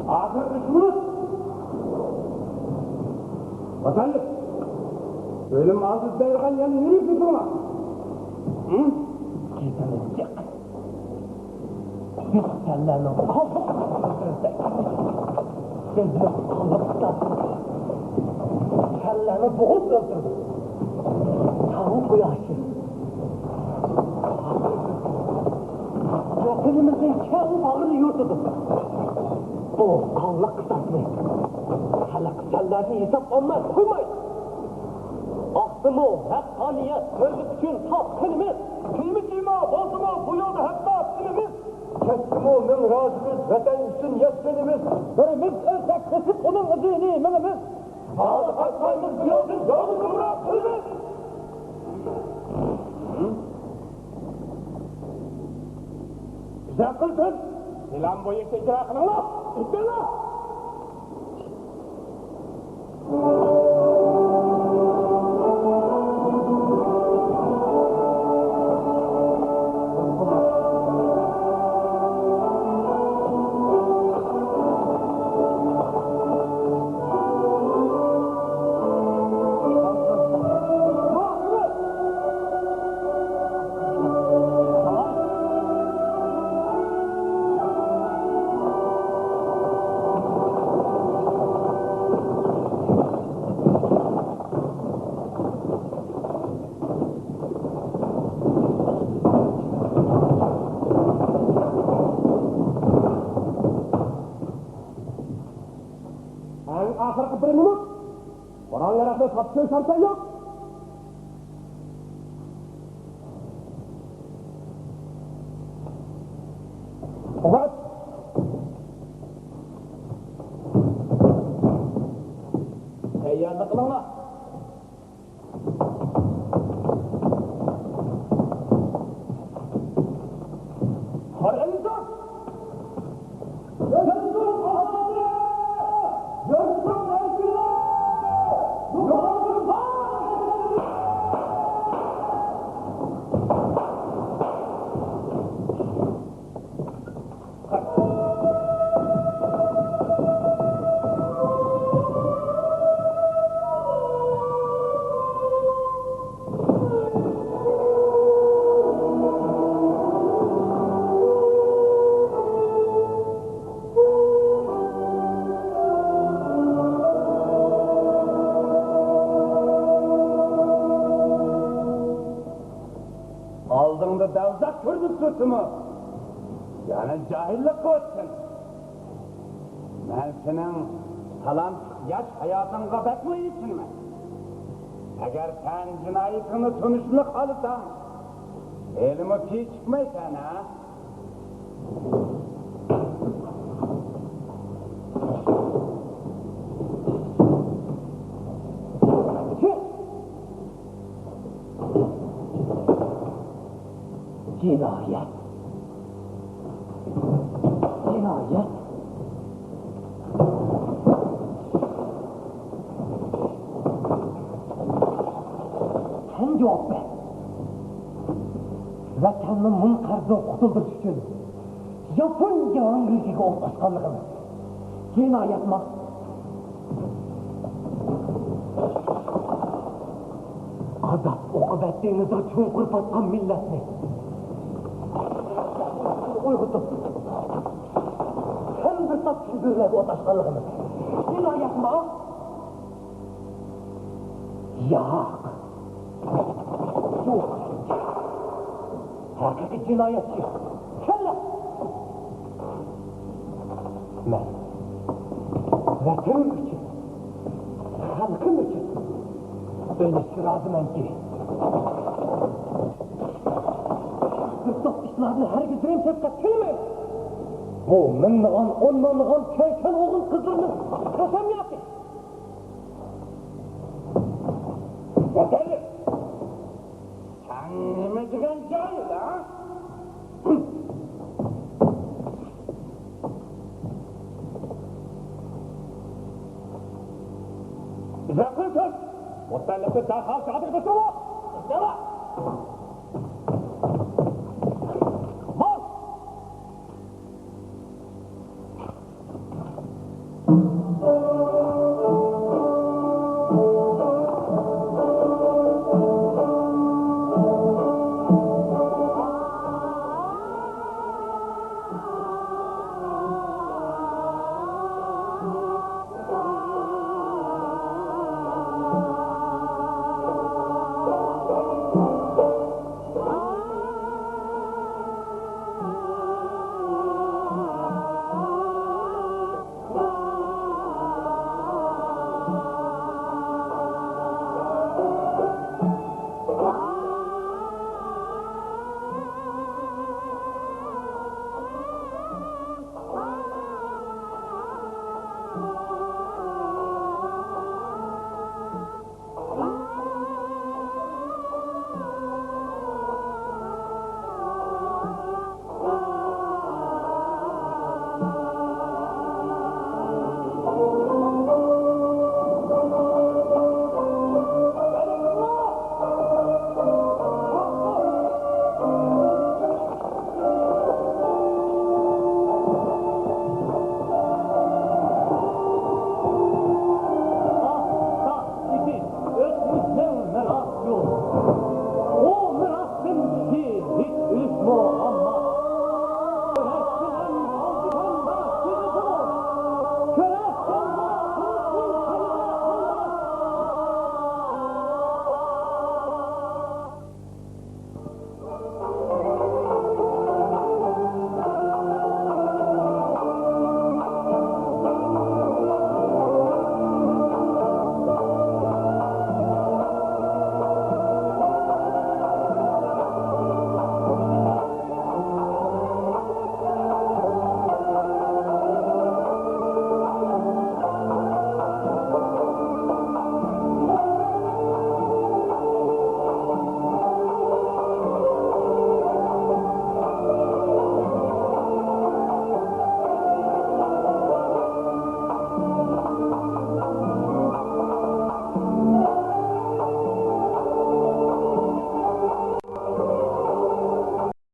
ئاخىرقى ئۈچ مىنۇت. ۋەتەنلىك. ئۆلۈم ئالدىدا دەيدىغان يەنە يۈرۈپ يۈرۈڭلار. ھە؟ گېپىمىز جىق. بىز سەنلەرنىڭ قالدۇق ئۆلتۈرسەك، سەنلەر قالدۇق تارتىپ، سەنلەرنى بوغۇپ ئۆلتۈردۇق. تاڭ قۇياشى ۋەتىنىمىزنىڭ كەڭ باغرىنى يورۇتىدۇ. بۇ قانلىق قىساسنى خەلق سەنلەرنى ھېسابلانماي قويمايدۇ. ئاقسىمۇ ھەققانىيەت، بىرلىك ئۈچۈن تاپقىنىمىز. كىمى كىما بولسىمۇ، بۇ يولدا ھەقتا تىلىمىز. كەچسىمۇ مىڭ رازىمىز، ۋەتەن ئۈچۈن ياشىنىمىز. بىرىمىز ئۆلسەك، قېچىپ ئۇنىڭ ئىزىنى مېڭىمىز. زادى قايتمايمىز بۇ يولدىن، يولنى گۇمراھ قىلىمىز. بىزگە قىلسۇن. پىلان بويىچە ئىجرا قىلىڭلار. ئېيتىڭلار. ئەڭ ئاخىرقى بىر مىنۇت. قورال-ياراغنى تاپشۇرۇش ھەم يوق. ئۇۋات! تەييارلىق قىلىڭلار. ئالدىڭدا بەزەك كۆرۈنۈپ تۇرسىمۇ، يەنە جاھىللىق قىلىۋاتىسەن. مەن سېنىڭ تالانتلىق ياش ھاياتىڭغا بەكمۇ ئېچىنىمەن. ئەگەر سەن جىنايىتىڭنى تونۇشنى خالىساڭ، ھېلىمۇ كېچىكمەيسەن، ھە؟ جىنايەت. جىنايەت. سەن جاۋاب بەر. ۋەتەننى مۇڭ قەرزدىن قۇتۇلدۇرۇش ئۈچۈن ياپون جاھانگىرىگە ئوت ئاچقانلىقىمىز جىنايەتما؟ ئازاب ئوقۇبەت دېڭىزىغا چوڭقۇر پاتقان مىللەتنى ئويغىتىپ، ھەم بىر تاپ كۈلدۈرلەرگە ئوت ئاچقانلىقىمىز جىنايەتما؟ ياق. بۇ ھەقىقىي جىنايەتچى. كەللە! مەن ۋەتىنىم ئۈچۈن، خەلقىم ئۈچۈن ئۆلۈشكە رازىمەنكى، بىر توپ ئىشلارنى ھەرگىز رەنجىپ قىلماي. بۇ مىڭلىغان، ئون مىڭلىغان كۆركەم ئوغۇل قىزلىرىمىز قەسەم ياكى ۋەتەنلىك. سەن نېمە دېگەن جاھىل، ھە؟ ئىزاھ قىلسۇن! مۇتەللىپنى دەرھال شاھادەتكە بېسىۋال!